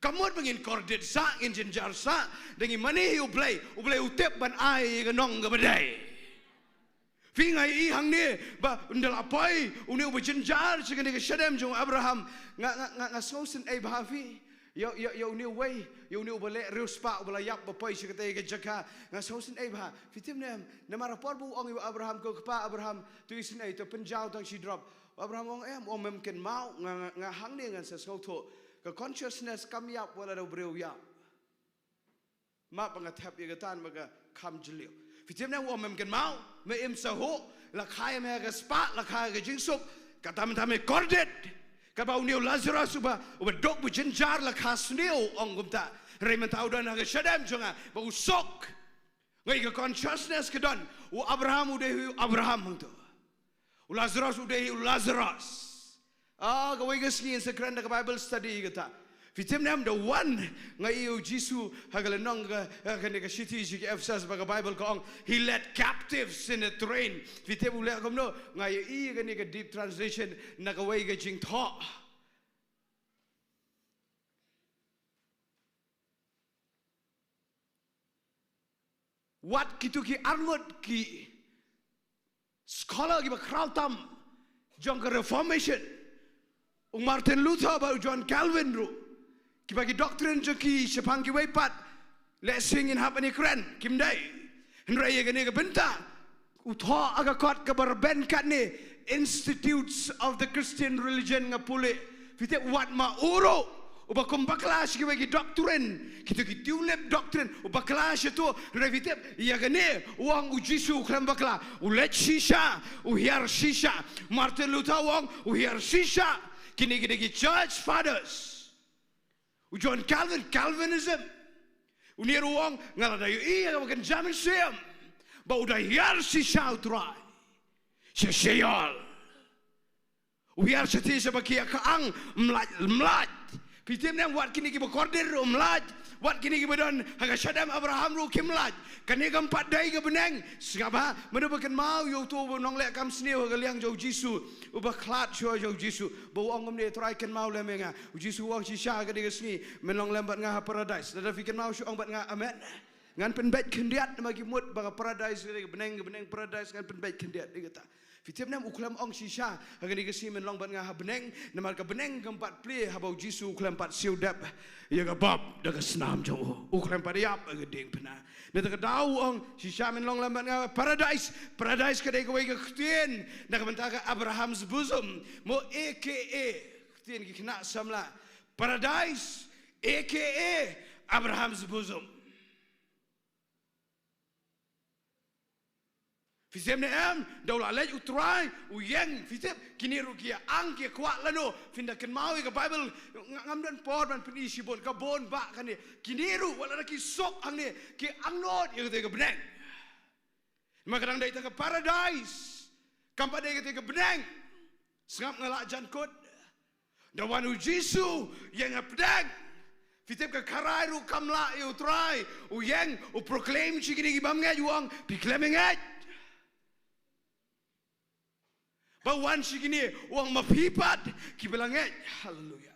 Kam mut ba ngin kordit sah, ngin jynjar sah. Da ngi mane ïa u Blei, u Blei u tip ban ai ïa ka nong kaba dei. Phi, nga ïohi hangne ba ynda la poi une uba jynjar sha kane ka shadem jong u Abraham. Nga, nga, nga, nga sngewsynei bha, phi. Ïa, ïa, ïa une uwei, ïa une uba leh riewspah, uba la ïap ba poi sha katei ka jaka. Nga sngewsynei bha. Phi tip ne em, namar ha por ba u ong ïa u Abraham, ko kpa Abraham, to isynei, to pynjaw tang shi drop. U Abraham u ong, em, u ong mem kynmaw, nga, nga, nga hangne ngan sa sngewthuh. Ka consciousness kam ïap wat la da u briew ïap. Map ba nga thep ïa kata namar ka kham jylliew. Phi tip ne em, u ong mem kynmaw, me im sahuh, la kha ïa me ha ka spah, la kha ha ka jingsuk, kata mynta me kordit. Katba une u Lazarus uba, uba duk, uba jynjar, la kha sniew, ong kumta. Hynrei mynta u don ha ka shadem jong nga, ba u suk. Nga ïohi ka consciousness ka don, u Abraham u dei hi u Abraham hangto. U Lazarus u dei hi u Lazarus. Ah, kawei ka sngi ngin sa kren da ka Bible study kata. Phi tip ne em, da wan, nga ïohi u Jisu ha ka lynnong ka, ha kane ka shithi sha ki Ephesus, ba ka Bible ka ong, he led captives in a train. Phi tip u leh kumno? Nga ïohi kane ka deep translation na kawei ka jingthoh. Wat kito ki arngut ki scholar kiba khraw tam jong ka Reformation, u Martin Luther bad u John Calvin ruh, kiba ki doctrine jong ki shaphang kiwei pat, lehse ngin hap ban ïakren, kim dei. Hynrei ïa kane ka bynta, u thoh ha ka kot kaba rben katne, Institutes of the Christian Religion, nga pule. Phi tip, wat ma u ruh uba kum bakla sha kiwei ki doctrine, kito ki tulip doctrine, u bakla sha to, hynrei phi tip, ïa kane u ong u Jisu u khlem bakla, u leit shisha, u hiar shisha. Martin Luther u ong u hiar shisha. Kine, kine ki church fathers. U John Calvin, Calvinism. Une ruh u ong, nga la da ïohi ha kaba kynja mynsiem ba u da hiar shisha u Trai sha Sheol. U hiar shisha ba ki ïa ka ang, mlait, mlait. Phi tip ne em, wat kine kiba kordit ruh mlait. Wat kine kiba don ha ka shadem Abraham ruh kim lait. Kane kam pat dei ka bneng. Sngap bha, mano ba kynmaw ïa uto u nongleh kam sniew ha ka liang jong u Jisu, uba khlad shuwa jong u Jisu, ba u ong kumne, Trai, kynmaw lem ïa nga. U Jisu u ong, shisha ha kane ka sngi men long lem bad nga ha Paradise. Lada phi kynmaw shu ong bad nga amen. Ngan pynbeit khyndiat namar ki mut ba ka Paradise, ka bneng, ka bneng Paradise, ngan pynbeit khyndiat ïa kata. Phi tip ne em, u khlem ong shisha ha kane ka sngi men long bad nga ha bneng, namar ka bneng kam pat plie haba u Jisu u khlem pat siew dep ïa ka bab da ka snam jong u. U khlem pat ïap ha ka diengphna. Nangta ka daw u ong, shisha men long lem bad nga ha Paradise. Paradise ka dei kawei ka ktien na ka bynta ka Abraham's bosom, mo, A K A ktien ki khynnah samla. Paradise, A K A Abraham's bosom. Phi tip ne em, da u la leit u Trai, u ïeng, phi tip, kine ruh ki ïa ang, ki ïa kwah lano. Phin da kynmaw ïa ka Bible, nga, ngam don por ban pyni shibun, ka bun bah kane. Kine ruh wat lada ki suk hangne, ki angnud ïa kata ka bneng. Namar ka dang dei kata ka Paradise, kam pat dei kata ka bneng. Sngap, nga lah jan kut. Da wan u Jisu ïeng hapdeng, phi tip, ka kharai ruh kam lah ïa u Trai. U ïeng, u proclaim sha kine ki bym ngeit, u ong, phi khlem ngeit? Ba wan sha kine, u ong, ma phi pat kiba la ngeit. Haleluia.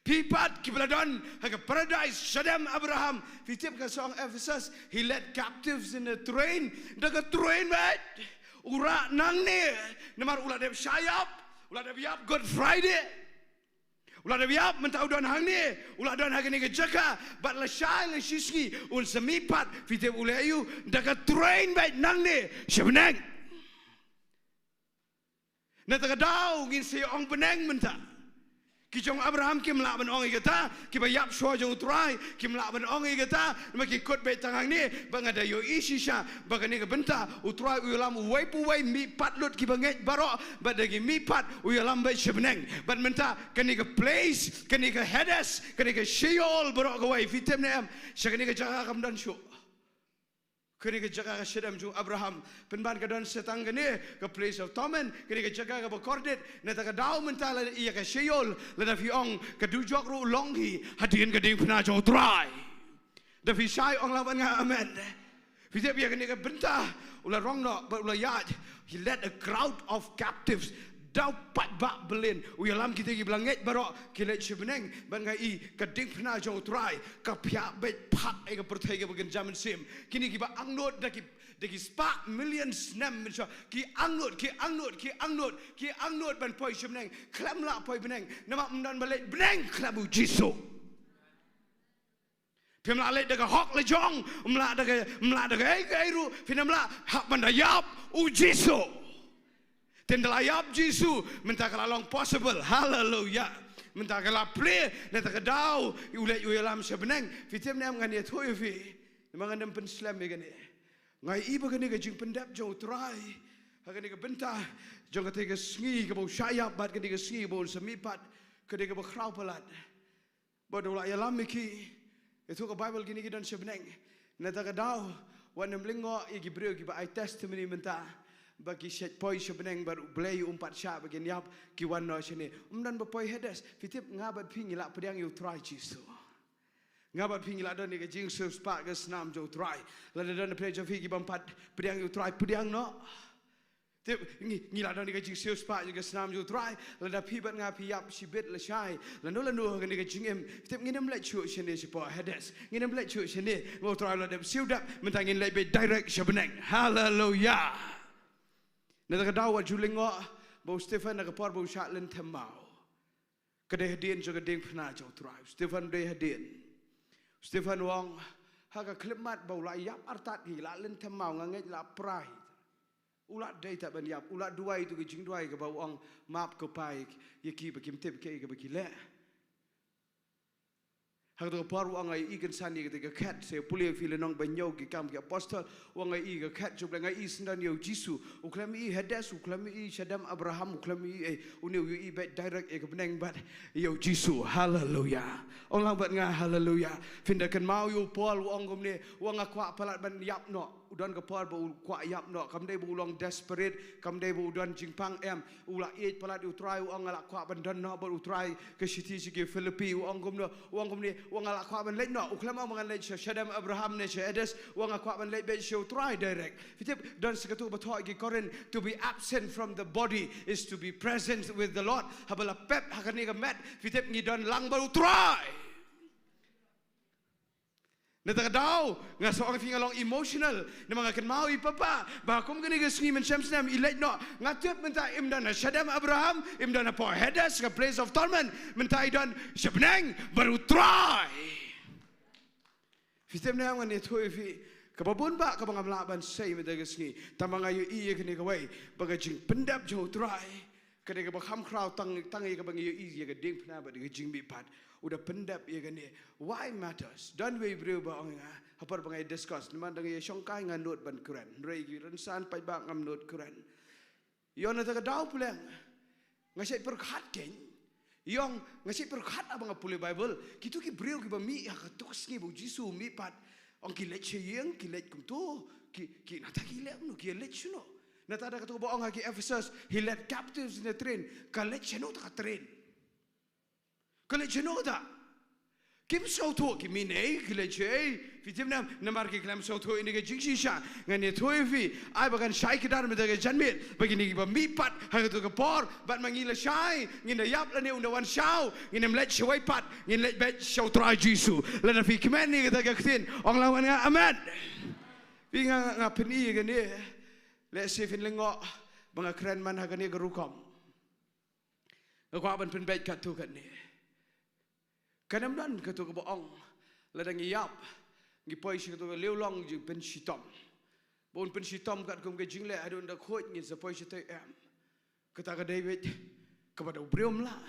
Phi pat kiba la don ha ka Paradise shadem Abraham. Phi tip ka song Ephesus, he led captives in a train. Da ka train, mate. U rah nangne, namar u la dep shah ïap, u la dep ïap Good Friday. U la dep ïap, mynta u don hangne, u la don ha kane ka jaka, bad lashai la shisngi un sa mih pat. Phi tip u leh aïu? Da ka train beit nangne sha bneng. Na kata ka daw ngin sa ïa ong bneng mynta. Ki jong Abraham kim lah ban ong ïa kata, kiba ïap shuwa jong u Trai kim lah ban ong ïa kata, namar ki kut beit tang hangne. Bad nga da ïohi shisha ba kane ka bynta u Trai u ïalam uwei pa uwei, mihpat lut kiba ngeit baroh, bad da ki mihpat u ïalam beit sha bneng. Bad mynta kane ka place, kane ka Hades, kane ka Sheol baroh kawei, phi tip ne em, sha kane ka jaka kam don shuh. Kane ka jaka ka shadem jong Abraham. Pynban ka don sa tang kane ka place of torment, kane ka jaka kaba kordit. Na kata ka daw mynta la ïa ka Sheol, lada phi ong ka dujok ruh long hi hadien ka diengphna jong u Trai. Da phi shai ong lang bad nga amen. Phi tip ïa kane ka bynta u la rong noh bad u la ïaid. He led a crowd of captives. Da u paidbah byllien u ïalam kita kiba la ngeit baroh, ki leit sha bneng. Bad nga i ka diengphna jong u Trai ka phiah beit phah ïa ka pyrthei kaba kynja mynsiem. Kine kiba angnud da ki, da ki spah million snem mynshuwa, ki angnud, ki angnud, ki angnud, ki angnud ban poi sha bneng. Khlem lah poi bneng namar ym don ba leit bneng khlem u Jisu. Phim lah leit da ka hok lajong, ym lah da ka, ym lah da kaei kaei ruh, phin ym lah hap ban da ïap u Jisu. Te ynda la ïap Jisu mynta ka la long possible. Haleluya. Mynta ka la plie. Na kata ka daw u leit u ïalam sha bneng. Phi tip ne em, ngan ïathuh ïa phi, namar ngan ym pynslem ïa kane. Nga i ba kane ka jingpyndep jong u Trai ha kane ka bynta jong kata ka sngi kaba u shah ïap bad kane ka sngi kaba un sa mihpat, kane kaba khraw palat. Bad u la ïalam ïa ki. Ïathuh ka Baibl kine ki don sha bneng. Na kata ka daw wat nym lyngngoh ïa ki briew kiba ai testimony mynta ba ki shait poi sha bneng bad U Blei um pat shah ba kin ïap, ki wan noh shane. Ym don ba poi Hades. Phi tip, nga bad phi ngi lah pdiang ïa u Trai Jisu. Nga bad phi ngi lah don ïa ka jingsiewspah ka snam jong u Trai. Lada don na pdeng jong phi kibym pat pdiang ïa u Trai, pdiang noh. Te ngi, ngi lah don ïa ka jingsiewspah ïa ka snam jong u Trai. Lada phi bad nga phi ïap shibit lashai, lano lano ha kane ka jingim, te ngin ym leit shuh shane shapoh Hades. Ngin ym leit shuh shane. Namar u Trai u la dep siew dep. Mynta ngin leit beit direct sha bneng. Haleluya. Na kata ka daw wat ju lyngngoh ba u Stephen na ka por ba u shah lynthem maw, ka dei hadien jong ka diengphna jong u Trai. U Stephen u dei hadien. U Stephen u ong ha ka khyllipmat ba u la ïap artat hi, la lynthem maw, nga ngeit la prai. U la dei ta ban ïap, u la duwai tu ka jingduwai kaba u ong, map ko Kpa ïa ki ba kim tip kaei kaba ki leh. Ha kata ka por u ong, nga ïohi kynsan ïa kata ka khet, sa pule ïa phi lynnong ba hynñiew Ki Kam ki Apostol, u ong nga ïohi ka khet jong u Blei, nga ïohi syndon ïa u Jisu. U khlem ïohi Hades, u khlem ïohi shadem Abraham, u khlem ïohi ei, une u ïohi beit direct ïa ka bneng bad ïa u Jisu. Haleluya. Ong lang bad nga haleluya. Phin da kynmaw ïa u Paul u ong kumne, u ong nga kwah palat ban ïap noh. U don ka por ba u kwah ïap noh, kam dei ba u long desperate, kam dei ba u don jingpang, em. U la ïeit palat ïa u Trai, u ong nga la kwah ban don noh bad u Trai ka shithi sha ki Philippi, u ong kumno, u ong kumne, u ong nga la kwah ban leit noh, u khlem ong ba ngan leit sha shadem Abraham ne sha Hades, u ong nga kwah ban leit beit sha u Trai direct. Phi tip, don sa katto ba thoh ïa ki Korinth, to be absent from the body is to be present with the Lord. Haba la pep ha kane ka met, phi tip, ngi don lang bad u Trai. Na kata ka daw nga sa ong ïa phi nga long emotional namar nga kynmaw ïa i papa ba kum kane ka sngi mynshem snem i leit noh. Nga tip mynta im don ha shadem Abraham, im don hapoh Hades, ka place of torment, mynta i don sha bneng bad u Trai. Phi tip ne em, ngan ïathuh ïa phi, kaba bun bah kaba ngam lah ban sei mynta ka sngi, tangba nga ïohi ïa kane kawei, ba ka jingpyndep jong u Trai ka dei kaba kham khraw tang, tang ïa kaba ngi ïohi ïa ka diengphna bad ka jingmihpat. U da pyndep ïa kane. Why matters? Don uwei u briew ba ong ïa nga ha por ba nga ïa discuss, namar da nga ïa shongkai nga nud ban kren, hynrei ki rynsan paidbah ngam nud kren. Ïoh na kata ka daw pyrshang nga shait pyrkhat kein. Ïoh nga shait pyrkhat haba nga pule Baibl. Kito ki briew kiba mih ha kato ka sngi ba u Jisu u mihpat, ong ki leit sha ïing, ki leit kumto, ki, ki nangta ki leit kumno, ki leit shano? Nangta da kato ba ong ha ki Ephesus, he led captives in a train. Ka leit shano kata ka train? Ka leit shano kata? Kim sngewthuh, ki mih ei, ki leit ei. Phi tip ne em, namar ki khlem sngewthuh ïa kane ka jingshisha. Ngan ïathuh ïa phi, ai ba kan shai kdar mynta ka janmiet ba kine kiba mihpat ha kato ka por, bad ma ngi lashai ngin da ïap lane un da wan shaw, ngin ym leit shawei pat, ngin leit beit sha u Trai Jisu. Lada phi kmen ïa kata ka ktien, ong lang wan nga amen. Phi, nga, nga pyni ïa kane. Lehse phin lyngngoh ba nga kren man ha kane ka rukom. Nga kwah ban pynbeit katto katne. Kan ym don kato kaba ong lada ngi ïap ngi poi sha kato ka liang long jingpynshitom, ba un pynshitom katkum ka jingleh haduh un da khuid ngin sa poi shatei, em. Kata ka David, kaba da u briew ym lah.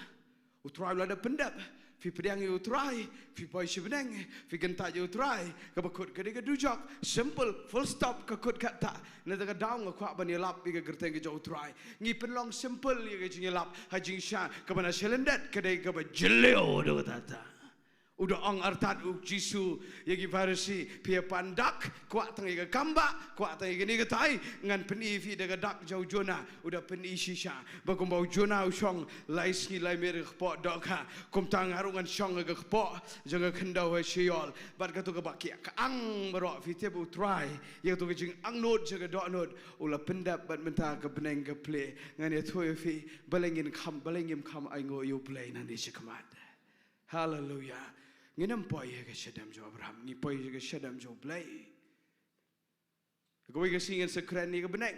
U Trai u la da pyndep. Phi pdiang ïa u Trai, phi poi sha bneng, phi kyntait ïa u Trai, kaba kut ka dei ka dujok. Simple, full stop, ka kut katta. Nangta ka daw nga kwah ban ïalap ïa ka kyrteng ka jong u Trai. Ngi pynlong simple ïa ka jingïalap, ha jingshisha, kaba na shalyndet ka dei kaba jylliew da kata. U da ong artat u Jisu ïa ki Pharisi, phi ïa pan dak, kwah tang ïa ka kambah, kwah tang ïa kane katai, ngan pyni phi da ka dak jong u Jonah, u da pyni shisha. Ba kumba u Jonah u shong lai sngi lai miet ha ka kpoh dohkha, kumta nga ruh ngan shong ha ka kpoh jong ka khyndew ha Sheol. Bad kato kaba ki ïa ka ang baroh, phi tip u Trai ïa kato ka jingangnud jong ka dohnud u la pyndep bad mynta ka bneng ka plie. Ngan ïathuh ïa phi, balei ngin kham, balei ngim kham ainguh ïa u Blei nangne shakhmat. Haleluya. Ngin ym poi ha ka shadem jong u Abraham, ngi poi ha ka shadem jong u Blei. Kawei ka sngi ngin sa kren ïa ka bneng.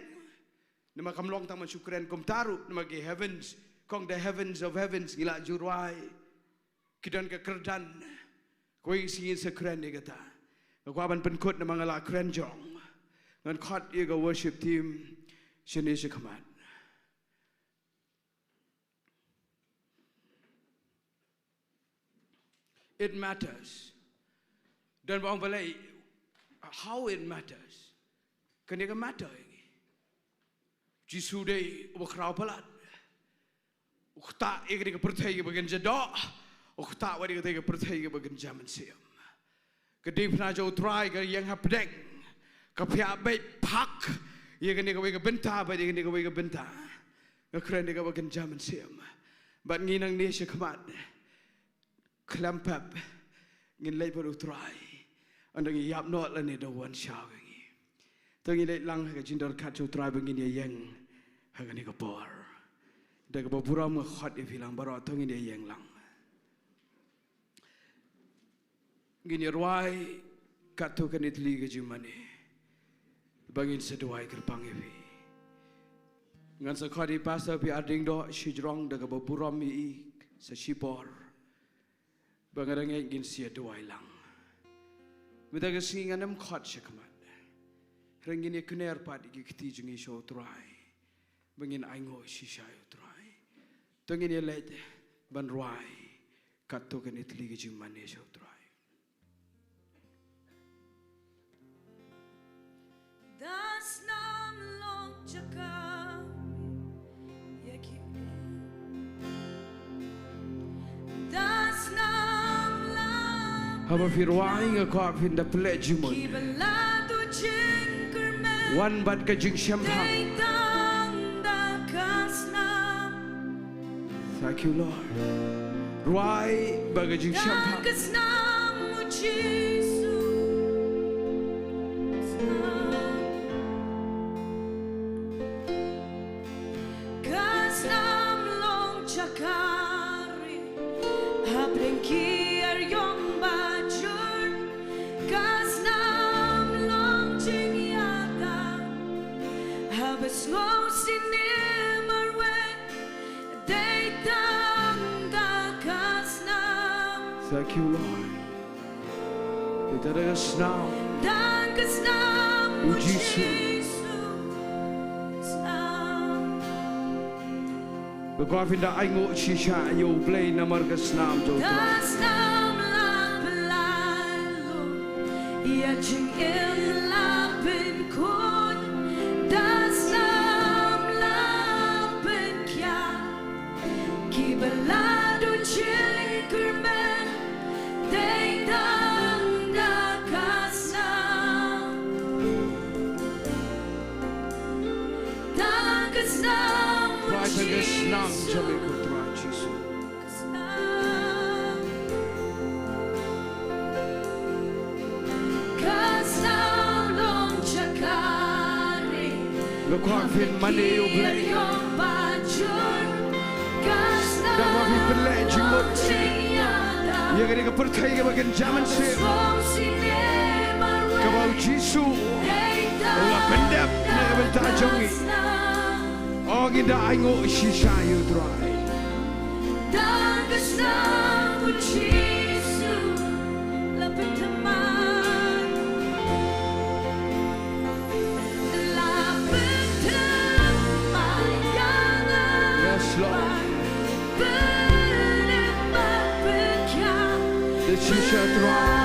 Namar kam long tang ban shu kren kumta ruh, namar ki heavens, kong the heavens of heavens, ngi la ju rwai. Ki don ka kyrdan. Kawei ka sngi ngin sa kren ïa kata. Nga kwah ban pynkut namar nga la kren jong. Ngan khot ïa ka worship team shane shakhmat. It matters. Don ba ong balei, how it matters. Kane ka matter ïa ngi. Jisu dei uba khraw palat. U ktah ïa kane ka pyrthei kaba ngin ja doh. U ktah wat ïa kane ka pyrthei kaba ngin ja mynsiem. Ka diengphna jong u Trai ka ïeng hapdeng. Ka phiah beit phak ïa kane kawei ka bynta bad ïa kane kawei ka bynta. Nga kren ïa kaba ngin ja mynsiem. Bad ngi nangne shakhmat, khlem pep ngin leit bad u Trai. Ynda ngi ïap noh lane da u wan shaw ïa ngi. To ngin leit lang ha ka jingdon kat jong u Trai ba ngin ïa ïeng ha kane ka por. Da kaba burom nga khot ïa phi lang baroh, to ngin ïa ïeng lang. Ngin ïa rwai katto katne tylli ka jingmane ba ngin sa duwai kyrpang ïa phi. Ngan sa khot ïa i Pastor P R Diengdoh shajrong da kaba burom ïa i sa shipor ba nga da ngeit ngin sa ïa duwai lang. Mynta ka sngi ngan ym khot shakhmat. Hynrei ngin ïa kner pat ïa ki kti jong ngi sha u Trai ba ngin ainguh shisha ïa u Trai. To ngin ïa leit ban rwai katto katne tylli ka jingmane sha u Trai. Da snam long jaka ïa ki. Da snam la. Haba phi rwai nga kwah phin da pynleh jingmut. Ki ba la tu jingkyrmen. Wan bad ka jingshem ha. Dei tang da ka snam. Thank you, Lord. Rwai bad ka jingshem ha. Ka snam u Jisu. Ka snam long jaka ri hapdeng ki arïong ba jur. Ka snam long jingïada haba sngew sini marwei. Dei tang da ka snam. Thank you, Lord. Dei tang da ka snam. Da ka snam u Jisu. Snam. Nga kwah phin da ainguh shisha ïa u Blei namar ka snam jong u Trai. Da snam la pynlait lut ïa jingim la pynkut. Da snam la pynkiar. Ki ba la tu jingkyrmen dei tang da ka snam. Da ka snam u Jisu. Tang ka snam jong me ko Trai Jisu. Nga kwah phin mane ïa u Blei. Da kwah phin pynleh jingmut ïa kane ka pyrthei kaba ngin ja mynsiem. Kaba u Jisu u la pyndep na ka bynta jong ngi. O, ngin da ainguh shisha ïa u Trai. Da ka snam u Jisu la pynthymmai. La pynthymmai ïa nga. Shisha Trai.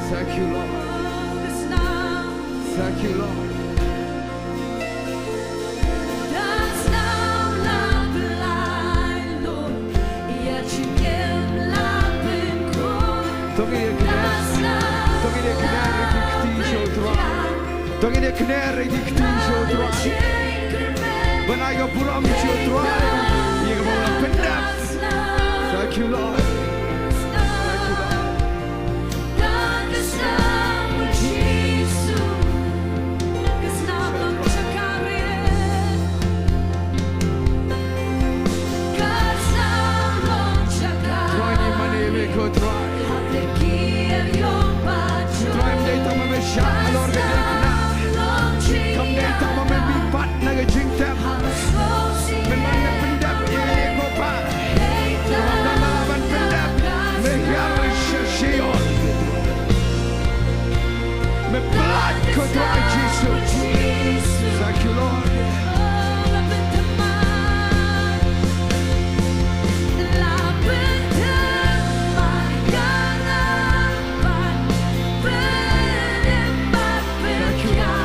Thank you, Lord. Thank you, Lord. To ngin ïa kner, to ngin ïa kner ïa ki kti sha u Trai. To ngin ïa kner ïa ki kti sha u Trai. Ban ai ka burom sha u Trai ïa kaba u la pyndep. Thank you, Lord. Thank you, Lord. Trai, ngi mane ïa me ko Trai. Trai, ym dei tang ba me shah halor ka diengphna. Kam dei tang ba me mihpat na ka jingtep. Pynban me pyndep ïa ngi ko Pa. Namar ba me lah ban pyndep, me hiar sha Sheol. Me pynlait ko Trai Jisu. Thank you, Lord. Thank you, Lord.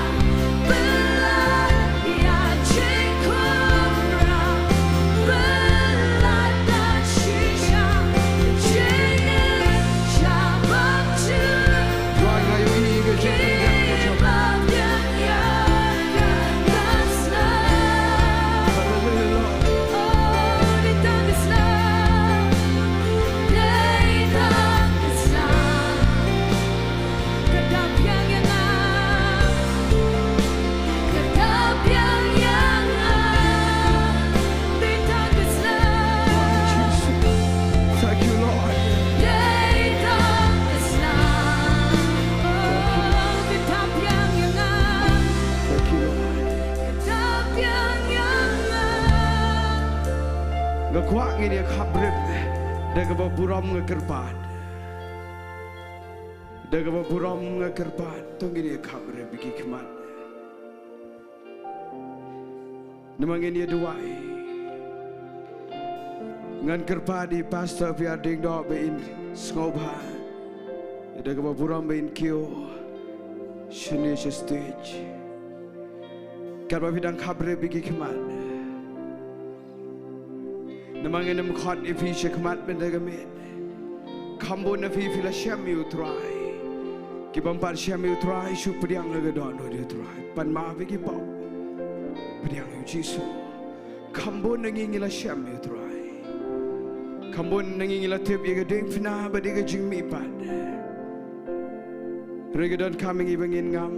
Thank you, Lord. Nga kwah ngin ïa khapbrip da kaba burom nga kyrpad. Da kaba burom nga kyrpad, to ngin ïa khapbrip ïa ki khmat. Namar ngin ïa duwai. Ngan kyrpad ïa i Pastor Piar Diengdoh ba in sngewbha. Da kaba burom ba in kiew shane sha stage. Katba phi dang khapbrip ïa ki khmat. Namar ngin ym khot ïa phi sha khmat mynta ka miet. Kham bun na phi phi la shem ïa u Trai. Ki bym pat shem ïa u Trai, shu pdiang ïa ka dohnud ïa u Trai. Pan map ïa ki pop. Pdiang ïa u Jisu. Kham bun na ngi ngi la shem ïa u Trai. Kham bun na ngi ngi la tip ïa ka diengphna bad ïa ka jingmihpat. Hynrei ka donkam ïa ngi ba ngin ngam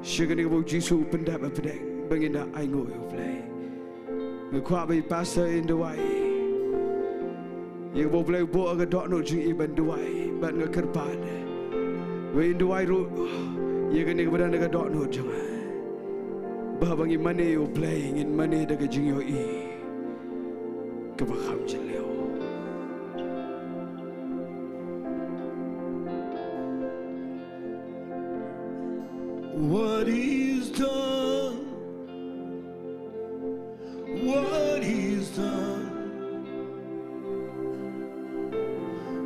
sha kane kaba u Jisu u pyndep hapdeng ba ngin da ainguh ïa u Blei. Nga kwah ba i Pastor in duwai ïa kaba u Blei u buh ha ka dohnud jong i ban duwai, bad nga kyrpad ba in duwai ruh ïa kane kaba don ha ka dohnud jong nga. Ba haba ngi mane ïa u Blei ngin mane da ka jingïohi kaba kham jylliew. What is done, what is done.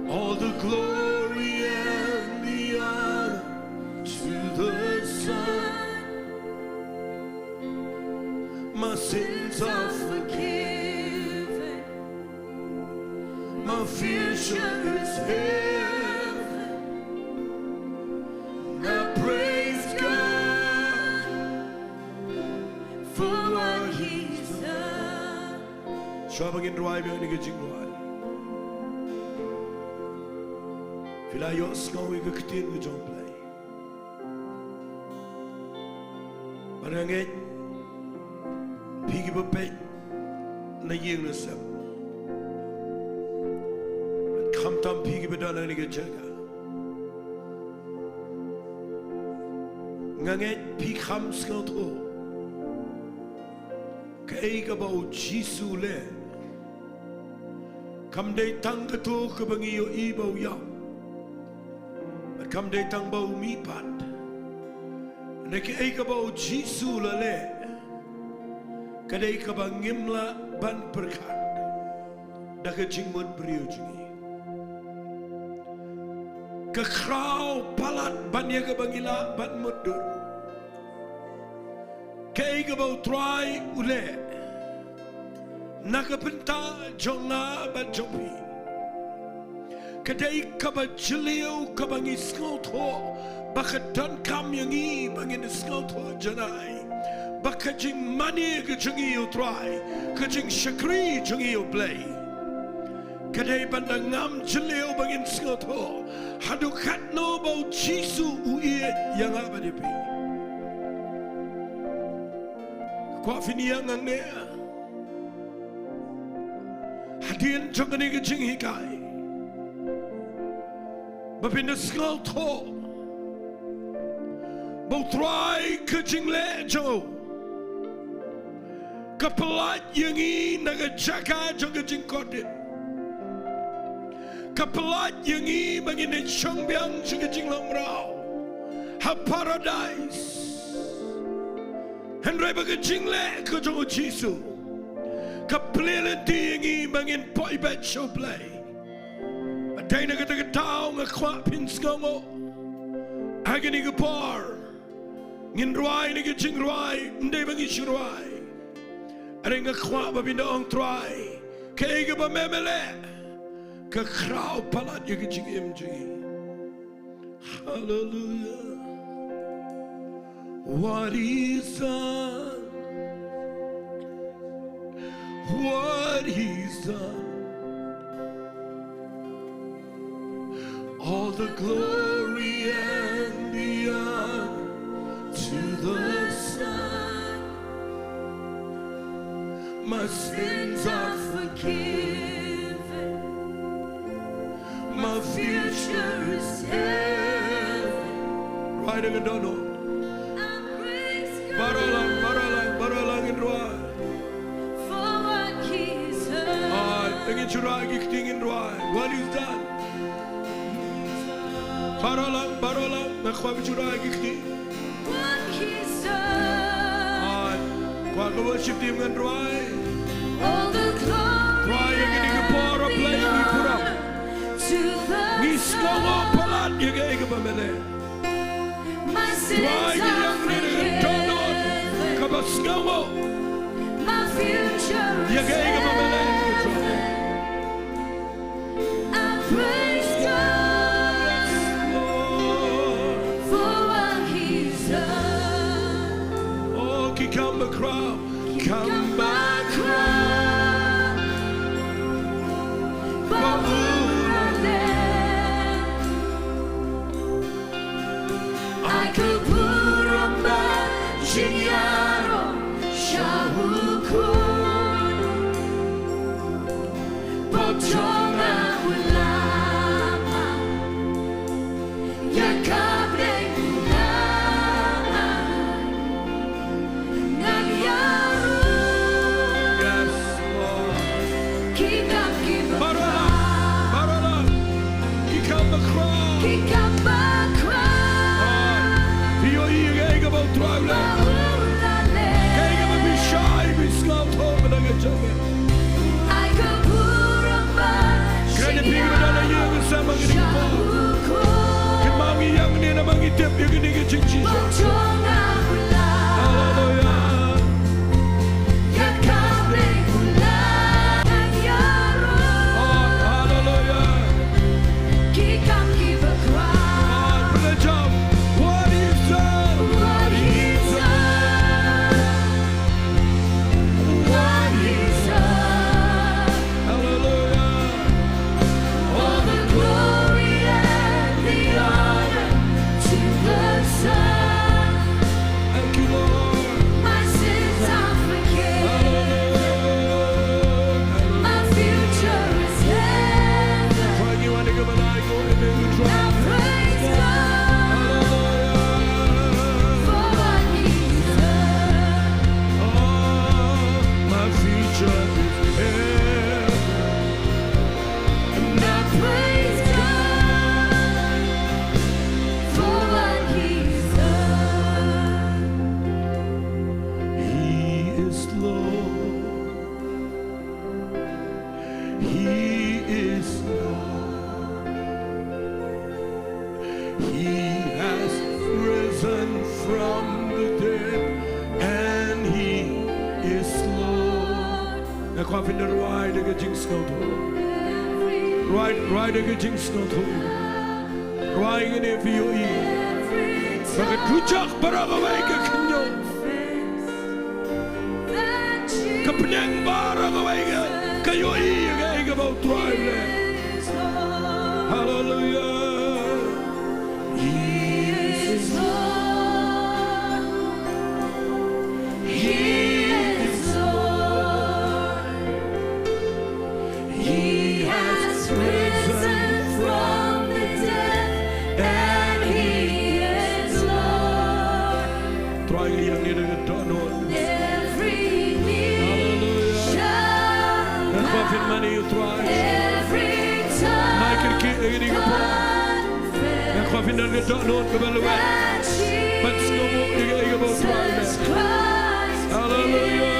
All the glory and the honor to the Son. My sins are forgiven. My future is heaven. I praise God for what He's done. Shuwa ba ngin rwai biang ïa kane ka jingrwai, phi la ïohsngew ïa ka ktien ka jong u Blei. Bad nga ngeit phi kiba peit na ïing na sem, bad khamtam phi kiba don ha kane ka jaka, Nga ngeit phi kham sngewthuh. Kaei kaba u Jisu u leh kam dei tang kato kaba ngi ïohi ba u ïap. Bad kam dei tang ba u mihpat. Hynrei kaei kaba u Jisu u la leh ka dei kaba ngim lah ban pyrkhat da ka jingmut briew jong ngi. Ka khraw palat ban ïa kaba ngi lah ban mutdur. Kaei kaba u Trai u leh na ka bynta jong nga bad jong phi ka dei kaba jylliew kaba ngi sngewthuh ba ka donkam ïa ngi ba ngin sngewthuh janai ba ka jingmane ka jong ngi ïa u Trai, ka jingshakri jong ngi ïa u Blei. Ka dei ban da ngam jylliew ba ngin sngewthuh haduh katno ba u Jisu u ïeit ïa nga bad ïa phi. Kwah phin ïa ngan ne hadien jong kane ka jinghikai ba phin da sngewthuh ba u Trai ka jingleh jong u ka pynlait ïa ngi na ka jaka jong ka jingkordit. Ka pynlait ïa ngi ba ngin ïa shong biang sha ka jinglong mraw ha paradais. Hynrei ba ka jingleh ka jong u Jisu ka plie lynti ïa ngi ba ngin poi beit sha u Blei. Ba dei na kata ka daw nga kwah phin sngewnguh ha kane ka por. Ngin rwai na ka jingrwai, ym dei ba ngi shu rwai. Hynrei nga kwah ba phin da ong Trai, kaei kaba me me leh ka khraw palat ïa ka jingim jong ngi. Hallelujah. What is done? What is done? All the glory and the honor to the Son. My sins are forgiven. My future is heaven. Riding a dono. Barolang, barolang, barolang in rwai. Ai, tang in shu rwai ki kti ngin rwai. What is done? Barolang, barolang, nga kwah ba shu rwai ki kti. Ai, kwah ka worship team ngan rwai. Rwai ïa kane ka por, rwai ïa kane ka por. Ngi sngewnguh palat ïa kaei kaba me leh. Trai, ngi ïeng ne ka dohnud kaba sngewnguh ïa kaei kaba me leh. Oh, ki kam bakhraw, ki kam bakhraw. Ai ka burom bad jingïaroh sha u Khun. Pop jong nga u lama ïa ka bneng u nang. Ngan ïaroh. Yes, Lord. Ki kam ki bakhraw. Barolang, barolang. Ki kam bakhraw. Ki kam bakhraw. Ai, phi ïohi ïa kaei kaba u Trai u leh. Ba u la leh. Kaei kaba phi shai, phi sngewthuh mynta ka jong me. Ai ka burom bad jingïaroh. Kane phi ba don ha ïing ha sem ha kane ka por. Sha u Khun. Kynmaw ngi ïeng ne namar ngi tip ïa kane ka jingjia. Pop jong nga u lama. Hallelujah. Ïa ka bneng u la ngan ïaroh. Oh, hallelujah. Ki kam ki bakhraw. Oh, pynleit jam. What is done? What is done? What is done? Hallelujah. All the glory and the honor to the He has risen from the dead and he is Lord. Nga kwah phin da rwai da ka jingsngewthuh. Rwai, rwai da ka jingsngewthuh. Rwai kane phi ïohi ba ka dujok baroh kawei ka khynñiuh. Ka bneng baroh kawei ka, ka ïohi ïa kaei kaba U Trai u leh. Hallelujah. He is Lord. He is Lord. He has risen from the dead, and he is Lord. Trai ïa ngi da ka dohnud. Every knee Hallelujah. Shall bow. Nga kwah phin mane ïa U Trai. Every tongue Nai kyrkieh ïa kane ka por. Confess Nga kwah phin don ka dohnud kaba lwet. That Jesus Christ is Lord. Ban sngewbha ïa kaei kaba U Trai u leh. Hallelujah.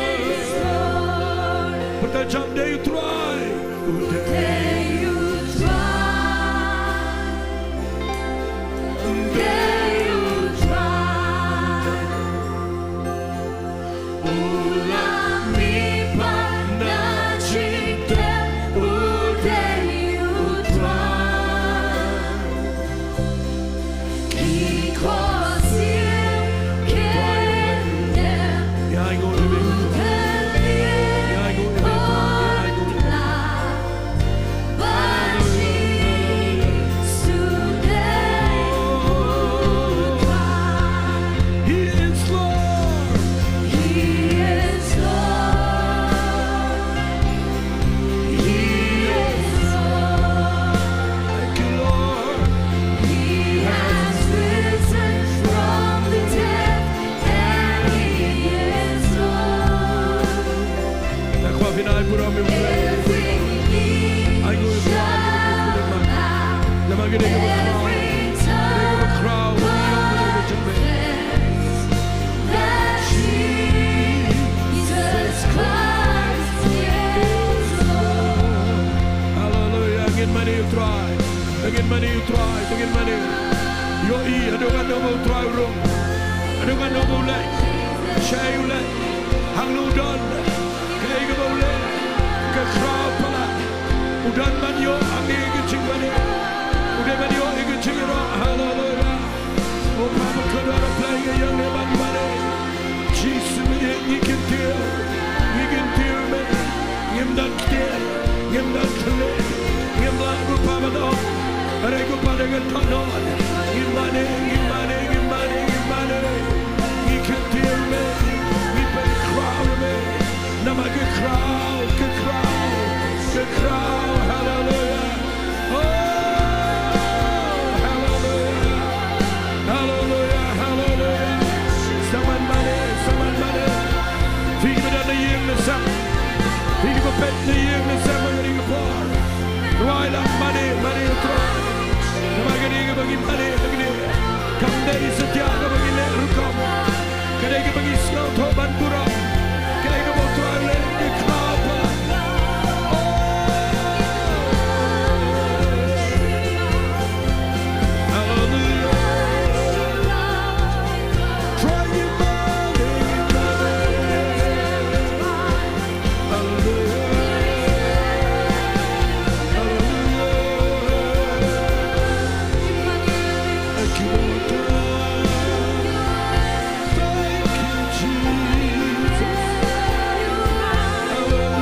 Pyrta jam dei U Trai. U dei U Trai. U dei U Trai. U la mihpat na jingtep, u dei U Trai. Ki khohsiew kin ïa, u kylliang khot lah. But Jisu dei U Trai. He is Lord. He is Lord. He is Lord. Thank you, Lord. He has risen from the dead. And he is Lord. Nga kwah phin ai burom ïa U Blei. Every knee shall bow. Namar kane ka khraw, kane ka khraw, confess that Jesus Christ is Lord. Hallelujah. Ngin mane ïa U Trai. Ngin mane ïa U Trai, ngin mane. Ïohi haduh katno ba U Trai u rung, haduh katno ba u leh, shaei u leh, hangno u don, kaei kaba u leh. Ka khraw palat u don ban ïoh hangne ha ka jingmane. U dei ban ïoh ha ka jingïaroh. Haleluya. O Kpa Bakordor, pynlait ïa ngi ban mane. Jisu, ngi kyntiew, ngi kyntiew me. Ngim don ktieh, ngim don khlieh, ngim lah, ko Kpa, ban ong. Hynrei ko Kpa, da ka dohnud ngim mane, ngim mane, ngim mane, ngim mane. Ngi kyntiew me, ngi pynkhraw ïa me. Namar ka khraw, ka khraw, ka khraw. Haleluya. Oh, haleluya. Haleluya, haleluya. Sa ban mane, sa ban mane. Phi kiba don na ïing na sem, phi kiba peit na ïing na sem ha kane ka por, rwai lang, mane, mane ïa U Trai. Namar kane kaba ngi mane hangne kam dei satia kaba ngi leh rukom. Ka dei kaba ngi sngewthuh ban burom. Ka dei kaba U Trai u leh, ka khraw palat. Oh. Haleluya. Trai, ngi mane, ngi mane. Haleluya. Haleluya. Thank you, Jesus. Hallelujah.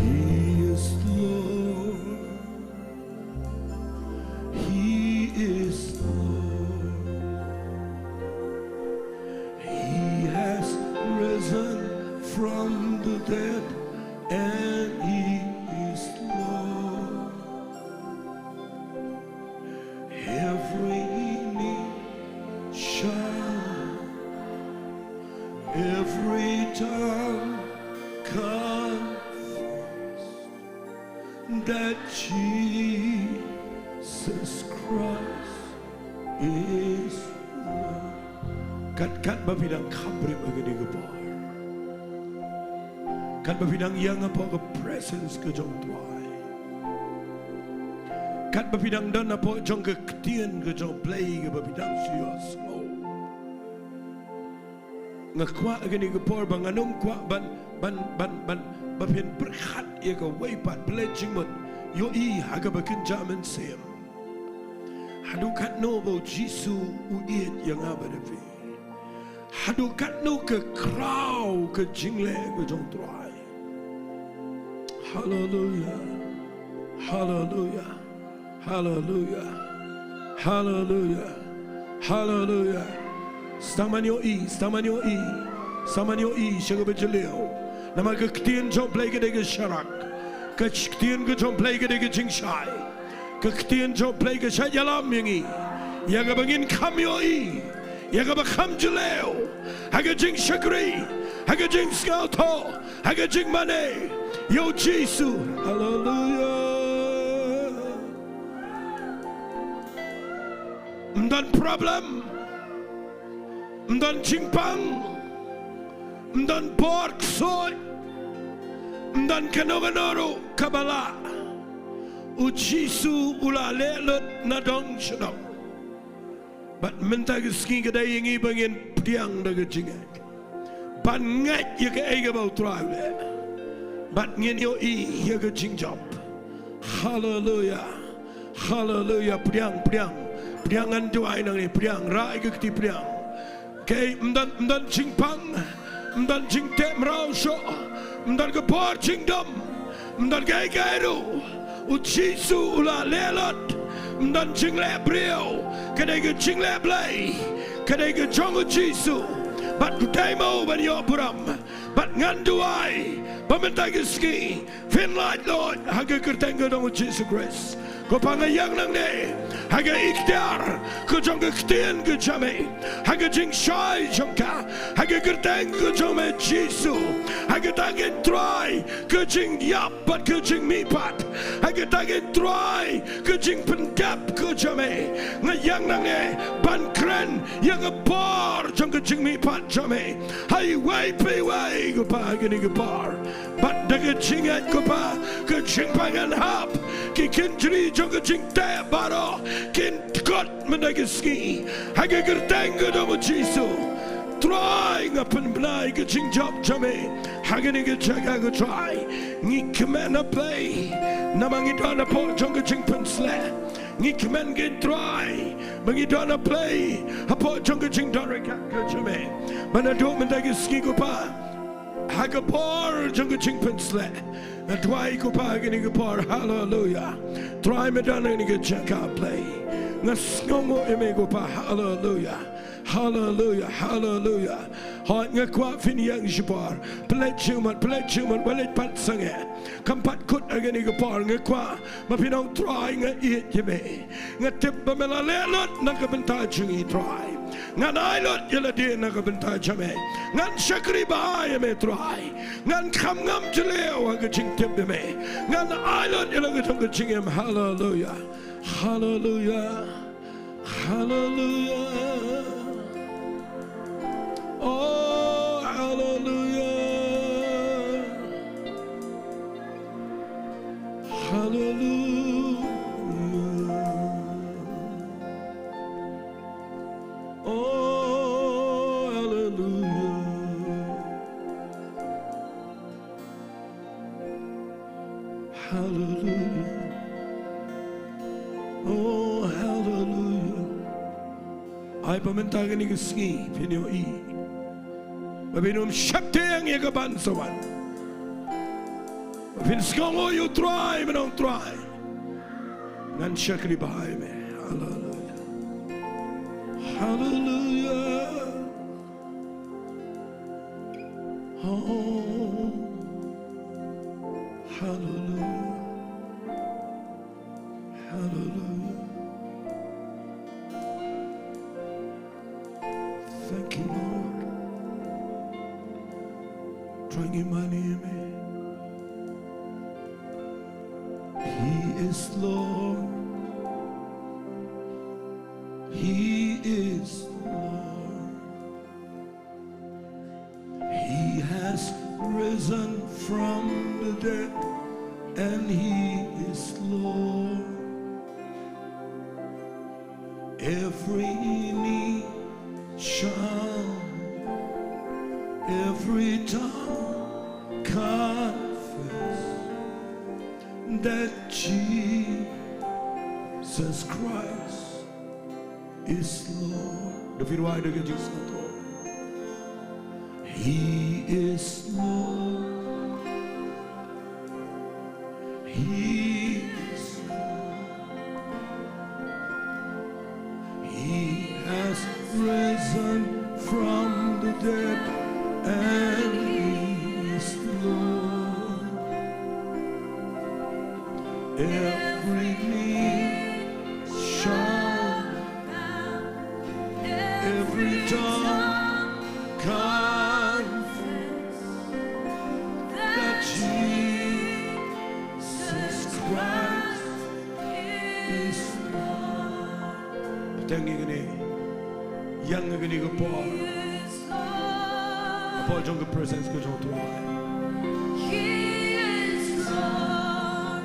He is Lord. He is Lord. He has risen from the dead, and he is Lord. Every knee Every tongue confess that Jesus Christ is Lord. Kat kat ba phi dang kham briew ha kane ka por, kat ba phi dang ïeng hapoh ka presence ka jong Trai, kat ba phi dang don hapoh jong ka ktien ka jong Blei kaba phi dang shu ïohsngew. Nga kwah ha kane ka por ba ngan ym kwah ban, ban, ban, ban, ba phin pyrkhat ïa kawei pat, pynleit jingmut, ïohi ha kaba kynja mynsiem. Haduh katno ba u Jisu u ïeit ïa nga bad ïa phi? Haduh katno ka khraw ka jingleh ka jong Trai? Haleluia. Haleluia. Haleluia. Haleluia. Haleluia. Sdang ban ïohi, sdang ban ïohi, sdang ban ïohi sha kaba jylliew. Namar ka ktien jong Blei ka dei ka sharak. Ka ktien ka jong Blei ka dei ka jingshai. Ka ktien jong Blei ka shah ïalam ïa ngi ïa kaba ngin kham ïohi, ïa kaba kham jylliew ha ka jingshakri, ha ka jingsngewthuh, ha ka jingmane ïa u Jisu. Haleluia. Ym don problem, ym don jingpang, ym don bor ksuid, ym don kano kano ruh kaba lah. U Jisu u la leh lut na dong sha dong. Bad mynta ka sngi ka dei ïa ngi ba ngin pdiang da ka jingngeit ban ngeit ïa kaei kaba u Trai u leh, bad ngin ïohi ïa ka jingjop. Haleluia. Haleluia. Pdiang, pdiang, pdiang, ngan duwai nangne, pdiang, rah ïa ka kti, pdiang. Kaei, ym don, ym don jingpang, ym don jingteh mraw shoh, ym don ka bor jingdom, ym don kaei kaei ruh. U Jisu u la leh lut. Ym don jingleh briew, ka dei ka jingleh Blei, ka dei ka jong u Jisu. Bad u dei mo ban ïoh burom. Bad ngan duwai ba mynta ka sngi phin laitluid ha ka kyrteng ka jong u Jisu Khrist. Ko Pa, nga ïeng nangne ha ka iktiar ka jong ka ktien ka jong me, ha ka jingshai jong ka, ha ka kyrteng ka jong me Jisu, ha kata ka, Trai, ka jingïap bad ka jingmihpat, ha kata ka, Trai, ka jingpyndep ka jong me. Nga ïeng nangne ban kren ïa ka bor jong ka jingmihpat jong me ha iwei pa iwei, ko Pa, ha kane ka por. Bad da ka jingngeit, ko Pa, ka jingpang ngan hap, ki kynjri jong ka jingteh baroh kin kut mynta ka sngi ha ka kyrteng ka jong u Jisu. Trai, nga pynbna ïa ka jingjop jong me ha kane ka jaka, ko Trai. Ngi kmen ha phi namar ngi don hapoh jong ka jingpynsleh. Ngi kmen, ko Trai, ba ngi don ha phi hapoh jong ka jingdon ryngkat ka jong me. Bad naduh mynta ka sngi, ko Pa, ha ka por jong ka jingpynsleh, nga duwai, ko Pa, ha kane ka por. Haleluia. Trai, me don ha kane ka jaka, Blei. Nga sngewnguh ïa me, ko Pa. Haleluia. Haleluia. Haleluia. Hooid, nga kwah phin ïeng shipor. Pynleit jingmut, pynleit jingmut, wat leit pat sangeh. Kam pat kut ha kane ka por. Nga kwah ba phin ong, Trai, nga ïeit ïa me. Nga tip ba me la leh lut na ka bynta jong ngi, Trai. Ngan ai lut ïa lade na ka bynta jong me. Ngan shakri bha ïa me, Trai. Ngan kham ngam jylliew ha ka jingtip ïa me. Ngan ai lut ïa la ka jong ka jingim. Haleluia. Haleluia. Haleluia. Oh, haleluia. Haleluia. Oh, haleluia. Haleluia. Oh, haleluia. Ai ba mynta kane ka sngi phin ïohi ba phin ym sheptieng ïa ka ban sa wan. Ba phin sngewnguh ïa u Trai, ban ong, Trai, ngan shakri bha ïa me. Haleluia. Haleluia. Oh, haleluia. Haleluia. Thank you, Lord. Thank you, my name. He is Lord. He is Lord. He has risen from the dead, and he is Lord. Every knee shall, every tongue confess that Jesus Christ is Lord. Dei phi rwai da ka jingsngewthuh. He is Lord. He is Lord. He has risen from the dead, and he is Lord. Every knee shall, every tongue confess that Jesus Christ is Lord. Tang ïa kane, ïa kane ka por, ka por jong ka presence ka jong u Trai. He is Lord.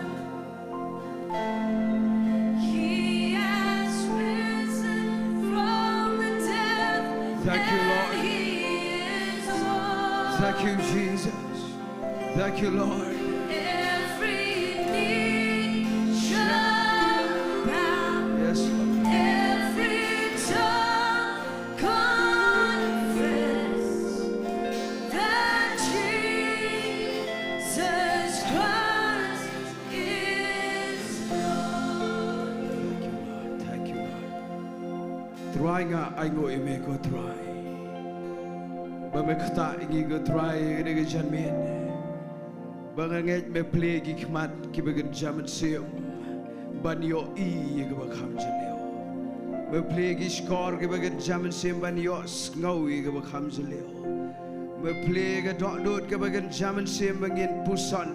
He has risen from the dead. Thank you, Lord. And he is Lord. Thank you, Jesus. Thank you, Lord. Every knee shall bow. Yes, Lord. Every tongue confess that Jesus Christ is Lord. Thank you, Lord. Thank you, Lord. Trai, nga ainguh ïa me ko Trai. Ba me ktah ïa ngi ko Trai, ïa kane ka janmiet. Ba nga ngeit me plie ki khmat kiba kin jam mynsiem ban ïohi ïa kaba kham jylliew. Me plie ki shkor kiba kin jam mynsiem ban ïohsngew ïa kaba kham jylliew. Me plie ka dohnud kaba kin jam mynsiem ba ngin puson,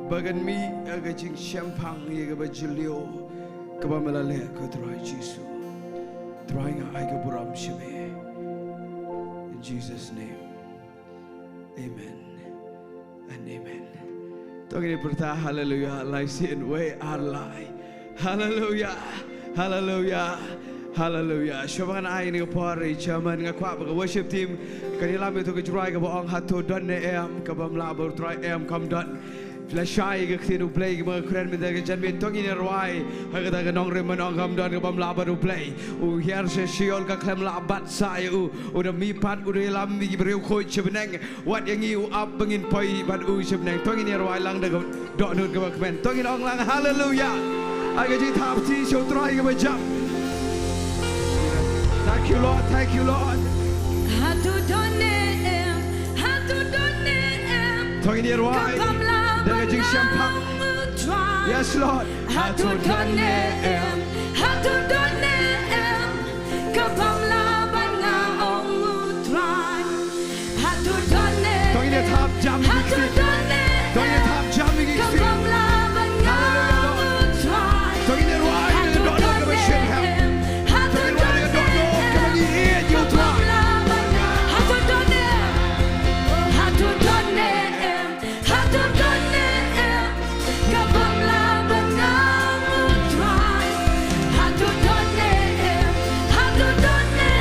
ba ngin mih ïa ka jingshemphang ïa kaba jylliew, kaba me la leh ko Trai Jisu. Trai, nga ai ka burom sha me. In Jesus' name. Amen and amen. To ngin ïa pyrta haleluya lai sien, wei ar lai. Haleluya. Haleluya. Haleluya. Shuwa ba ngan ai kane ka por ïa i chairman, nga kwah ba ka worship team kan ïalam ïa kato ka jingrwai kaba ong, hato don ne em, kaba ym lah bad u Trai em, kam don. Phi la shai ïa ka ktien U Blei kaba nga kren mynta ka janmiet. To ngin ïa rwai ha kata ka nongrim ban ong, kam don kaba ym lah bad U Blei. U hiar sha shiol, ka khlem lah bat sah ïa u. U da mihpat, u da ïalam ïa ki briew khuid sha bneng. Wat ïa ngi u ap ba ngin poi bad u sha bneng. To ngin ïa rwai lang da ka dohnud kaba kmen. To ngin ong lang haleluya. Ai ka jingthap kti sha u Trai kaba jam. Thank you, Lord. Thank you, Lord. Hato don ne em, hato don ne em, to ngin ïa rwai kaba ym lah da ka jingshemphang. Yes, Lord. Hato don ne em, hato don ne em, kaba ym lah ban nga ong u Trai. Hato don ne em, to ngin ïa thap jam ïa ki kti. Hato don ne em, to ngin ïa thap jam ïa ki kti. Kaba ym lah ban nga ong u Trai. Haleluya, Lord. To ngin ïa rwai da ka dohnud kaba shyrkhei. Hato don ne em, hato don ne em, kaba ngi ïeit ïa u Trai. Kaba ym lah ban nga, hato don ne em, hato don ne em, hato don ne em, kaba ym lah ban nga ong u Trai. Hato don ne em, hato don ne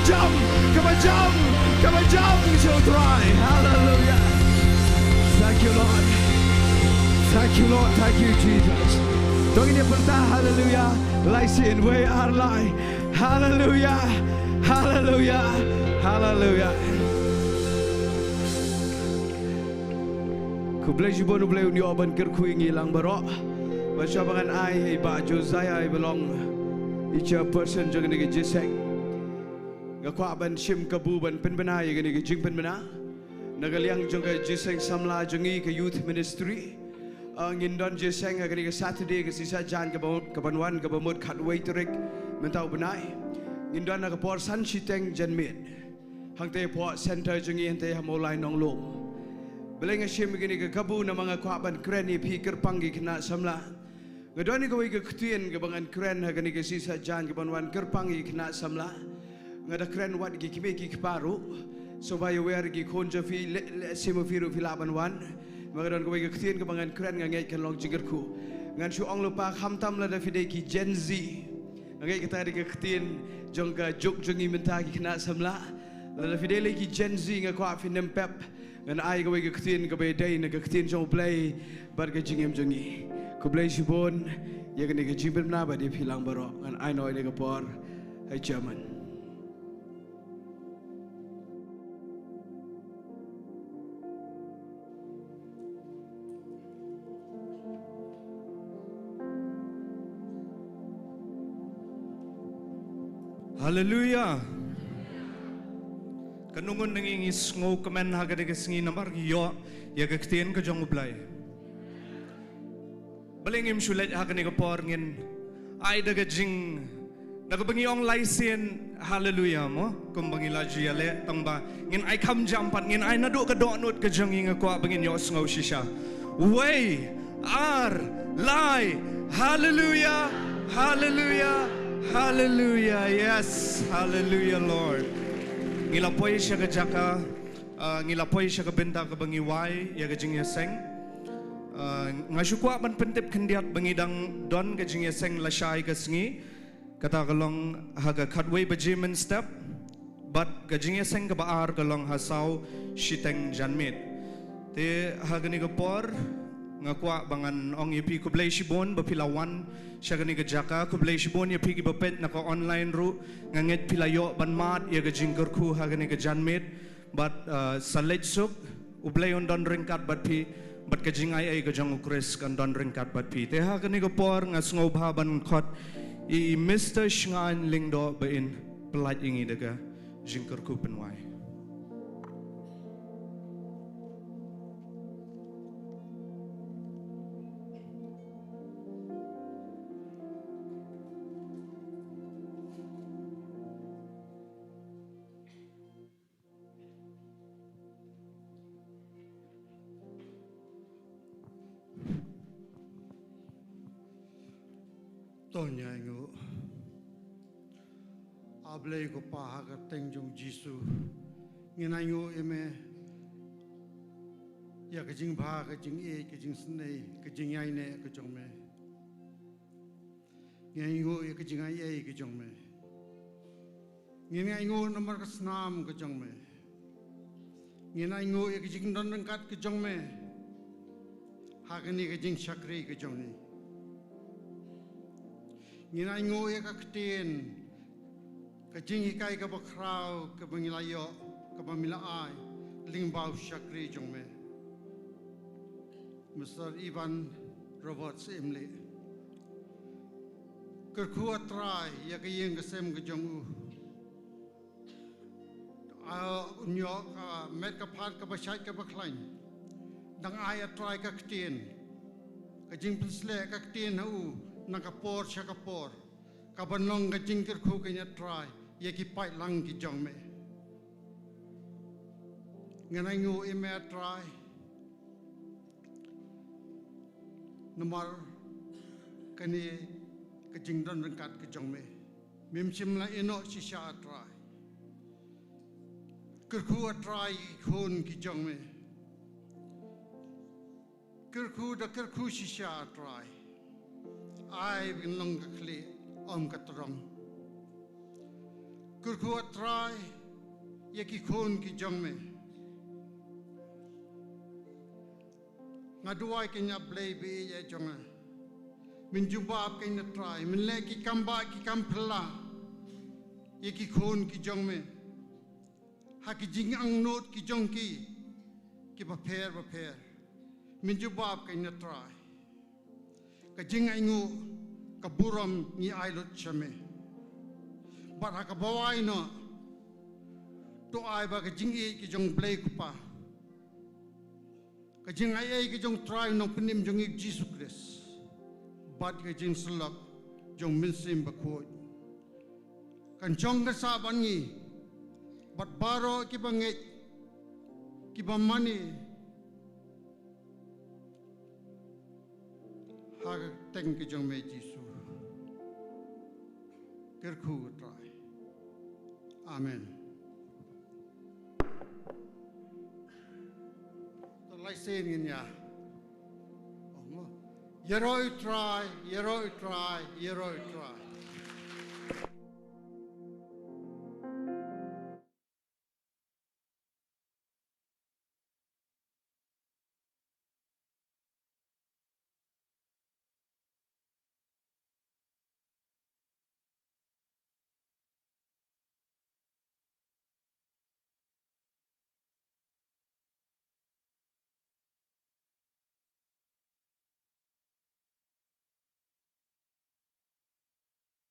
Jam, kaba jam, kaba jam sha u Trai. Hallelujah. Thank you, Lord. Thank you, Lord. Thank you, Jesus. To ngin ïa pyrta hallelujah. Lai sien, wei ar lai. Hallelujah. Hallelujah. Hallelujah. Khublei shibun, U Blei un ïoh ban kyrkhu ïa ngi lang baroh. Bad shuwa ba ngan ai ha i Bah Josiah, i ba long i chairperson jong kane ka jingïaseng, nga kwah ban shim kabu ban pynbna ïa kane ka jingpynbna na ka liang jong ka jingïaseng samla jong ngi ka youth ministry. Ah, ngin don jingïaseng ha kane ka Saturday, ka sngi Saitjaiñ kaba, kaban wan, kaba mut khatwei tarik mynta u bnai. Ngin don ha ka por san shiteng janmiet hangtei hapoh center jong ngi hangtei ha Mawlai Nonglum. Balei nga shim ïa kane ka kabu? Namar nga kwah ban kren ïa phi kyrpang ki khynnah samla. Nga don ïa kawei ka ktien kaba ngan kren ha kane ka sngi Saitjaiñ kaban wan kyrpang ïa ki khynnah samla. Nga da kren wat ki kmie ki kpa ruh. Sngewbha ïawer ki khun jong phi, leh, leh, sim phi ruh phi lah ban wan. Namar nga don kawei ka ktien kaba ngan kren, nga ngeit kan long jingkyrkhu. Ngan shu ong lypa, khamtam lada phi dei ki Gen Z. Nga ngeit kata ka dei ka ktien jong ka juk jong ngi mynta ki khynnah samla. Lada phi dei lei ki Gen Z, nga kwah phin ym pep. Ngan ai kawei ka ktien kaba ïadei na ka ktien jong U Blei bad ka jingim jong ngi. Khublei shibun ïa kane ka jingpynbna bad ïa phi lang baroh. Ngan ai noh ïa kane ka por ha i chairman. Haleluia. Katno ngut na ngi ngi sngewkmen ha kane ka sngi namar ngi ïoh ïa ka ktien ka jong U Blei. Balei ngim shu leit ha kane ka por, ngin ai da ka jing, da kaba ngi ong lai sien haleluia mo, kumba ngi la ju ïaleh, tang ba ngin ai kham jam pat, ngin ai naduh ka dohnud ka jong ngi. Nga kwah ba ngin ïohsngew shisha. Wei, ar, lai, haleluia, haleluia, haleluia. Yes, haleluia, Lord. Ngi la poi sha ka jaka, ah, ngi la poi sha ka bynta kaba ngi wai ïa ka jingïaseng. Ah, nga shu kwah ban pyntip khyndiat ba ngi dang don ka jingïaseng lashai ka sngi. Kata ka long ha ka khatwei baje mynstep, bad ka jingïaseng kaba ar ka long ha saw shiteng janmiet. Te ha kane ka por nga kwah ba ngan ong ïa phi khublei shibun ba phi la wan sha kane ka jaka, khublei shibun ïa phi kiba peit na ka online ruh. Nga ngeit phi la ïoh ban mad ïa ka jingkyrkhu ha kane ka janmiet. Bad, uh, sa leit suk, U Blei un don ryngkat bad phi, bad ka jingaiei ka jong U Khrist kan don ryngkat bad phi. Te ha kane ka por nga sngewbha ban khot ïa i Mister Shngaiñ Lyngdoh ba in pyllait ïa ngi da ka jingkyrkhu pynwai. To ngin ïa ainguh. A Blei ko Pa, ha ka kyrteng jong U Jisu ngin ainguh ïa me ïa ka jingbha, ka jingïeit, ka jingsnei, ka jingïaineh ka jong me. Ngin ainguh ïa ka jingaiei ka jong me. Ngin ainguh namar ka snam ka jong me. Ngin ainguh ïa ka jingdon ryngkat ka jong me ha kane ka jingshakri ka jong ngi. Ngin ainguh ïa ka ktien, ka jinghikai kaba khraw kaba ngi la ïoh, kaba me la ai lyngba u shakri jong me, Mister Evan Roberts Syiemlieh. Kyrkhu, A Trai, ïa ka ïing ka sem ka jong u. Ah, un ïoh ka met ka phad kaba shait kaba khlaiñ. Dang ai, A Trai, ka ktien, ka jingpynsleh ka ktien ha u na ka por sha ka por, kaban long ka jingkyrkhu kane, A Trai, ïa ki paidlang ki jong me. Ngin ainguh ïa me, A Trai, namar kane ka jingdon ryngkat ka jong me. Mem shym la ïehnoh shisha, A Trai. Kyrkhu, A Trai, ïa ki khun ki jong me. Kyrkhu da kyrkhu shisha, A Trai. Ai ba kin long ka khlieh, ym ka trong. Kyrkhu, A Trai, ïa ki khun ki jong me. Nga duwai, kane A Blei ba ïeit jong nga, men jubab, kane A Trai, men leh ki kam bah ki kam phylla ïa ki khun ki jong me ha ki jingangnud ki jong ki kiba pher ba pher. Men jubab, kane A Trai. Ka jingainguh, ka burom ngi ai lut sha me. Bad ha kaba wai noh, to ai ba ka jingïeit ka jong U Blei U Kpa, ka jingaiei ka jong U Trai U Nongpynim jong ngi U Jisu Khrist, bad ka jingsyllok jong U Mynsiem Bakhuid kan shong kan sah bad ngi bad baroh kiba ngeit, kiba mane ha ka kyrteng ka jong me Jisu. Kyrkhu, A Trai. Amen. To lai sien ngin ïa. Oh, mo. Ïaroh ïa U Trai, ïaroh ïa U Trai, ïaroh ïa U Trai.